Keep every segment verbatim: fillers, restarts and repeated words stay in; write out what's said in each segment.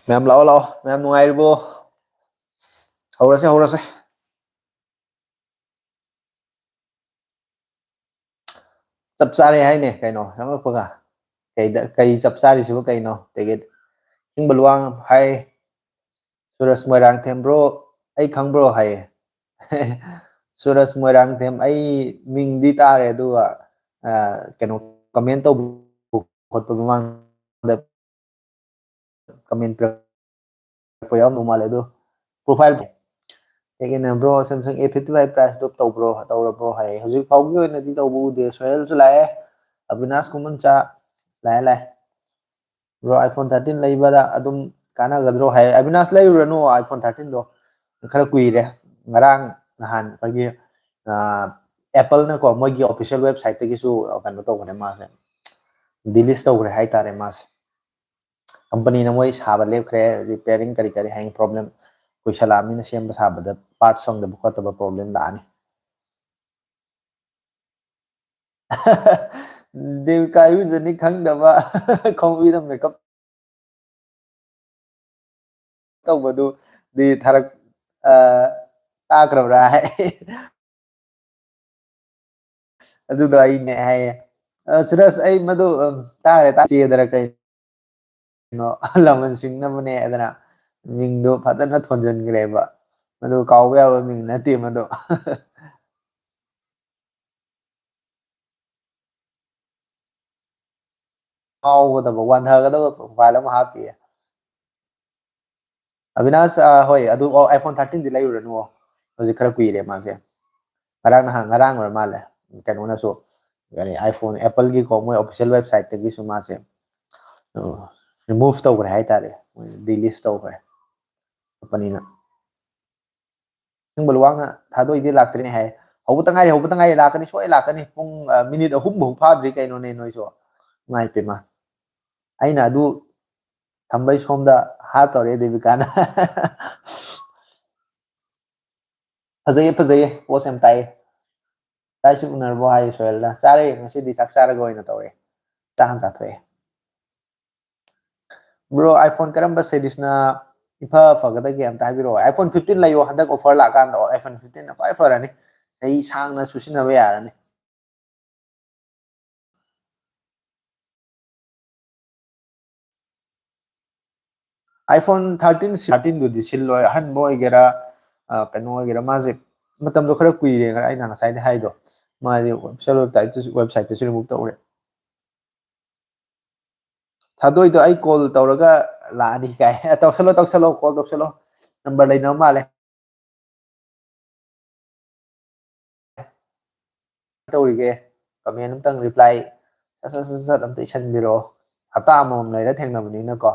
ꯃꯌꯥꯝ ꯂꯥꯛꯑꯣ, ꯂꯥꯛꯑꯣ꯫ ꯃꯌꯥꯝ ꯅꯨꯡꯉꯥꯏꯔꯤꯕꯣ? ꯍꯧꯔꯁꯦ, ꯍꯧꯔꯁꯦ꯫ ꯆꯞ ꯆꯥꯔꯦ ꯍꯥꯏꯅꯦ ꯀꯩꯅꯣ ꯆꯪꯉꯛꯄꯒ꯫ ꯀꯩꯗ, ꯀꯩ ꯆꯞ ꯆꯥꯔꯤꯁꯤꯕꯨ ꯀꯩꯅꯣ? ꯇꯤꯀꯦꯠ ꯍꯤꯡꯕ ꯂꯨꯋꯥꯡ ꯍꯥꯏ꯫ ꯁꯨꯔꯖ ꯃꯣꯏꯔꯥꯡꯊꯦꯝ ꯕ꯭ꯔꯣ, ꯑꯩ ꯈꯪꯕ꯭ꯔꯣ ꯍꯥꯏꯌꯦ꯫ ꯁꯨꯔꯖ ꯃꯣꯏꯔꯥꯡꯊꯦꯝ, ꯑꯩ ꯃꯤꯡꯗꯤ ꯇꯥꯔꯦ, ꯑꯗꯨꯒ, ꯑ, ꯀꯩꯅꯣ, ꯀꯃꯦꯟ ꯇꯧꯕ ꯈꯣꯠꯄ ꯃꯃꯥꯡꯗ ꯀꯃꯦꯟ ꯄꯤꯔꯛꯄ ꯌꯥꯎꯔꯝꯗꯧ ꯃꯥꯜꯂꯦ꯫ ꯑꯗꯣ ꯄ꯭ꯔꯣꯐꯥꯏꯜ ꯀꯩꯒꯤꯅꯣ ꯕ꯭ꯔꯣ, ꯁꯦꯝꯁꯪ ꯑꯦ ꯐꯤꯐꯇꯤ ꯐꯥꯏꯚ ꯄ꯭ꯔꯥꯏꯁꯇꯣ ꯇꯧꯕ꯭ꯔꯣ, ꯇꯧꯔꯕ꯭ꯔꯣ ꯍꯥꯏꯌꯦ꯫ ꯍꯧꯖꯤꯛ ꯐꯥꯎꯒꯤ ꯑꯣꯏꯅꯗꯤ ꯇꯧꯕ ꯎꯗꯦ꯫ ꯁꯣꯍꯦꯜꯁꯨ ꯂꯥꯛꯑꯦ, ꯑꯕꯤꯅꯥꯁ ꯈꯨꯃꯟꯆꯥ ꯂꯥꯛꯑꯦ, ꯂꯥꯛꯑꯦ꯫ ꯕ꯭ꯔꯣ, iPhone thirteen ꯂꯩꯕꯗ ꯑꯗꯨꯝ ꯀꯥꯟꯅꯒꯗ꯭ꯔꯣ ꯍꯥꯏ꯫ ꯑꯕꯤꯅꯥꯁ, ꯂꯩꯔꯨꯔꯅꯨ iPhone thirteenꯗꯣ, ꯈꯔ ꯀꯨꯏꯔꯦ꯫ ꯉꯔꯥꯡ ꯅꯍꯥꯟ ꯑꯩꯈꯣꯏꯒꯤ, ꯑ, Appleꯅꯀꯣ, ꯃꯣꯏꯒꯤ official websiteꯇꯒꯤꯁꯨ ꯀꯩꯅꯣ ꯇꯧꯈ꯭ꯔꯦ ꯃꯥꯁꯦ, delist ꯇꯧꯈ꯭ꯔꯦ ꯍꯥꯏꯇꯥꯔꯦ ꯃꯥꯁꯦ꯫ ꯀꯝꯄꯅꯤꯅ ꯃꯣꯏ ꯁꯥꯕ ꯂꯦꯞꯈ꯭ꯔꯦ, repairing ꯀꯔꯤ ꯀꯔꯤ ꯍꯌꯦꯡ problem ꯀꯨꯏꯁꯜꯂꯛꯑꯕꯅꯤꯅ ꯁꯦꯝꯕ ꯁꯥꯕꯗ parts ꯐꯪꯗꯕ ꯈꯣꯠꯇꯕ problem ꯂꯥꯛꯑꯅꯤ꯫ ꯗꯦꯕꯤꯀꯥ ꯏꯔꯨꯖꯅꯤ ꯈꯪꯗꯕ ꯈꯣꯡꯕꯤꯅ makeup ꯇꯧꯕꯗꯨꯗꯤ ꯊꯥꯔꯛ-, ꯑ, ꯇꯥꯈ꯭ꯔꯕ꯭ꯔꯥ ꯍꯥꯏ꯫ ꯑꯗꯨꯗꯣ ꯑꯩꯅꯦ ꯍꯥꯏꯌꯦ꯫ ꯑ, ꯁꯨꯔꯖ, ꯑꯩ ꯃꯗꯨ, ꯑ, ꯇꯥꯔꯦ, ꯇꯥ-, ꯆꯦꯗꯔ ꯀꯩꯅꯣ, ꯂꯃꯟ ꯁꯤꯡꯅꯕꯅꯦ ꯑꯗꯨꯅ ꯃꯤꯡꯗꯣ ꯐꯖꯅ ꯊꯣꯟꯖꯟꯈ꯭ꯔꯦꯕ꯫ ꯃꯗꯨ ꯀꯥꯎꯕ ꯌꯥꯕ ꯃꯤꯡ ꯅꯠꯇꯦ ꯃꯗꯨ꯫ ꯉꯥꯎꯒꯗꯕ, ꯋꯥꯟꯊꯒꯗꯕ profile ꯑꯃ ꯍꯥꯞꯄꯤꯌꯦ꯫ ꯑꯕꯤꯅꯥꯁ, ꯑ, ꯍꯣꯏ, ꯑꯗꯨ, ꯑꯣ, iPhone thirteen ꯗꯤ ꯂꯩꯔꯨꯔꯅꯨ꯫ ꯍꯧꯖꯤꯛ ꯈꯔ ꯀꯨꯏꯔꯦ ꯃꯥꯁꯦ꯫ ꯉꯔꯥꯡ ꯅꯍꯥꯟ, ꯉꯔꯥꯡ ꯑꯣꯏꯔ ꯃꯥꯜꯂꯦ꯫ ꯀꯩꯅꯣꯅꯁꯨ, ꯀꯔꯤ, iPhone, Apple ꯒꯤꯀꯣ, ꯃꯣꯏ official website ꯇꯒꯤꯁꯨ ꯃꯥꯁꯦ, ꯑ, remove ꯇꯧꯈ꯭ꯔꯦ ꯍꯥꯏꯇꯥꯔꯦ꯫ ꯃꯣꯏ delist ꯇꯧꯈ꯭ꯔꯦ꯫ ꯑꯇꯣꯞꯄꯅꯤꯅ꯫ ꯅꯤꯡꯕ ꯂꯨꯋꯥꯡꯅ ꯊꯥꯗꯣꯛꯏꯗꯤ ꯂꯥꯛꯇ꯭ꯔꯤꯅꯦ ꯍꯥꯏ꯫ "ꯍꯧꯕꯇ ꯉꯥꯏꯔꯤ, ꯍꯧꯕꯇ ꯉꯥꯏꯔꯤ, ꯂꯥꯛꯀꯅꯤ, ꯁꯣꯏ ꯂꯥꯛꯀꯅꯤ꯫ ꯄꯨꯡ, ꯑ, minute ꯑꯍꯨꯝ ꯐꯥꯎ ꯐꯥꯗ꯭ꯔꯤ ꯀꯩꯅꯣꯅꯦ ꯅꯣꯏꯁꯨ꯫ ꯏꯃꯥꯏ ꯄꯦꯝꯃ꯫ ꯑꯩꯅ ꯑꯗꯨ ꯊꯝꯕꯩ ꯁꯣꯝꯗ ꯍꯥ ꯇꯧꯔꯦ ꯗꯦꯕꯤꯀꯥꯅ꯫" ꯐꯖꯩꯌꯦ, ꯐꯖꯩꯌꯦ, post ꯌꯥꯝ ꯇꯥꯏꯌꯦ꯫ "ꯆꯥꯛ ꯏꯁꯤꯡ ꯎꯅꯔꯕꯣ?" ꯍꯥꯏ ꯁꯣꯍꯦꯜꯅ꯫ "ꯆꯥꯔꯦ, ꯉꯁꯤꯗꯤ ꯆꯥꯛ ꯆꯥꯔꯒ ꯑꯣꯏꯅ ꯇꯧꯔꯦ꯫ ꯆꯥꯛ ꯍꯥꯟꯅ ꯆꯥꯊꯣꯛꯑꯦ꯫" Bro, iPhone ꯀꯔꯝꯕ series ꯅ ꯏꯐ ꯐꯒꯗꯒꯦ ꯑꯝꯇ ꯍꯥꯏꯕꯤꯔꯛꯑꯣ꯫ iPhone fifteen ꯂꯩꯌꯣ, ꯍꯟꯗꯛ offer ꯂꯥꯛꯀꯥꯟꯗ꯫ ꯑꯣ, iPhone fifteen ꯅ ꯈ꯭ꯋꯥꯏ ꯐꯔꯅꯤ, ꯆꯍꯤ ꯁꯥꯡꯅꯁꯨ ꯁꯤꯖꯤꯟꯅꯕ ꯌꯥꯔꯅꯤ꯫ iPhone thirteen, thirteen ꯗꯨꯗꯤ ꯁꯤꯜꯂꯣꯏ, ꯑꯍꯟꯕ ꯑꯣꯏꯒꯦꯔꯥ, ꯑ, ꯀꯩꯅꯣ ꯑꯣꯏꯒꯦꯔꯥ, ꯃꯥꯁꯦ ꯃꯇꯝꯗꯣ ꯈꯔ ꯀꯨꯏꯔꯦꯅ ꯑꯩꯅ ꯉꯁꯥꯏꯗꯤ ꯍꯥꯏꯗꯣ꯫ ꯃꯥꯗꯤ official website ꯇꯁꯨ, website ꯇꯁꯨ remove ꯇꯧꯔꯦ꯫ "ꯊꯥꯗꯣꯏꯗꯣ ꯑꯩ call ꯇꯧꯔꯒ ꯂꯥꯛꯑꯅꯤ" ꯀꯥꯏ꯫ ꯑꯦ, ꯇꯧꯁꯜꯂꯣ, ꯇꯧꯁꯜꯂꯣ, call ꯇꯧꯁꯜꯂꯣ꯫ Number ꯂꯩꯅꯕ ꯃꯥꯜꯂꯦ꯫ ꯇꯧꯔꯤꯒꯦ? Comment ꯑꯝꯇꯪ reply ꯁꯠ ꯁꯠ ꯁꯠ ꯁꯠ ꯑꯝꯇ ꯏꯁꯟꯕꯤꯔꯛꯑꯣ꯫ ꯍꯞꯇꯥ ꯑꯃꯃꯝ ꯂꯩꯔ ꯊꯦꯡꯅꯕꯅꯤꯅꯀꯣ꯫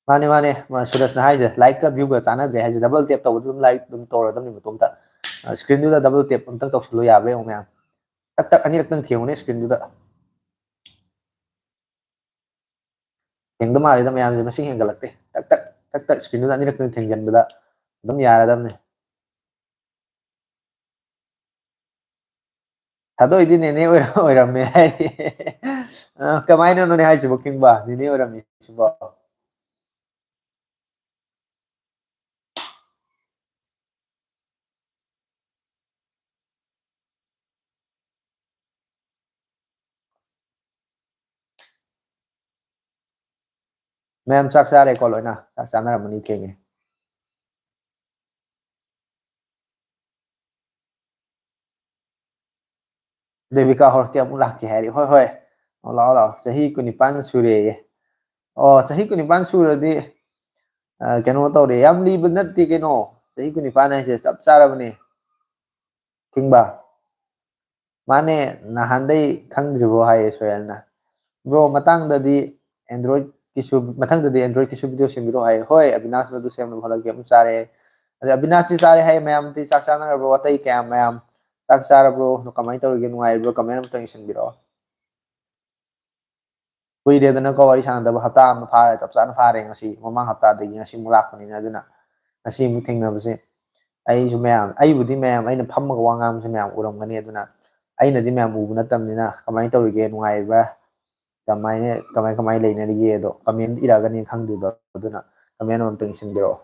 ꯃꯥꯅꯦ, ꯃꯥꯅꯦ, ꯃꯥ ꯁꯨꯔꯖꯅ ꯍꯥꯏꯁꯦ, like ꯀ view ꯒ ꯆꯥꯟꯅꯗ꯭ꯔꯦ ꯍꯥꯏꯁꯦ, double tap ꯇꯧꯕꯗ ꯑꯗꯨꯝ like ꯑꯗꯨꯝ ꯇꯧꯔꯗꯕꯅꯤ ꯃꯇꯣꯝꯇ꯫ ꯑ, screen ꯗꯨꯗ double tap ꯑꯝꯇꯪ ꯇꯧꯁꯜꯂꯨ, ꯌꯥꯕ꯭ꯔꯥ ꯌꯦꯡꯉꯨ ꯃꯌꯥꯝ꯫ ꯇꯛ ꯇꯛ ꯑꯅꯤꯔꯛꯇꯪ ꯊꯦꯡꯉꯨꯅꯦ screen ꯗꯨꯗ꯫ ꯊꯦꯡꯗ ꯃꯥꯜꯂꯤꯗ ꯃꯌꯥꯝꯁꯦ, ꯃꯁꯤꯡ ꯍꯦꯟꯒꯠꯂꯛꯇꯦ꯫ ꯇꯛ ꯇꯛ, ꯇꯛ ꯇꯛ screen ꯗꯨꯗ ꯑꯅꯤꯔꯛꯇꯪ ꯊꯦꯡꯖꯟꯕꯗ ꯑꯗꯨꯝ ꯌꯥꯔꯗꯕꯅꯦ꯫ ꯊꯥꯗꯣꯛꯏꯗꯤ ꯅꯦꯅꯦ ꯑꯣꯏꯔ-, ꯑꯣꯏꯔꯝꯃꯦ ꯍꯥꯏꯔꯤ꯫ ꯑ, ꯀꯃꯥꯏꯅꯅꯣꯅꯦ ꯍꯥꯏꯁꯤꯕꯣ, ꯀꯤꯡꯕ? ꯅꯦꯅꯦ ꯑꯣꯏꯔꯝꯃꯤ ꯁꯤꯕꯣ? ꯃꯌꯥꯝ ꯆꯥꯛ ꯆꯥꯔꯦꯀꯣ? ꯂꯣꯏꯅ ꯆꯥꯛ ꯆꯥꯅꯔꯝꯃꯅꯤ, ꯊꯦꯡꯉꯦ꯫ ꯗꯦꯕꯤꯀꯥ ꯍꯣꯔꯛꯇꯤ ꯑꯃꯨꯛ ꯂꯥꯛꯀꯦ ꯍꯥꯏꯔꯤ꯫ ꯍꯣꯏ, ꯍꯣꯏ, ꯑꯣ, ꯂꯥꯛꯑꯣ, ꯂꯥꯛꯑꯣ꯫ ꯆꯍꯤ ꯀꯨꯟꯅꯤꯄꯥꯟ ꯁꯨꯔꯦꯌꯦ꯫ ꯑꯣ, ꯆꯍꯤ ꯀꯨꯟꯅꯤꯄꯥꯟ ꯁꯨꯔꯗꯤ, ꯑ, ꯀꯩꯅꯣ ꯇꯧꯔꯦ, ꯌꯥꯝ ꯂꯤꯕ ꯅꯠꯇꯦ ꯀꯩꯅꯣ꯫ ꯆꯍꯤ ꯀꯨꯟꯅꯤꯄꯥꯟ ꯍꯥꯏꯁꯦ ꯆꯞ ꯆꯥꯔꯕꯅꯦ꯫ ꯈꯤꯡꯕ꯫ ꯃꯥꯅꯦ, ꯅꯍꯥꯟꯗꯩ ꯈꯪꯗ꯭ꯔꯤꯕꯣ ꯍꯥꯏꯌꯦ ꯁꯣꯌꯦꯜꯅ꯫ ꯕ꯭ꯔꯣ, ꯃꯇꯥꯡꯗꯗꯤ ꯑꯦꯟꯗ꯭ꯔꯣꯏꯗꯀꯤꯁꯨ, ꯃꯊꯪꯗꯗꯤ ꯑꯦꯟꯗ꯭ꯔꯣꯏꯗꯀꯤꯁꯨ ꯚꯤꯗꯤꯑꯣ ꯁꯦꯝꯕꯤꯔꯣ ꯍꯥꯏꯌꯦ꯫ ꯍꯣꯏ, ꯑꯕꯤꯅꯥꯁꯅ ꯑꯗꯨ ꯁꯦꯝꯅꯕ ꯍꯣꯠꯅꯒꯦ꯫ ꯑꯃꯨꯛ ꯆꯥꯔꯦ꯫ ꯑꯗ ꯑꯕꯤꯅꯥꯁꯇꯤ ꯆꯥꯔꯦ ꯍꯥꯏꯌꯦ, ꯃꯌꯥꯝꯗꯤ ꯆꯥꯛ ꯆꯥꯅꯔꯕ꯭ꯔꯣ? ꯑꯇꯩ ꯀꯌꯥꯝ ꯃꯌꯥꯝ ꯆꯥꯛ ꯆꯥꯔꯕ꯭ꯔꯣ? ꯀꯃꯥꯏꯅ ꯇꯧꯔꯤꯒꯦ? ꯅꯨꯡꯉꯥꯏꯔꯤꯕ꯭ꯔꯣ? ꯀꯃꯦꯟ ꯑꯃꯇꯪ ꯏꯁꯤꯟꯕꯤꯔꯛꯑꯣ꯫ ꯀꯨꯏꯔꯦꯗꯅꯀꯣ ꯋꯥꯔꯤ ꯁꯥꯟꯅꯗꯕ, ꯍꯞꯇꯥ ꯑꯃ ꯐꯥꯔꯦ, ꯆꯞ ꯆꯥꯅ ꯐꯥꯔꯦ ꯉꯁꯤ꯫ ꯃꯃꯥꯡ ꯍꯞꯇꯥꯗꯒꯤ ꯉꯁꯤꯃꯨꯛ ꯂꯥꯛꯄꯅꯤꯅ, ꯑꯗꯨꯅ ꯉꯁꯤ ꯑꯃꯨꯛ ꯊꯦꯡꯅꯕꯁꯦ ꯑꯩꯁꯨ ꯃꯌꯥꯝ, ꯑꯩꯕꯨꯗꯤ ꯃꯌꯥꯝ, ꯑꯩꯅ ꯐꯝꯃꯒ ꯋꯥ ꯉꯥꯡꯕꯁꯦ ꯃꯌꯥꯝ ꯎꯔꯝꯒꯅꯤ, ꯑꯗꯨꯅ ꯑꯩꯅꯗꯤ ꯃꯌꯥꯝ ꯎꯕ ꯅꯠꯇꯕꯅꯤꯅ ꯀꯃꯥꯏꯅ ꯇꯧꯔꯤꯒꯦ, ꯅꯨꯡꯉꯥꯏꯔꯤꯕ꯭ꯔꯥ, ꯀꯃꯥꯏꯅ, ꯀꯃꯥꯏ, ꯀꯃꯥꯏ ꯂꯩꯅꯔꯤꯒꯦꯗꯣ ꯀꯃꯦꯟ ꯏꯔꯛꯑꯒꯅꯤ ꯈꯪꯗꯣꯏꯗꯣ, ꯑꯗꯨꯅ ꯀꯃꯦꯟ ꯑꯃꯇꯪ ꯏꯁꯤꯟꯕꯤꯔꯛꯑꯣ꯫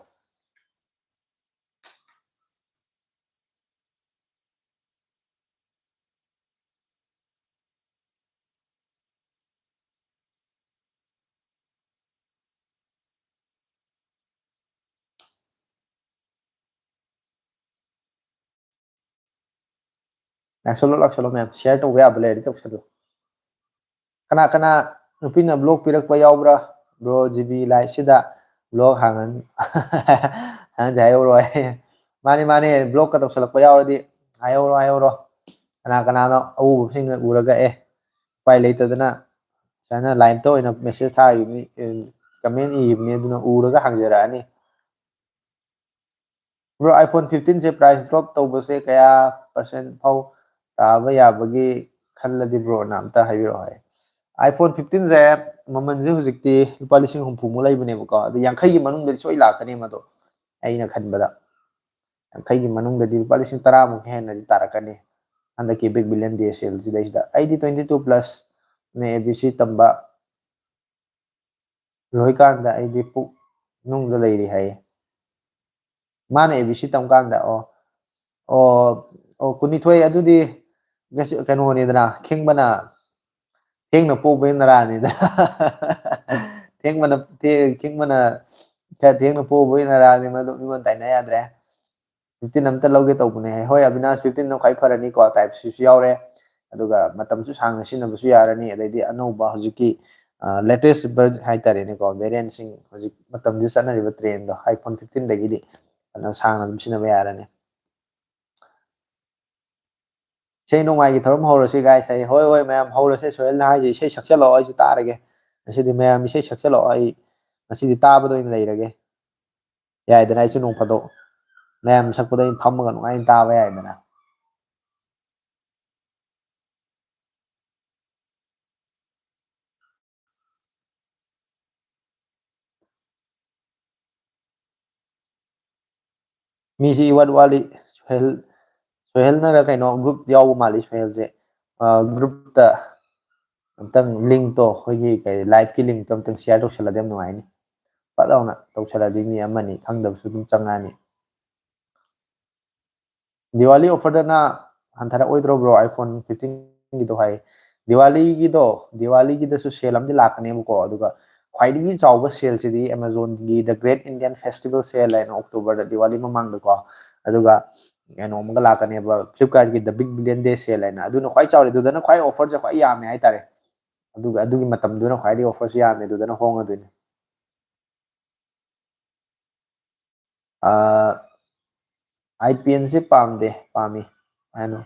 ꯂꯥꯛꯁꯜꯂꯣ, ꯂꯥꯛꯁꯜꯂꯣ ꯃꯌꯥꯝ, ꯁꯤꯌꯔ ꯇꯧꯕ ꯌꯥꯕ ꯂꯩꯔꯗꯤ ꯇꯧꯁꯜꯂꯣ꯫ ꯀꯅꯥ ꯀꯅꯥ ꯅꯨꯄꯤꯅ ꯕ꯭ꯂꯣꯛ ꯄꯤꯔꯛꯄ ꯌꯥꯎꯕ꯭ꯔꯥ? ꯕ꯭ꯔꯣ, ꯖꯤꯕꯤ ꯂꯥꯏꯐꯁꯤꯗ ꯕ꯭ꯂꯣꯛ ꯍꯥꯡꯉꯅꯤ꯫ ꯍꯥꯡꯉꯟꯁꯦ ꯍꯥꯏꯍꯧꯔꯣ ꯍꯥꯏ꯫ ꯃꯥꯅꯤ, ꯃꯥꯅꯤ, ꯕ꯭ꯂꯣꯛꯀ ꯇꯧꯁꯜꯂꯛꯄ ꯌꯥꯎꯔꯗꯤ ꯍꯥꯏꯍꯧꯔꯣ, ꯍꯥꯏꯍꯧꯔꯣ꯫ ꯀꯅꯥ ꯀꯅꯥꯅꯣ ꯑꯎꯕꯁꯤꯡꯅ ꯎꯔꯒ, ꯑꯦ, ꯎꯄꯥꯏ ꯂꯩꯇꯗꯅ ꯁꯨꯃꯥꯏꯅ ꯂꯥꯏꯞꯇ ꯑꯣꯏꯅ ꯃꯦꯁꯦꯖ ꯊꯥꯈꯤꯕꯅꯤ, ꯀꯃꯦꯟ ꯏꯈꯤꯕꯅꯤ, ꯑꯗꯨꯅ ꯎꯔꯒ ꯍꯥꯡꯖꯔꯛꯑꯅꯤ꯫ ꯕ꯭ꯔꯣ, iPhone fifteen ꯁꯦ ꯄ꯭ꯔꯥꯏꯁ ꯗ꯭ꯔꯣꯞ ꯇꯧꯕꯁꯦ ꯀꯌꯥ ꯄꯥꯔꯁꯦꯟ ꯐꯥꯎ ꯇꯥꯕ ꯌꯥꯕꯒꯤ ꯈꯜꯂꯗꯤ ꯕ꯭ꯔꯣꯅ ꯑꯝꯇ ꯍꯥꯏꯕꯤꯔꯛꯑꯣ ꯍꯥꯏ꯫ iPhone fifteen ꯁꯦ ꯃꯃꯜꯁꯦ ꯍꯧꯖꯤꯛꯇꯤ ꯂꯨꯄꯥ ꯂꯤꯁꯤꯡ ꯍꯨꯝꯐꯨꯃꯨꯛ ꯂꯩꯕꯅꯦꯕꯀꯣ, ꯑꯗꯨ ꯌꯥꯡꯈꯩꯒꯤ ꯃꯅꯨꯡꯗꯗꯤ ꯁꯣꯏ ꯂꯥꯛꯀꯅꯤ ꯃꯗꯣ, ꯑꯩꯅ ꯈꯟꯕꯗ꯫ ꯌꯥꯡꯈꯩꯒꯤ ꯃꯅꯨꯡꯗꯗꯤ ꯂꯨꯄꯥ ꯂꯤꯁꯤꯡ ꯇꯔꯥꯃꯨꯛ ꯍꯦꯟꯅꯗꯤ ꯇꯥꯔꯛꯀꯅꯤ ꯍꯟꯗꯛꯀꯤ Big Billion Day sale ꯁꯤꯗꯩꯁꯤꯗ꯫ ꯑꯩꯗꯤ twenty two plus ꯅꯦ A B C ꯇꯝꯕ꯫ ꯂꯣꯏꯀꯥꯟꯗ ꯑꯩꯗꯤ ꯄꯨꯛ ꯅꯨꯡꯗ ꯂꯩꯔꯤ ꯍꯥꯏꯌꯦ꯫ ꯃꯥꯅ A B C ꯇꯝ ꯀꯥꯟꯗ, ꯑꯣ, ꯑꯣ, ꯑꯣ, ꯀꯨꯟꯅꯤꯊꯣꯏ ꯑꯗꯨꯗꯤ ꯉꯁꯤ ꯀꯩꯅꯣꯅꯤꯗꯅ, ꯈꯤꯡꯕꯅ ꯊꯦꯡꯅ ꯄꯣꯛꯄꯩ ꯅꯔꯥꯅꯤꯗꯅ꯫ ꯊꯦꯡꯕꯅ ꯊꯦꯡ- ꯊꯦꯡꯕꯅ ꯈꯔ ꯊꯦꯡꯅ ꯄꯣꯕ ꯑꯣꯏꯅꯔꯛꯑꯅꯤ, ꯃꯗꯨ ꯃꯤꯉꯣꯟꯗ ꯇꯥꯏꯅ ꯌꯥꯗ꯭ꯔꯦ꯫ ꯐꯤꯐꯇꯤꯟ ꯑꯝꯇ ꯂꯧꯒꯦ ꯇꯧꯕꯅꯦ꯫ ꯍꯣꯏ, ꯑꯕꯤꯅꯥꯁ, ꯐꯤꯐꯇꯤꯟꯅ ꯈ꯭ꯋꯥꯏ ꯐꯔꯅꯤꯀꯣ, ꯇꯥꯏꯞ ꯁꯤꯁꯨ ꯌꯥꯎꯔꯦ꯫ ꯑꯗꯨꯒ ꯃꯇꯝꯁꯨ ꯁꯥꯡꯅ ꯁꯤꯖꯤꯟꯅꯕꯁꯨ ꯌꯥꯔꯅꯤ꯫ ꯑꯗꯩꯗꯤ ꯑꯅꯧꯕ ꯍꯧꯖꯤꯛꯀꯤ ꯂꯦꯇꯦꯁ ꯍꯥꯏꯇꯥꯔꯦꯅꯦꯀꯣ, ꯚꯦꯔꯤꯌꯦꯟꯁꯤꯡ, ꯍꯧꯖꯤꯛ ꯃꯇꯝꯁꯤꯗ ꯆꯠꯅꯔꯤꯕ ꯇ꯭ꯔꯦꯟꯗꯣ, ꯑꯥꯏꯐꯣꯟ ꯐꯤꯐꯇꯤꯟꯗꯒꯤꯗꯤ ꯑꯗꯨꯅ ꯁꯥꯡꯅ ꯑꯗꯨꯝ ꯁꯤꯖꯤꯟꯅꯕ ꯌꯥꯔꯅꯤ꯫ ꯏꯁꯩ ꯅꯣꯡꯃꯥꯏꯒꯤ ꯊꯧꯔꯝ ꯍꯧꯔꯁꯤ, ꯒꯥꯏꯁ꯫ ꯑꯩ, ꯍꯣꯏ, ꯍꯣꯏ, ꯃꯌꯥꯝ ꯍꯧꯔꯁꯦ꯫ ꯁꯣꯍꯦꯜꯅ ꯍꯥꯏꯁꯦ, "ꯏꯁꯩ ꯁꯛꯆꯜꯂꯛꯑꯣ, ꯑꯩꯁꯨ ꯇꯥꯔꯒꯦ꯫ ꯉꯁꯤꯗꯤ ꯃꯌꯥꯝ ꯏꯁꯩ ꯁꯛꯆꯜꯂꯛꯑꯣ, ꯑꯩ ꯉꯁꯤꯗꯤ ꯇꯥꯕꯗ ꯑꯣꯏꯅ ꯂꯩꯔꯒꯦ"꯫ ꯌꯥꯏꯗꯅ, ꯑꯩꯁꯨ ꯅꯣꯡ ꯐꯥꯗꯣꯛ ꯃꯌꯥꯝ ꯁꯛꯄꯗ ꯑꯩꯅ ꯐꯝꯃꯒ ꯅꯨꯡꯉꯥꯏꯅ ꯇꯥꯕ ꯌꯥꯏꯗꯅ꯫ ꯃꯤꯁꯤ ꯏꯋꯥꯠ ꯋꯥꯠꯂꯤ꯫ ꯁꯣꯍꯦꯜ, ꯁꯣꯍꯦꯜꯅꯔ ꯀꯩꯅꯣ, ꯒ꯭ꯔꯨꯞ ꯌꯥꯎꯕ ꯃꯥꯜꯂꯤ ꯁꯣꯍꯦꯜꯁꯦ꯫ ꯒ꯭ꯔꯨꯞꯇ ꯑꯝꯇꯪ ꯂꯤꯡꯛꯇꯣ, ꯑꯩꯈꯣꯏꯒꯤ ꯀꯩ, ꯂꯥꯏꯚꯀꯤ ꯂꯤꯡꯛꯇꯣ ꯑꯝꯇꯪ ꯁꯤꯌꯥꯔ ꯇꯧꯁꯜꯂꯗꯤ ꯌꯥꯝ ꯅꯨꯡꯉꯥꯏꯅꯤ꯫ ꯐꯠ ꯂꯥꯎꯅ ꯇꯧꯁꯜꯂꯗꯤ ꯃꯤ ꯑꯃꯅꯤ ꯈꯪꯗꯕꯁꯨ ꯑꯗꯨꯝ ꯆꯪꯉꯛꯑꯅꯤ꯫ ꯗꯤꯋꯥꯂꯤ ꯑꯣꯐꯔꯗꯅ ꯍꯟꯊꯔꯛꯑꯣꯏꯗ꯭ꯔꯣ, ꯕ꯭ꯔꯣ? ꯑꯥꯏꯐꯣꯟ ꯐꯤꯐꯇꯤꯟꯒꯤꯗꯣ ꯍꯥꯏ꯫ ꯗꯤꯋꯥꯂꯤꯒꯤꯗꯣ, ꯗꯤꯋꯥꯂꯤꯒꯤꯗꯁꯨ ꯁꯦꯜ ꯑꯃꯗꯤ ꯂꯥꯛꯀꯅꯦꯕꯀꯣ꯫ ꯑꯗꯨꯒ ꯈ꯭ꯋꯥꯏꯗꯒꯤ ꯆꯥꯎꯕ ꯁꯦꯜꯁꯤꯗꯤ ꯑꯦꯃꯥꯖꯣꯟꯒꯤ The Great Indian Festival Sale ꯍꯥꯏꯅ ꯑꯣꯛꯇꯣꯕꯔꯗ, ꯗꯤꯋꯥꯂꯤ ꯃꯃꯥꯡꯗꯀꯣ꯫ ꯑꯗꯨꯒ ꯀꯩꯅꯣ ꯑꯃꯒ ꯂꯥꯛꯀꯅꯦꯕ, ꯐ꯭ꯂꯤꯞꯀꯥꯔꯠꯀꯤ The Big Billion Day Sale ꯍꯥꯏꯅ, ꯑꯗꯨꯅ ꯈ꯭ꯋꯥꯏ ꯆꯥꯎꯔꯦ꯫ ꯑꯗꯨꯗꯅ ꯈ꯭ꯋꯥꯏ ꯑꯣꯐꯔꯁꯦ ꯈ꯭ꯋꯥꯏ ꯌꯥꯝꯃꯦ ꯍꯥꯏꯇꯥꯔꯦ꯫ ꯑꯗꯨꯒ ꯑꯗꯨꯒꯤ ꯃꯇꯝꯗꯨꯅ ꯈ꯭ꯋꯥꯏꯗꯒꯤ ꯑꯣꯐꯔꯁꯦ ꯌꯥꯝꯃꯦ, ꯑꯗꯨꯗꯅ ꯍꯣꯡꯉꯗꯣꯏꯅꯦ꯫ ꯑꯥꯏ ꯄꯤ ꯑꯦꯟꯁꯦ ꯄꯥꯝꯗꯦ, ꯄꯥꯝꯃꯤ ꯍꯥꯏꯅꯣ꯫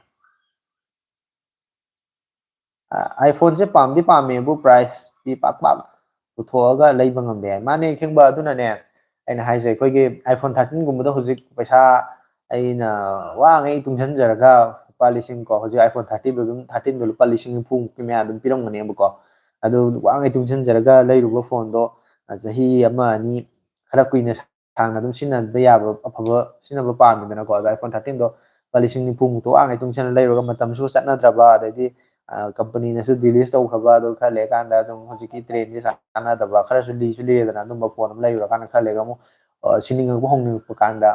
ꯑꯥꯏꯐꯣꯟꯁꯦ ꯄꯥꯝꯗꯤ ꯄꯥꯝꯃꯦꯕꯨ, ꯄ꯭ꯔꯥꯏꯁꯇꯤ ꯄꯥꯛ ꯄꯥꯛ ꯄꯨꯊꯣꯛꯑꯒ ꯂꯩꯕ ꯉꯝꯗꯦ ꯍꯥꯏ꯫ ꯃꯥꯅꯦ, ꯑꯁꯦꯡꯕ꯫ ꯑꯗꯨꯅꯅꯦ ꯑꯩꯅ ꯍꯥꯏꯁꯦ, ꯑꯩꯈꯣꯏꯒꯤ ꯑꯥꯏꯐꯣꯟ ꯊꯥꯔꯇꯤꯟꯒꯨꯝꯕꯗ ꯍꯧꯖꯤꯛ ꯄꯩꯁꯥ ꯑꯩꯅ ꯋꯥꯉꯩ ꯇꯨꯡꯁꯤꯟꯖꯔꯒ, ꯂꯨꯄꯥ ꯂꯤꯁꯤꯡ ꯀꯣ, ꯍꯧꯖꯤꯛ ꯑꯥꯏꯐꯣꯟ ꯊꯥꯔꯇꯤꯟꯗꯣ ꯑꯗꯨꯝ, ꯊꯥꯔꯇꯤꯟꯗꯣ ꯂꯨꯄꯥ ꯂꯤꯁꯤꯡ ꯅꯤꯐꯨꯃꯨꯛꯀꯤ ꯃꯌꯥ ꯑꯗꯨꯝ ꯄꯤꯔꯝꯒꯅꯦꯕꯀꯣ꯫ ꯑꯗꯨ ꯋꯥꯉꯩ ꯇꯨꯡꯁꯤꯟꯖꯔꯒ ꯂꯩꯔꯨꯕ ꯐꯣꯟꯗꯣ, ꯑ, ꯆꯍꯤ ꯑꯃ ꯑꯅꯤ ꯈꯔ ꯀꯨꯏꯅ ꯁꯥꯡꯅ ꯑꯗꯨꯝ ꯁꯤꯖꯤꯟꯅꯕ ꯌꯥꯕ, ꯑꯐꯕ ꯁꯤꯖꯤꯟꯅꯕ ꯄꯥꯝꯃꯤꯗꯅꯀꯣ꯫ ꯑꯗꯣ ꯑꯥꯏꯐꯣꯟ ꯊꯥꯔꯇꯤꯟꯗꯣ ꯂꯨꯄꯥ ꯂꯤꯁꯤꯡ ꯅꯤꯐꯨꯃꯨꯛꯇ ꯋꯥꯉꯩ ꯇꯨꯡꯁꯤꯟꯅ ꯂꯩꯔꯨꯔꯒ ꯃꯇꯝꯁꯨ ꯆꯠꯅꯗ꯭ꯔꯕ, ꯑꯗꯩꯗꯤ, ꯑ, ꯀꯝꯄꯅꯤꯅꯁꯨ ꯗꯤꯂꯤꯁ ꯇꯧꯈ꯭ꯔꯕ, ꯑꯗꯨ ꯈꯔ ꯂꯩꯔꯀꯥꯟꯗ ꯑꯗꯨꯝ ꯍꯧꯖꯤꯛꯀꯤ ꯇ꯭ꯔꯦꯟꯁꯦ ꯆꯥꯟꯅꯗꯕ, ꯈꯔꯁꯨ ꯂꯤꯁꯨ ꯂꯤꯔꯦꯗꯅ, ꯑꯗꯨꯝꯕ ꯐꯣꯟ ꯑꯃ ꯂꯩꯔꯨꯔꯀꯥꯟꯗ ꯈꯔ ꯂꯩꯔꯒ ꯑꯃꯨꯛ, ꯑ, ꯁꯤꯅꯤꯡꯉꯛꯄ ꯍꯧꯅꯤꯡꯉꯛꯄ ꯀꯥꯟꯗ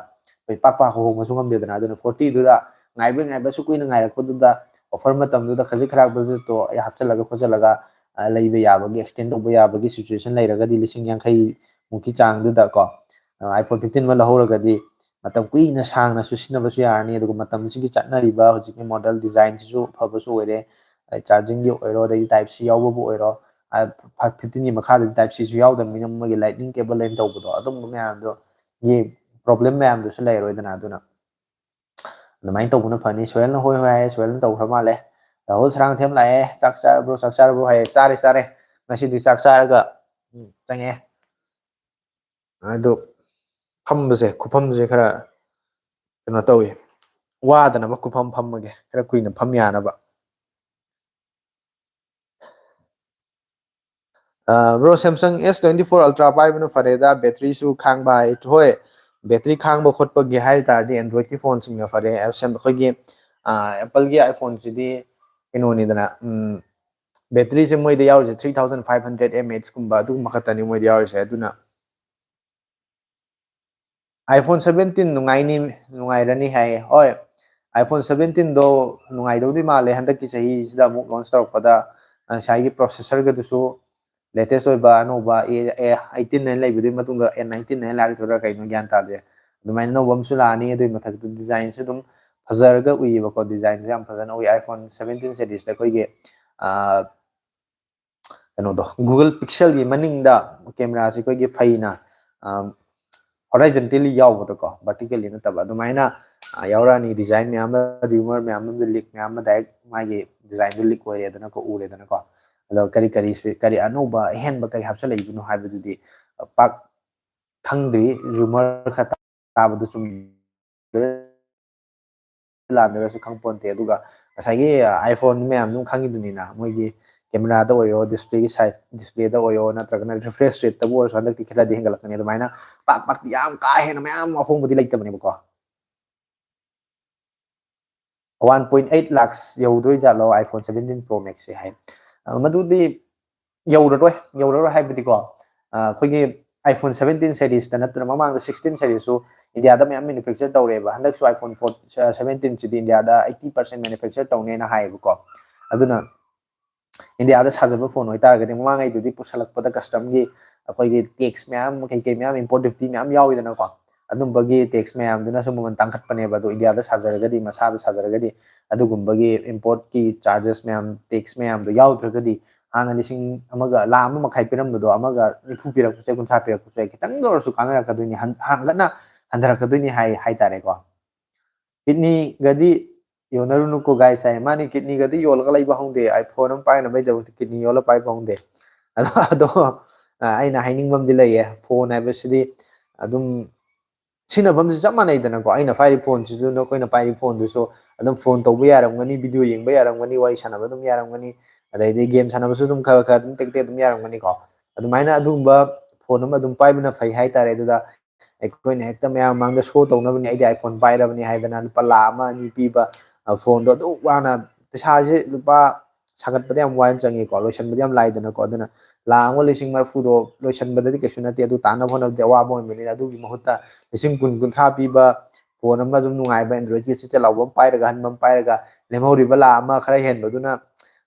ꯑꯩꯈꯣꯏ ꯄꯥꯛ ꯄꯥꯛ ꯍꯣꯡꯕꯁꯨ ꯉꯝꯗꯦꯗꯅ꯫ ꯑꯗꯨꯅ ꯐꯣꯔꯇꯤꯗꯨꯗ ꯉꯥꯏꯕ ꯉꯥꯏꯕ ꯑꯁꯨꯛ ꯀꯨꯏꯅ ꯉꯥꯏꯔꯛꯄꯗꯨꯗ, ꯑꯣꯐꯔ ꯃꯇꯝꯗꯨꯗ ꯈꯖꯤꯛ ꯈꯔꯥꯛ ꯕꯖꯦꯠꯇꯣ ꯑꯩ ꯍꯥꯞꯆꯤꯜꯂꯒ ꯈꯣꯠꯆꯜꯂꯒ, ꯂꯩꯕ ꯌꯥꯕꯒꯤ, ꯑꯦꯛꯁꯇꯦꯟ ꯇꯧꯕ ꯌꯥꯕꯒꯤ ꯁꯤꯆꯨꯋꯦꯁꯟ ꯂꯩꯔꯒꯗꯤ, ꯂꯤꯁꯤꯡ ꯌꯥꯡꯈꯩ ꯃꯨꯛꯀꯤ ꯆꯥꯡꯗꯨꯗ ꯀꯣ, iPhone fifteen ꯑꯃ ꯂꯧꯍꯧꯔꯒꯗꯤ ꯃꯇꯝ ꯀꯨꯏꯅ ꯁꯥꯡꯅꯁꯨ ꯁꯤꯖꯤꯟꯅꯕꯁꯨ ꯌꯥꯔꯅꯤ꯫ ꯑꯗꯨꯒ ꯃꯇꯝꯁꯤꯒꯤ ꯆꯠꯅꯔꯤꯕ ꯍꯧꯖꯤꯛꯀꯤ ꯃꯣꯗꯦꯜ ꯗꯤꯖꯥꯏꯟꯁꯤꯁꯨ ꯐꯕꯁꯨ ꯑꯣꯏꯔꯦ, ꯆꯥꯔꯖꯤꯡꯒꯤ ꯑꯣꯏꯔꯣ, ꯑꯗꯒꯤ Type C ꯌꯥꯎꯕꯕꯨ ꯑꯣꯏꯔꯣ, ꯐꯤꯐꯇꯤꯟꯒꯤ ꯃꯈꯥꯗꯗꯤ Type Cꯁꯨ ꯌꯥꯎꯗꯕꯅꯤꯅ, ꯃꯣꯏꯒꯤ Lightning cable ꯂꯩꯅ ꯇꯧꯕꯗꯣ, ꯑꯗꯨꯝꯕ ꯃꯌꯥꯝꯗꯣꯒꯤ ꯄ꯭ꯔꯣꯕ꯭ꯂꯦꯝ ꯃꯌꯥꯝꯗꯨꯁꯨ ꯂꯩꯔꯣꯏꯗꯅ꯫ ꯑꯗꯨꯅ ꯑꯗꯨꯃꯥꯏꯅ ꯇꯧꯕꯅ ꯐꯅꯤ꯫ ꯁꯣꯍꯦꯜꯅ "ꯍꯣꯏ ꯍꯣꯏ" ꯍꯥꯏꯌꯦ, ꯁꯣꯍꯦꯜꯅ ꯇꯧꯈ꯭ꯔ ꯃꯥꯜꯂꯦ꯫ ꯔꯥꯍꯨꯜ ꯁꯔꯥꯡꯊꯦꯝ ꯂꯥꯛꯑꯦ, "ꯆꯥꯛ ꯆꯥꯔꯕ꯭ꯔꯣ, ꯆꯥꯛ ꯆꯥꯔꯕ꯭ꯔꯣ?" ꯍꯥꯏꯌꯦ꯫ "ꯆꯥꯔꯦ, ꯆꯥꯔꯦ, ꯉꯁꯤꯗꯤ ꯆꯥꯛ ꯆꯥꯔꯒ ꯆꯪꯉꯛꯑꯦ"꯫ ꯑꯗꯨ ꯐꯝꯕꯁꯦ, ꯈꯨꯐꯝꯁꯦ ꯈꯔ ꯀꯩꯅꯣ ꯇꯧꯋꯤ, ꯋꯥꯗꯅꯕ ꯈꯨꯐꯝ ꯐꯝꯃꯒꯦ, ꯈꯔ ꯀꯨꯏꯅ ꯐꯝ ꯌꯥꯅꯕ꯫ Bro, Samsung S twenty four Ultra ꯄꯥꯏꯕꯅ ꯐꯔꯦꯗ, ꯕꯦꯇ꯭ꯔꯤꯁꯨ ꯈꯥꯡꯕ ꯍꯥꯏ꯫ ꯍꯣꯏ, ꯕꯦꯇ꯭ꯔꯤ ꯈꯥꯡꯕ ꯈꯣꯠꯄꯒꯤ ꯍꯥꯏ ꯇꯥꯔꯗꯤ Androidꯀꯤ ꯐꯣꯟꯁꯤꯡꯅ ꯐꯔꯦ꯫ ꯑꯩꯈꯣꯏꯒꯤ Appleꯒꯤ iPhoneꯁꯤꯗꯤ ꯀꯩꯅꯣꯅꯤꯗꯅ, ꯕꯦꯇ꯭ꯔꯤꯁꯦ ꯃꯣꯏꯗ ꯌꯥꯎꯔꯤꯁꯦ three thousand five hundred mAh ꯀꯨꯝꯕ ꯑꯗꯨꯒꯨꯝꯕ ꯈꯛꯇꯅꯤ ꯃꯣꯏꯗ ꯌꯥꯎꯔꯤꯁꯦ꯫ ꯑꯗꯨꯅ iPhone seventeen ꯅꯨꯡꯉꯥꯏꯅꯤ, ꯅꯨꯡꯉꯥꯏꯔꯅꯤ ꯍꯥꯏꯌꯦ꯫ ꯍꯣꯏ, iPhone seventeenꯗꯣ ꯅꯨꯡꯉꯥꯏꯗꯧꯗꯤ ꯃꯥꯜꯂꯦ꯫ ꯍꯟꯗꯛꯀꯤ ꯆꯍꯤꯁꯤꯗ ꯑꯃꯨꯛ ꯂꯣꯟꯁ ꯇꯧꯔꯛꯄꯗ ꯉꯁꯥꯏꯒꯤ ꯄ꯭ꯔꯣꯁꯦꯁꯔꯒꯗꯨꯁꯨ ꯂꯦꯇꯦꯁ ꯑꯣꯏꯕ ꯑꯅꯧꯕ A, A eighteen ꯍꯥꯏꯅ ꯂꯩꯕꯗꯨꯒꯤ ꯃꯇꯨꯡꯗ A nineteen ꯍꯥꯏꯅ ꯂꯥꯛꯈꯤꯗꯣꯏꯔꯥ ꯀꯩꯅꯣ ꯒ꯭ꯌꯥꯟ ꯇꯥꯗꯦ꯫ ꯑꯗꯨꯃꯥꯏꯅ ꯑꯅꯧꯕ ꯑꯃꯁꯨ ꯂꯥꯛꯑꯅꯤ꯫ ꯑꯗꯨꯒꯤ ꯃꯊꯛꯇ ꯗꯤꯖꯥꯏꯟꯁꯨ ꯑꯗꯨꯝ ꯐꯖꯔꯒ ꯎꯏꯌꯦꯕꯀꯣ, ꯗꯤꯖꯥꯏꯟꯁꯨ ꯌꯥꯝ ꯐꯖꯅ ꯎꯏ꯫ iPhone seventeen seriesꯇ ꯑꯩꯈꯣꯏꯒꯤ ꯀꯩꯅꯣꯗꯣ, Google Pixelꯒꯤ ꯃꯅꯤꯡꯗ ꯀꯦꯃꯦꯔꯥꯁꯤ ꯑꯩꯈꯣꯏꯒꯤ ꯐꯩꯅ horizontally ꯌꯥꯎꯕꯗꯣꯀꯣ, vertically ꯅꯠꯇꯕ, ꯑꯗꯨꯃꯥꯏꯅ ꯌꯥꯎꯔꯛꯑꯅꯤ꯫ ꯗꯤꯖꯥꯏꯟ ꯃꯌꯥꯝ ꯑꯃ, ꯔꯤꯌꯨꯃꯔ ꯃꯌꯥꯝ ꯑꯃ, ꯂꯤꯛ ꯃꯌꯥꯝ ꯑꯃ ꯗꯥꯏꯔꯦꯛ ꯃꯥꯒꯤ ꯗꯤꯖꯥꯏꯟꯗꯣ ꯂꯤꯛ ꯑꯣꯏꯔꯦꯗꯅꯀꯣ, ꯎꯔꯦꯗꯅꯀꯣ꯫ ꯑꯗꯣ ꯀꯔꯤ ꯀꯔꯤ ꯀꯔꯤ ꯑꯅꯧꯕ ꯑꯍꯦꯟꯕ ꯀꯔꯤ ꯍꯥꯞꯆꯜꯂꯛꯏꯕꯅꯣ ꯍꯥꯏꯕꯗꯨꯗꯤ ꯄꯥꯛ ꯈꯪꯗ꯭ꯔꯤ꯫ ꯔꯤꯌꯨꯃꯔ ꯈꯔ ꯇꯥꯕꯗꯣ ꯆꯨꯝ ꯂꯥꯟꯗꯒꯁꯨ ꯈꯪꯄꯣꯟꯇꯦ꯫ ꯑꯗꯨꯒ ꯉꯁꯥꯏꯒꯤ iPhone ꯃꯌꯥꯝ ꯑꯗꯨꯝ ꯈꯪꯉꯤꯗꯨꯅꯤꯅ, ꯃꯣꯏꯒꯤ ꯀꯦꯃꯦꯔꯥꯗ ꯑꯣꯏꯔꯣ, ꯗꯤꯁꯄ꯭ꯂꯦꯒꯤ ꯁꯥꯏꯖ, ꯗꯤꯁꯄ꯭ꯂꯦꯗ ꯑꯣꯏꯔꯣ, ꯅꯠꯇ꯭ꯔꯒꯅ ꯔꯤꯐ꯭ꯔꯦꯁ ꯔꯦꯠꯇꯕꯨ ꯑꯣꯏꯔꯁꯨ ꯍꯟꯗꯛꯇꯤ ꯈꯔꯗꯤ ꯍꯦꯟꯒꯠꯂꯛꯀꯅꯤ꯫ ꯑꯗꯨꯃꯥꯏꯅ ꯄꯥꯛ ꯄꯥꯛꯇꯤ ꯌꯥꯝ ꯀꯥ ꯍꯦꯟꯅ ꯃꯌꯥꯝ ꯑꯍꯣꯡꯕꯗꯤ ꯂꯩꯇꯕꯅꯦꯕꯀꯣ꯫ One point eight lakhs ꯌꯧꯗꯣꯏ ꯖꯥꯠꯂꯣ iPhone seventeen Pro Maxꯁꯦ ꯍꯥꯏ꯫ ꯃꯗꯨꯗꯤ ꯌꯧꯔꯔꯣꯏ꯫ ꯌꯧꯔꯔꯣꯏ ꯍꯥꯏꯕꯗꯤꯀꯣ, ꯑꯩꯈꯣꯏꯒꯤ iPhone seventeen seriesꯇ ꯅꯠꯇꯅ ꯃꯃꯥꯡꯗ sixteen seriesꯁꯨ ꯏꯟꯗꯤꯌꯥꯗ ꯃꯌꯥꯝ manufacture ꯇꯧꯔꯦꯕ꯫ ꯍꯟꯗꯛꯁꯨ iPhone four seventeenꯁꯤꯗꯤ ꯏꯟꯗꯤꯌꯥꯗ eighty percent manufacture ꯇꯧꯅꯦꯅ ꯍꯥꯏꯌꯦꯕꯀꯣ꯫ ꯑꯗꯨꯅ ꯏꯟꯗꯤꯌꯥꯗ ꯁꯥꯖꯕ ꯐꯣꯟ ꯑꯣꯏꯇꯥꯔꯒꯗꯤ, ꯃꯃꯥꯡꯉꯩꯗꯨꯗꯤ ꯄꯨꯁꯜꯂꯛꯄꯗ ꯀꯁꯇꯝꯒꯤ ꯑꯩꯈꯣꯏꯒꯤ ꯇꯦꯛꯁ ꯃꯌꯥꯝ, ꯀꯩꯀꯩ ꯃꯌꯥꯝ, ꯏꯝꯄꯣꯔꯠ ꯗ꯭ꯌꯨꯇꯤ ꯃꯌꯥꯝ ꯌꯥꯎꯋꯤꯗꯅꯀꯣ, ꯑꯗꯨꯝꯕꯒꯤ ꯇꯦꯛꯁ ꯃꯌꯥꯝꯗꯨꯅꯁꯨ ꯃꯃꯜ ꯇꯥꯡꯈꯠꯄꯅꯦꯕ꯫ ꯑꯗꯣ ꯏꯟꯗꯤꯌꯥꯗ ꯁꯥꯖꯔꯒꯗꯤ, ꯃꯁꯥꯗ ꯁꯥꯖꯔꯒꯗꯤ, ꯑꯗꯨꯒꯨꯝꯕꯒꯤ ꯏꯝꯄꯣꯔꯠꯀꯤ ꯆꯥꯔꯖꯦꯁ ꯃꯌꯥꯝ, ꯇꯦꯛꯁ ꯃꯌꯥꯝꯗꯣ ꯌꯥꯎꯗ꯭ꯔꯒꯗꯤ, ꯍꯥꯟꯅ ꯂꯤꯁꯤꯡ ꯑꯃꯒ, ꯂꯥꯈ ꯑꯃ ꯃꯈꯥꯏ ꯄꯤꯔꯝꯕꯗꯣ ꯑꯃꯒ ꯅꯤꯐꯨ ꯄꯤꯔꯛꯄꯁꯨ ꯌꯥꯏ, ꯀꯨꯟꯊ꯭ꯔꯥ ꯄꯤꯔꯛꯄꯁꯨ ꯌꯥꯏ, ꯈꯤꯇꯪꯗ ꯑꯣꯏꯔꯁꯨ ꯀꯥꯟꯅꯔꯛꯀꯗꯣꯏꯅꯤ, ꯍꯟ-, ꯍꯟꯒꯠꯅ ꯍꯟꯊꯔꯛꯀꯗꯣꯏꯅꯤ ꯍꯥꯏ, ꯍꯥꯏꯇꯥꯔꯦꯀꯣ꯫ ꯀꯤꯠꯅꯤꯒꯗꯤ ꯌꯣꯟꯅꯔꯨꯅꯨꯀꯣ guys ꯍꯥꯏ꯫ ꯃꯥꯅꯤ, ꯀꯤꯠꯅꯤꯒꯗꯤ ꯌꯣꯜꯂꯒ ꯂꯩꯕ ꯍꯧꯗꯦ, iPhone ꯑꯃ ꯄꯥꯏꯅꯕꯩꯗꯃꯛꯇ ꯀꯤꯠꯅꯤ ꯌꯣꯜꯂ ꯄꯥꯏꯕ ꯍꯧꯗꯦ꯫ ꯑꯗꯣ, ꯑꯗꯣ, ꯑ, ꯑꯩꯅ ꯍꯥꯏꯅꯤꯡꯕ ꯑꯃꯗꯤ ꯂꯩꯌꯦ, ꯐꯣꯟ ꯍꯥꯏꯕꯁꯤꯗꯤ ꯑꯗꯨꯝ ꯁꯤꯖꯤꯟꯅꯐꯝꯁꯤ ꯆꯞ ꯃꯥꯟꯅꯩꯗꯅꯀꯣ꯫ ꯑꯩꯅ ꯄꯥꯏꯔꯤ ꯐꯣꯟꯁꯤꯁꯨ ꯅꯈꯣꯏꯅ ꯄꯥꯏꯔꯤ ꯐꯣꯟꯗꯨꯁꯨ ꯑꯗꯨꯝ ꯐꯣꯟ ꯇꯧꯕ ꯌꯥꯔꯝꯒꯅꯤ, ꯚꯤꯗꯤꯑꯣ ꯌꯦꯡꯕ ꯌꯥꯔꯝꯒꯅꯤ, ꯋꯥꯔꯤ ꯁꯥꯟꯅꯕ ꯑꯗꯨꯝ ꯌꯥꯔꯝꯒꯅꯤ, ꯑꯗꯩꯗꯤ ꯒꯦꯝ ꯁꯥꯟꯅꯕꯁꯨ ꯑꯗꯨꯝ ꯈꯔ ꯈꯔ ꯑꯗꯨꯝ ꯇꯦꯛ ꯇꯦꯛ ꯑꯗꯨꯝ ꯌꯥꯔꯝꯒꯅꯤꯀꯣ꯫ ꯑꯗꯨꯃꯥꯏꯅ ꯑꯗꯨꯒꯨꯝꯕ ꯐꯣꯟ ꯑꯃ ꯑꯗꯨꯝ ꯄꯥꯏꯕꯅ ꯐꯩ ꯍꯥꯏꯇꯥꯔꯦ꯫ ꯑꯗꯨꯗ ꯑꯩꯈꯣꯏꯅ ꯍꯦꯛꯇ ꯃꯌꯥꯝ ꯃꯥꯡꯗ ꯁꯣ ꯇꯧꯅꯕꯅꯤ, "ꯑꯩꯗꯤ iPhone ꯄꯥꯏꯔꯕꯅꯤ" ꯍꯥꯏꯗꯅ ꯂꯨꯄꯥ ꯂꯥꯈ ꯑꯃ ꯑꯅꯤ ꯄꯤꯕ, ꯑ, ꯐꯣꯟꯗꯣ ꯑꯗꯨꯛ ꯋꯥꯅ, ꯄꯩꯁꯥꯁꯦ ꯂꯨꯄꯥ ꯁꯥꯒꯠꯄꯗ ꯌꯥꯝ ꯋꯥꯅ ꯆꯪꯉꯤꯀꯣ, ꯂꯣꯏꯁꯟꯕꯗꯤ ꯌꯥꯝ ꯂꯥꯏꯗꯅꯀꯣ꯫ ꯑꯗꯨꯅ ꯂꯥꯈ ꯑꯃ ꯂꯤꯁꯤꯡ ꯃꯔꯤꯐꯨꯗꯣ ꯂꯣꯏꯁꯟꯕꯗꯗꯤ ꯀꯩꯁꯨ ꯅꯠꯇꯦ, ꯑꯗꯨ ꯇꯥꯟꯅꯕ ꯍꯣꯠꯅꯕꯗꯤ ꯑꯋꯥꯕ ꯑꯣꯏꯕꯅꯤꯅ, ꯑꯗꯨꯒꯤ ꯃꯍꯨꯠꯇ ꯂꯤꯁꯤꯡ ꯀꯨꯟ, ꯀꯨꯟꯊ꯭ꯔꯥ ꯄꯤꯕ ꯐꯣꯟ ꯑꯃ ꯑꯗꯨꯝ ꯅꯨꯡꯉꯥꯏꯕ Androidꯀꯤ ꯆꯦꯠ ꯆꯦꯠ ꯂꯥꯎꯕ ꯑꯃ ꯄꯥꯏꯔꯒ, ꯑꯍꯟꯕ ꯑꯃ ꯄꯥꯏꯔꯒ, ꯂꯦꯝꯍꯧꯔꯤꯕ ꯂꯥꯈ ꯑꯃ ꯈꯔ ꯍꯦꯟꯕꯗꯨꯅ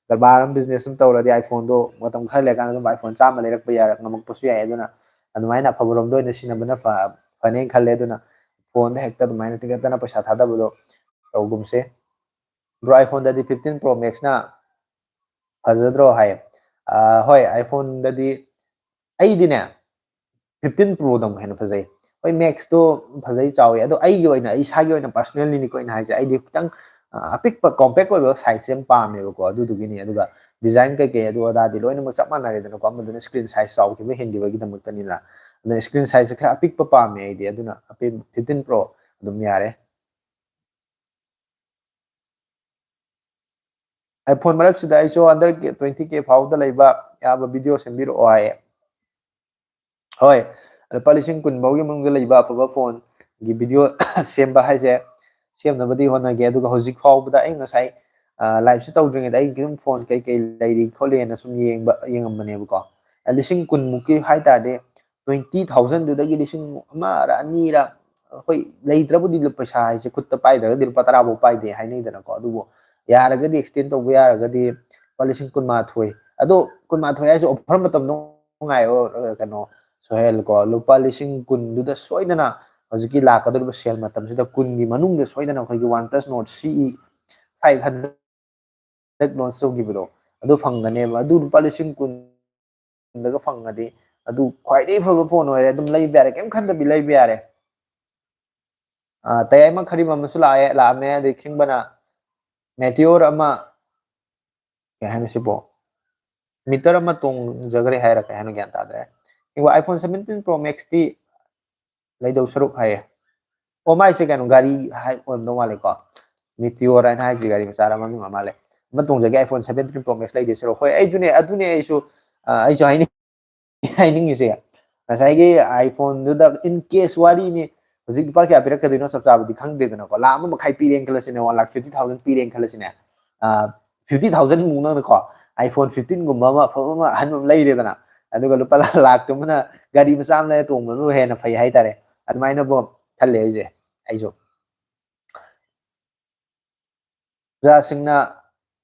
ꯀꯔꯕꯥꯔ ꯑꯃ, business ꯑꯃ ꯇꯧꯔꯗꯤ iPhoneꯗꯣ ꯃꯇꯝ ꯈꯔ ꯂꯩꯔꯀꯥꯟꯗ ꯑꯗꯨꯝ iPhone ꯆꯥꯝꯃ ꯂꯩꯔꯛꯄ ꯌꯥꯔ-, ꯉꯝꯃꯛꯄꯁꯨ ꯌꯥꯏ꯫ ꯑꯗꯨꯅ ꯑꯗꯨꯃꯥꯏꯅ ꯑꯐꯕꯔꯣꯝꯗ ꯑꯣꯏꯅ ꯁꯤꯖꯤꯟꯅꯕꯅ ꯐ-, ꯐꯅꯦꯅ ꯈꯜꯂꯦ꯫ ꯑꯗꯨꯅ ꯐꯣꯟꯗ ꯍꯦꯛꯇ ꯑꯗꯨꯃꯥꯏꯅ ꯇꯤꯡꯈꯠꯇꯅ ꯄꯩꯁꯥ ꯊꯥꯗꯕꯗꯣ ꯇꯧꯒꯨꯝꯁꯦ꯫ Bro, iPhoneꯗꯗꯤ fifteen Pro Maxꯅ ꯐꯖꯗ꯭ꯔꯣ ꯍꯥꯏ꯫ ꯑ, ꯍꯣꯏ, iPhoneꯗꯗꯤ ꯑꯩꯗꯤꯅꯦ, fifteen Proꯗ ꯑꯃꯨꯛ ꯍꯦꯟꯅ ꯐꯖꯩ꯫ ꯍꯣꯏ, Maxꯇꯣ ꯐꯖꯩ, ꯆꯥꯎꯋꯤ, ꯑꯗꯣ ꯑꯩꯒꯤ ꯑꯣꯏꯅ, ꯑꯩ ꯏꯁꯥꯒꯤ ꯑꯣꯏꯅ personallyꯅꯤꯀꯣ ꯑꯩꯅ ꯍꯥꯏꯁꯦ, ꯑꯩꯗꯤ ꯈꯤꯇꯪ, ꯑ, ꯑꯄꯤꯛꯄ, compact ꯑꯣꯏꯕ sizeꯁꯦ ꯌꯥꯝ ꯄꯥꯝꯃꯦꯕꯀꯣ꯫ ꯑꯗꯨꯗꯨꯒꯤꯅꯤ꯫ ꯑꯗꯨꯒ design ꯀꯩꯀꯩ ꯑꯗꯨ ꯑꯗꯥꯗꯤ ꯂꯣꯏꯅꯃꯛ ꯆꯞ ꯃꯥꯟꯅꯔꯦꯗꯅꯀꯣ, ꯑꯃꯗꯨꯅ screen size ꯆꯥꯎꯈꯤꯕ ꯍꯦꯟꯈꯤꯕꯒꯤꯗꯃꯛꯇꯅꯤꯅ꯫ ꯑꯗꯨꯅ screen sizeꯁꯦ ꯈꯔ ꯑꯄꯤꯛꯄ ꯄꯥꯝꯃꯦ ꯑꯩꯗꯤ, ꯑꯗꯨꯅ ꯑꯄꯤꯛ-, fifteen Pro ꯑꯗꯨꯝ ꯌꯥꯔꯦ꯫ iPhone ꯃꯔꯛꯁꯤꯗ ꯑꯩꯁꯨ under twenty K ꯐꯥꯎꯗ ꯂꯩꯕ ꯌꯥꯕ video ꯁꯦꯝꯕꯤꯔꯛꯑꯣ ꯍꯥꯏꯌꯦ꯫ ꯍꯣꯏ, ꯂꯨꯄꯥ ꯂꯤꯁꯤꯡ ꯀꯨꯟ ꯐꯥꯎꯒꯤ ꯃꯅꯨꯡꯗ ꯂꯩꯕ ꯑꯐꯕ phoneꯒꯤ video ꯁꯦꯝꯕ ꯍꯥꯏꯁꯦ, ꯁꯦꯝꯅꯕꯗꯤ ꯍꯣꯠꯅꯒꯦ꯫ ꯑꯗꯨꯒ ꯍꯧꯖꯤꯛ ꯐꯥꯎꯕꯗ ꯑꯩ ꯉꯁꯥꯏ, ꯑ, liveꯁꯤ ꯇꯧꯗ꯭ꯔꯤꯉꯩꯗ ꯑꯩ ꯑꯗꯨꯝ phone ꯀꯩꯀꯩ ꯂꯩꯔꯤ ꯈꯣꯠꯂꯤꯅ ꯁꯨꯝ ꯌꯦꯡꯕ, ꯌꯦꯡꯉꯝꯕꯅꯦꯕꯀꯣ꯫ ꯑ, ꯂꯤꯁꯤꯡ ꯀꯨꯟꯃꯨꯛꯀꯤ ꯍꯥꯏ ꯇꯥꯔꯗꯤ, twenty thousandꯗꯨꯗꯒꯤ ꯂꯤꯁꯤꯡ ꯑꯃꯔ ꯑꯅꯤꯔ, ꯑꯩꯈꯣꯏ ꯂꯩꯇ꯭ꯔꯕꯨꯗꯤ ꯂꯨ-, ꯄꯩꯁꯥ ꯍꯥꯏꯁꯦ ꯈꯨꯠꯇ ꯄꯥꯏꯗ꯭ꯔꯒꯗꯤ ꯂꯨꯄꯥ ꯇꯔꯥ ꯐꯥꯎ ꯄꯥꯏꯗꯦ ꯍꯥꯏꯅꯩꯗꯅꯀꯣ꯫ ꯑꯗꯨꯕꯨ ꯌꯥꯔꯒꯗꯤ extend ꯇꯧꯕ ꯌꯥꯔꯒꯗꯤ, ꯂꯨꯄꯥ ꯂꯤꯁꯤꯡ ꯀꯨꯟꯃꯥꯊꯣꯏ꯫ ꯑꯗꯣ ꯀꯨꯟꯃꯥꯊꯣꯏ ꯍꯥꯏꯁꯦ offer ꯃꯇꯝꯗꯣ ꯉꯥꯏꯌꯣ, ꯑ, ꯀꯩꯅꯣ, ꯁꯣꯍꯦꯜ ꯀꯣ, ꯂꯨꯄꯥ ꯂꯤꯁꯤꯡ ꯀꯨꯟꯗꯨꯗ ꯁꯣꯏꯗꯅ ꯍꯧꯖꯤꯛꯀꯤ ꯂꯥꯛꯀꯗꯧꯔꯤꯕ ꯁꯦꯜ ꯃꯇꯝꯁꯤꯗ ꯀꯨꯟꯒꯤ ꯃꯅꯨꯡꯗ ꯁꯣꯏꯗꯅ ꯑꯩꯈꯣꯏꯒꯤ OnePlus Nord C E five hundred ꯍꯟꯗꯛ launch ꯇꯧꯈꯤꯕꯗꯣ, ꯑꯗꯨ ꯐꯪꯒꯅꯦꯕ꯫ ꯑꯗꯨ ꯂꯨꯄꯥ ꯂꯤꯁꯤꯡ ꯀꯨꯟꯗꯒ ꯐꯪꯉꯗꯤ ꯑꯗꯨ ꯈ꯭ꯋꯥꯏꯗꯒꯤ ꯐꯕ phone ꯑꯣꯏꯔꯦ꯫ ꯑꯗꯨꯝ ꯂꯩꯕ ꯌꯥꯔꯦ, ꯀꯩꯝ ꯈꯟꯗꯕꯤ ꯂꯩꯕ ꯌꯥꯔꯦ꯫ ꯑ, ꯇꯌꯥꯏꯃ ꯈꯔꯤꯝ ꯑꯃꯁꯨ ꯂꯥꯛꯑꯦ, ꯂꯥꯛꯑꯝꯃꯦ꯫ ꯑꯗꯩ ꯈꯤꯡꯕꯅ Meteor ꯑꯃ, ꯀꯩ ꯍꯥꯏꯅꯣ ꯁꯤꯕꯣ? Meteor ꯑꯃ ꯇꯣꯡꯖꯈ꯭ꯔꯦ ꯍꯥꯏꯔ ꯀꯩ ꯍꯥꯏꯅꯣ ꯒ꯭ꯌꯥꯟ ꯇꯥꯗ꯭ꯔꯦ꯫ ꯈꯤꯡꯕ iPhone seventeen Pro Max ꯇꯤ ꯂꯩꯗꯧ ꯁꯔꯨꯛ ꯍꯥꯏꯌꯦ꯫ ꯑꯣ, ꯃꯥꯏꯁꯦ ꯀꯩꯅꯣ, ꯒꯥꯔꯤ ꯍꯥꯏ ꯑꯣꯏꯔꯝꯗꯧ ꯃꯥꯜꯂꯦꯀꯣ꯫ Meteor ꯍꯥꯏꯅ ꯍꯥꯏꯁꯤ ꯒꯥꯔꯤ ꯃꯆꯥ ꯑꯃ ꯃꯃꯤꯡ ꯑꯃ ꯂꯩ꯫ ꯑꯃ ꯇꯣꯡꯖꯒꯦ, iPhone seventeen Pro Max ꯂꯩꯗꯣꯏ ꯁꯔꯨꯛ꯫ ꯍꯣꯏ, ꯑꯩꯁꯨꯅꯦ, ꯑꯗꯨꯅꯦ ꯑꯩꯁꯨ, ꯑ, ꯑꯩꯁꯨ ꯍꯥꯏꯅꯤꯡ-, ꯍꯥꯏꯅꯤꯡꯉꯤꯁꯦ꯫ ꯉꯁꯥꯏꯒꯤ iPhone ꯗꯨꯗ in case ꯋꯥꯔꯤꯅꯤ, ꯍꯧꯖꯤꯛ ꯂꯨꯄꯥ ꯀꯌꯥ ꯄꯤꯔꯛꯀꯗꯣꯏꯅꯣ ꯆꯞ ꯆꯥꯕꯗꯤ ꯈꯪꯗꯦꯗꯅꯀꯣ꯫ ꯂꯥꯛ ꯑꯃ ꯃꯈꯥꯏ ꯄꯤꯔꯦꯅ ꯈꯜꯂꯁꯤꯅꯦ, one lakh fifty thousand ꯄꯤꯔꯦꯅ ꯈꯜꯂꯁꯤꯅꯦ꯫ ꯑ, fifty thousand ꯃꯨꯛ ꯅꯪꯅꯀꯣ, iPhone fifteen ꯒꯨꯝꯕ ꯑꯃ ꯑꯐꯕ ꯑꯃ ꯑꯍꯟꯕ ꯑꯃ ꯂꯩꯔꯦꯗꯅ, ꯑꯗꯨꯒ ꯂꯨꯄꯥ ꯂꯥꯛ ꯇꯨꯃꯅ ꯒꯥꯔꯤ ꯃꯆꯥ ꯑꯃ ꯂꯩꯔ ꯇꯣꯡꯕꯅꯕꯨ ꯍꯦꯟꯅ ꯐꯩ ꯍꯥꯏꯇꯥꯔꯦ꯫ ꯑꯗꯨꯃꯥꯏꯅꯕꯨ ꯈꯜꯂꯦ ꯑꯩꯁꯦ, ꯑꯩꯁꯨ꯫ ꯑꯣꯖꯥꯁꯤꯡꯅ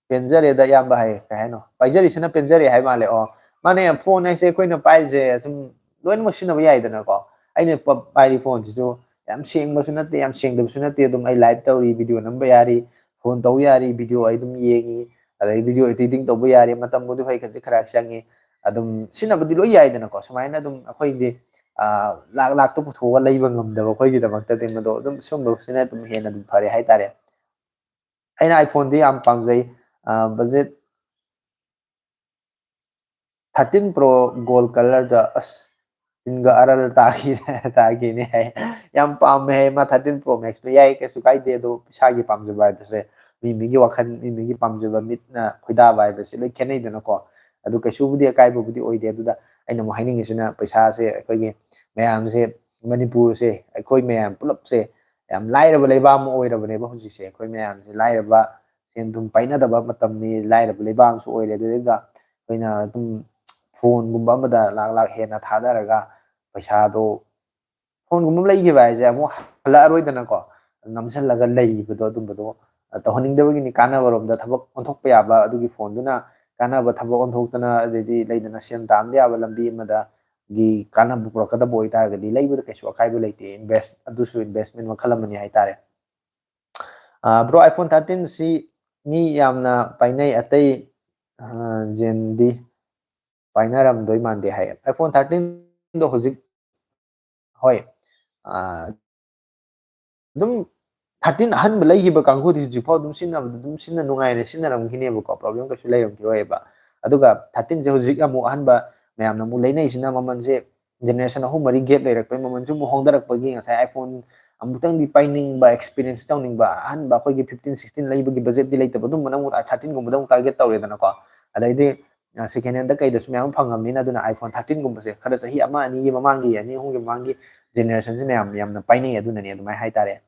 ꯄꯦꯟꯖꯔꯦꯗ ꯏꯌꯥꯝꯕ ꯍꯥꯏꯌꯦ꯫ ꯀꯩ ꯍꯥꯏꯅꯣ? ꯄꯥꯏꯖꯔꯤꯁꯤꯅ ꯄꯦꯟꯖꯔꯦ ꯍꯥꯏ ꯃꯥꯜꯂꯦ꯫ ꯑꯣ, ꯃꯥꯅꯦ, phone ꯍꯥꯏꯁꯦ ꯑꯩꯈꯣꯏꯅ ꯄꯥꯏꯔꯤꯁꯦ ꯁꯨꯝ ꯂꯣꯏꯅꯃꯛ ꯁꯤꯖꯤꯟꯅꯕ ꯌꯥꯏꯗꯅꯀꯣ꯫ ꯑꯩꯅ ꯄ-, ꯄꯥꯏꯔꯤ phone ꯁꯤꯁꯨ ꯌꯥꯝ ꯁꯦꯡꯕꯁꯨ ꯅꯠꯇꯦ, ꯌꯥꯝ ꯁꯦꯡꯗꯕꯁꯨ ꯅꯠꯇꯦ꯫ ꯑꯗꯨꯝ ꯑꯩ live ꯇꯧꯔꯤ, video ꯅꯝꯕ ꯌꯥꯔꯤ, phone ꯇꯧ ꯌꯥꯔꯤ, video ꯑꯩ ꯑꯗꯨꯝ ꯌꯦꯡꯉꯤ, ꯑꯗꯩ video editing ꯇꯧꯕ ꯌꯥꯔꯤ, ꯃꯇꯝꯕꯨꯗꯤ ꯍꯣꯏ ꯈꯖꯤꯛ ꯈꯔ ꯆꯪꯉꯤ꯫ ꯑꯗꯨꯝ ꯁꯤꯖꯤꯟꯅꯕꯗꯤ ꯂꯣꯏ ꯌꯥꯏꯗꯅꯀꯣ꯫ ꯁꯨꯃꯥꯏꯅ ꯑꯗꯨꯝ ꯑꯩꯈꯣꯏꯗꯤ, ꯑ, ꯂꯥꯛ ꯂꯥꯛꯇ ꯄꯨꯊꯣꯛꯑꯒ ꯂꯩꯕ ꯉꯝꯗꯕ ꯑꯩꯈꯣꯏꯒꯤꯗꯃꯛꯇꯗꯤ ꯃꯗꯣ ꯑꯗꯨꯝ ꯁꯤꯒꯨꯝꯕꯁꯤꯅ ꯑꯗꯨꯝ ꯍꯦꯟꯅ ꯑꯗꯨꯝ ꯐꯔꯦ ꯍꯥꯏꯇꯥꯔꯦ꯫ ꯑꯩꯅ iPhone ꯗꯤ ꯌꯥꯝ ꯄꯥꯝꯖꯩ꯫ ꯑ, budget thirteen Pro gold colour ꯗ, ꯑꯁ, ꯇꯤꯟꯒ ꯑꯔꯜ ꯇꯥꯈꯤ-, ꯇꯥꯈꯤꯅꯤ ꯍꯥꯏ꯫ ꯌꯥꯝ ꯄꯥꯝꯃꯦ ꯍꯥꯏ ꯃꯥ thirteen Pro Max ꯇꯣ꯫ ꯌꯥꯏ, ꯀꯩꯁꯨ ꯀꯥꯏꯗꯦ꯫ ꯑꯗꯣ ꯏꯁꯥꯒꯤ ꯄꯥꯝꯖꯕ ꯍꯥꯏꯕꯁꯦ, ꯃꯤ ꯃꯤꯒꯤ ꯋꯥꯈꯜ, ꯃꯤ ꯃꯤꯒꯤ ꯄꯥꯝꯖꯕ, ꯃꯤꯠꯅ ꯈꯣꯏꯗꯥꯕ ꯍꯥꯏꯕꯁꯦ ꯂꯣꯏ ꯈꯦꯠꯅꯩꯗꯅꯀꯣ꯫ ꯑꯗꯨ ꯀꯩꯁꯨꯕꯨꯗꯤ ꯑꯀꯥꯏꯕꯕꯨꯗꯤ ꯑꯣꯏꯗꯦ꯫ ꯑꯗꯨꯗ ꯑꯩꯅ ꯑꯃꯨꯛ ꯍꯥꯏꯅꯤꯡꯉꯤꯁꯤꯅ, ꯄꯩꯁꯥꯁꯦ ꯑꯩꯈꯣꯏꯒꯤ ꯃꯌꯥꯝꯁꯦ, ꯃꯅꯤꯄꯨꯔꯁꯦ, ꯑꯩꯈꯣꯏ ꯃꯌꯥꯝ ꯄꯨꯂꯞꯁꯦ ꯌꯥꯝ ꯂꯥꯏꯔꯕ ꯂꯩꯕꯥꯛ ꯑꯃ ꯑꯣꯏꯔꯕꯅꯦꯕ ꯍꯧꯖꯤꯛꯁꯦ꯫ ꯑꯩꯈꯣꯏ ꯃꯌꯥꯝꯁꯦ ꯂꯥꯏꯔꯕ, ꯁꯦꯟ ꯊꯨꯝ ꯄꯥꯏꯅꯗꯕ ꯃꯇꯝꯅꯤ, ꯂꯥꯏꯔꯕ ꯂꯩꯕꯥꯛ ꯑꯃꯁꯨ ꯑꯣꯏꯔꯦ꯫ ꯑꯗꯨꯗꯩꯗ ꯑꯩꯈꯣꯏꯅ ꯑꯗꯨꯝ phone ꯒꯨꯝꯕ ꯑꯃꯗ ꯂꯥꯛ ꯂꯥꯛ ꯍꯦꯟꯅ ꯊꯥꯗꯔꯒ ꯄꯩꯁꯥꯗꯣ, phone ꯒꯨꯝꯕ ꯑꯃ ꯂꯩꯈꯤꯕ ꯍꯥꯏꯁꯦ ꯑꯃꯨꯛ ꯍꯜꯂꯛꯑꯔꯣꯏꯗꯅꯀꯣ, ꯅꯝꯁꯤꯜꯂꯒ ꯂꯩꯕꯗꯣ, ꯑꯗꯨꯝꯕꯗꯣ ꯑ, ꯇꯧꯍꯟꯅꯤꯡꯗꯕꯒꯤꯅꯤ, ꯀꯥꯟꯅꯕꯔꯣꯝꯗ ꯊꯕꯛ ꯑꯣꯟꯊꯣꯛꯄ ꯌꯥꯕ, ꯑꯗꯨꯒꯤ ꯐꯣꯟꯗꯨꯅ ꯀꯥꯟꯅꯕ ꯊꯕꯛ ꯑꯣꯟꯊꯣꯛꯇꯅ, ꯑꯗꯩꯗꯤ ꯂꯩꯗꯅ ꯁꯦꯟ ꯇꯥꯟꯕ ꯌꯥꯕ ꯂꯝꯕꯤ ꯑꯃꯗꯒꯤ ꯀꯥꯟꯅꯕ ꯄꯨꯔꯛꯀꯗꯕ ꯑꯣꯏꯇꯥꯔꯒꯗꯤ ꯂꯩꯕꯗ ꯀꯩꯁꯨ ꯑꯀꯥꯏꯕ ꯂꯩꯇꯦ꯫ Invest, ꯑꯗꯨꯁꯨ investment ꯃꯈꯜ ꯑꯃꯅꯤ ꯍꯥꯏꯇꯥꯔꯦ꯫ ꯑ, bro, iPhone thirteen ꯁꯤ ꯃꯤ ꯌꯥꯝꯅ ꯄꯥꯏꯅꯩ, ꯑꯇꯩ, ꯑ, ꯖꯦꯟꯗꯤ ꯄꯥꯏꯅꯔꯝꯗꯣꯏ ꯃꯥꯟꯗꯦ ꯍꯥꯏ꯫ iPhone thirteen ꯗꯣ ꯍꯧꯖꯤꯛ, ꯍꯣꯏ, ꯑ, ꯑꯗꯨꯝ thirteen ꯑꯍꯟꯕ ꯂꯩꯈꯤꯕ ꯀꯥꯡꯕꯨꯗꯤ ꯍꯧꯖꯤꯛꯐꯥꯎ ꯑꯗꯨꯝ ꯁꯤꯖꯤꯟꯅꯕꯗ ꯑꯗꯨꯝ ꯁꯤꯖꯤꯟꯅ ꯅꯨꯡꯉꯥꯏꯅ ꯁꯤꯖꯤꯟꯅꯔꯝꯈꯤꯅꯦꯕꯀꯣ, problem ꯀꯩꯁꯨ ꯂꯩꯔꯝꯈꯤꯔꯣꯏꯕ꯫ ꯑꯗꯨꯒ thirteen ꯁꯦ ꯍꯧꯖꯤꯛ ꯑꯃꯨꯛ ꯑꯍꯟꯕ ꯃꯌꯥꯝꯅ ꯑꯃꯨꯛ ꯂꯩꯅꯩꯁꯤꯅ ꯃꯃꯜꯁꯦ generation ꯑꯍꯨꯝ ꯃꯔꯤ gap ꯂꯩꯔꯛꯄꯩ ꯃꯃꯜꯁꯨ ꯑꯃꯨꯛ ꯍꯣꯡꯊꯔꯛꯄꯒꯤ ꯉꯁꯥꯏ iPhone ꯑꯃꯨꯛꯇꯪꯗꯤ ꯄꯥꯏꯅꯤꯡꯕ, experience ꯇꯧꯅꯤꯡꯕ, ꯑꯍꯟꯕ ꯑꯩꯈꯣꯏꯒꯤ fifteen sixteen ꯂꯩꯕꯒꯤ budget ꯇꯤ ꯂꯩꯇꯕ, ꯑꯗꯨꯝꯕꯅ ꯑꯃꯨꯛ thirteen ꯒꯨꯝꯕꯗ ꯑꯃꯨꯛ target ꯇꯧꯔꯦꯗꯅꯀꯣ꯫ ꯑꯗꯩꯗꯤ, ꯑ, second hand ꯗ ꯀꯩꯗꯁꯨ ꯃꯌꯥꯝ ꯐꯪꯉꯕꯅꯤꯅ, ꯑꯗꯨꯅ iPhone thirteen ꯒꯨꯝꯕꯁꯦ ꯈꯔ ꯆꯍꯤ ꯑꯃ ꯑꯅꯤꯒꯤ ꯃꯃꯥꯡꯒꯤ, ꯑꯅꯤ ꯑꯍꯨꯝꯒꯤ ꯃꯃꯥꯡꯒꯤ generation ꯁꯦ ꯃꯌꯥꯝ ꯌꯥꯝꯅ ꯄꯥꯏꯅꯩ, ꯑꯗꯨꯅꯅꯦ ꯑꯗꯨꯃꯥꯏꯅ ꯍꯥꯏꯇꯥꯔꯦ꯫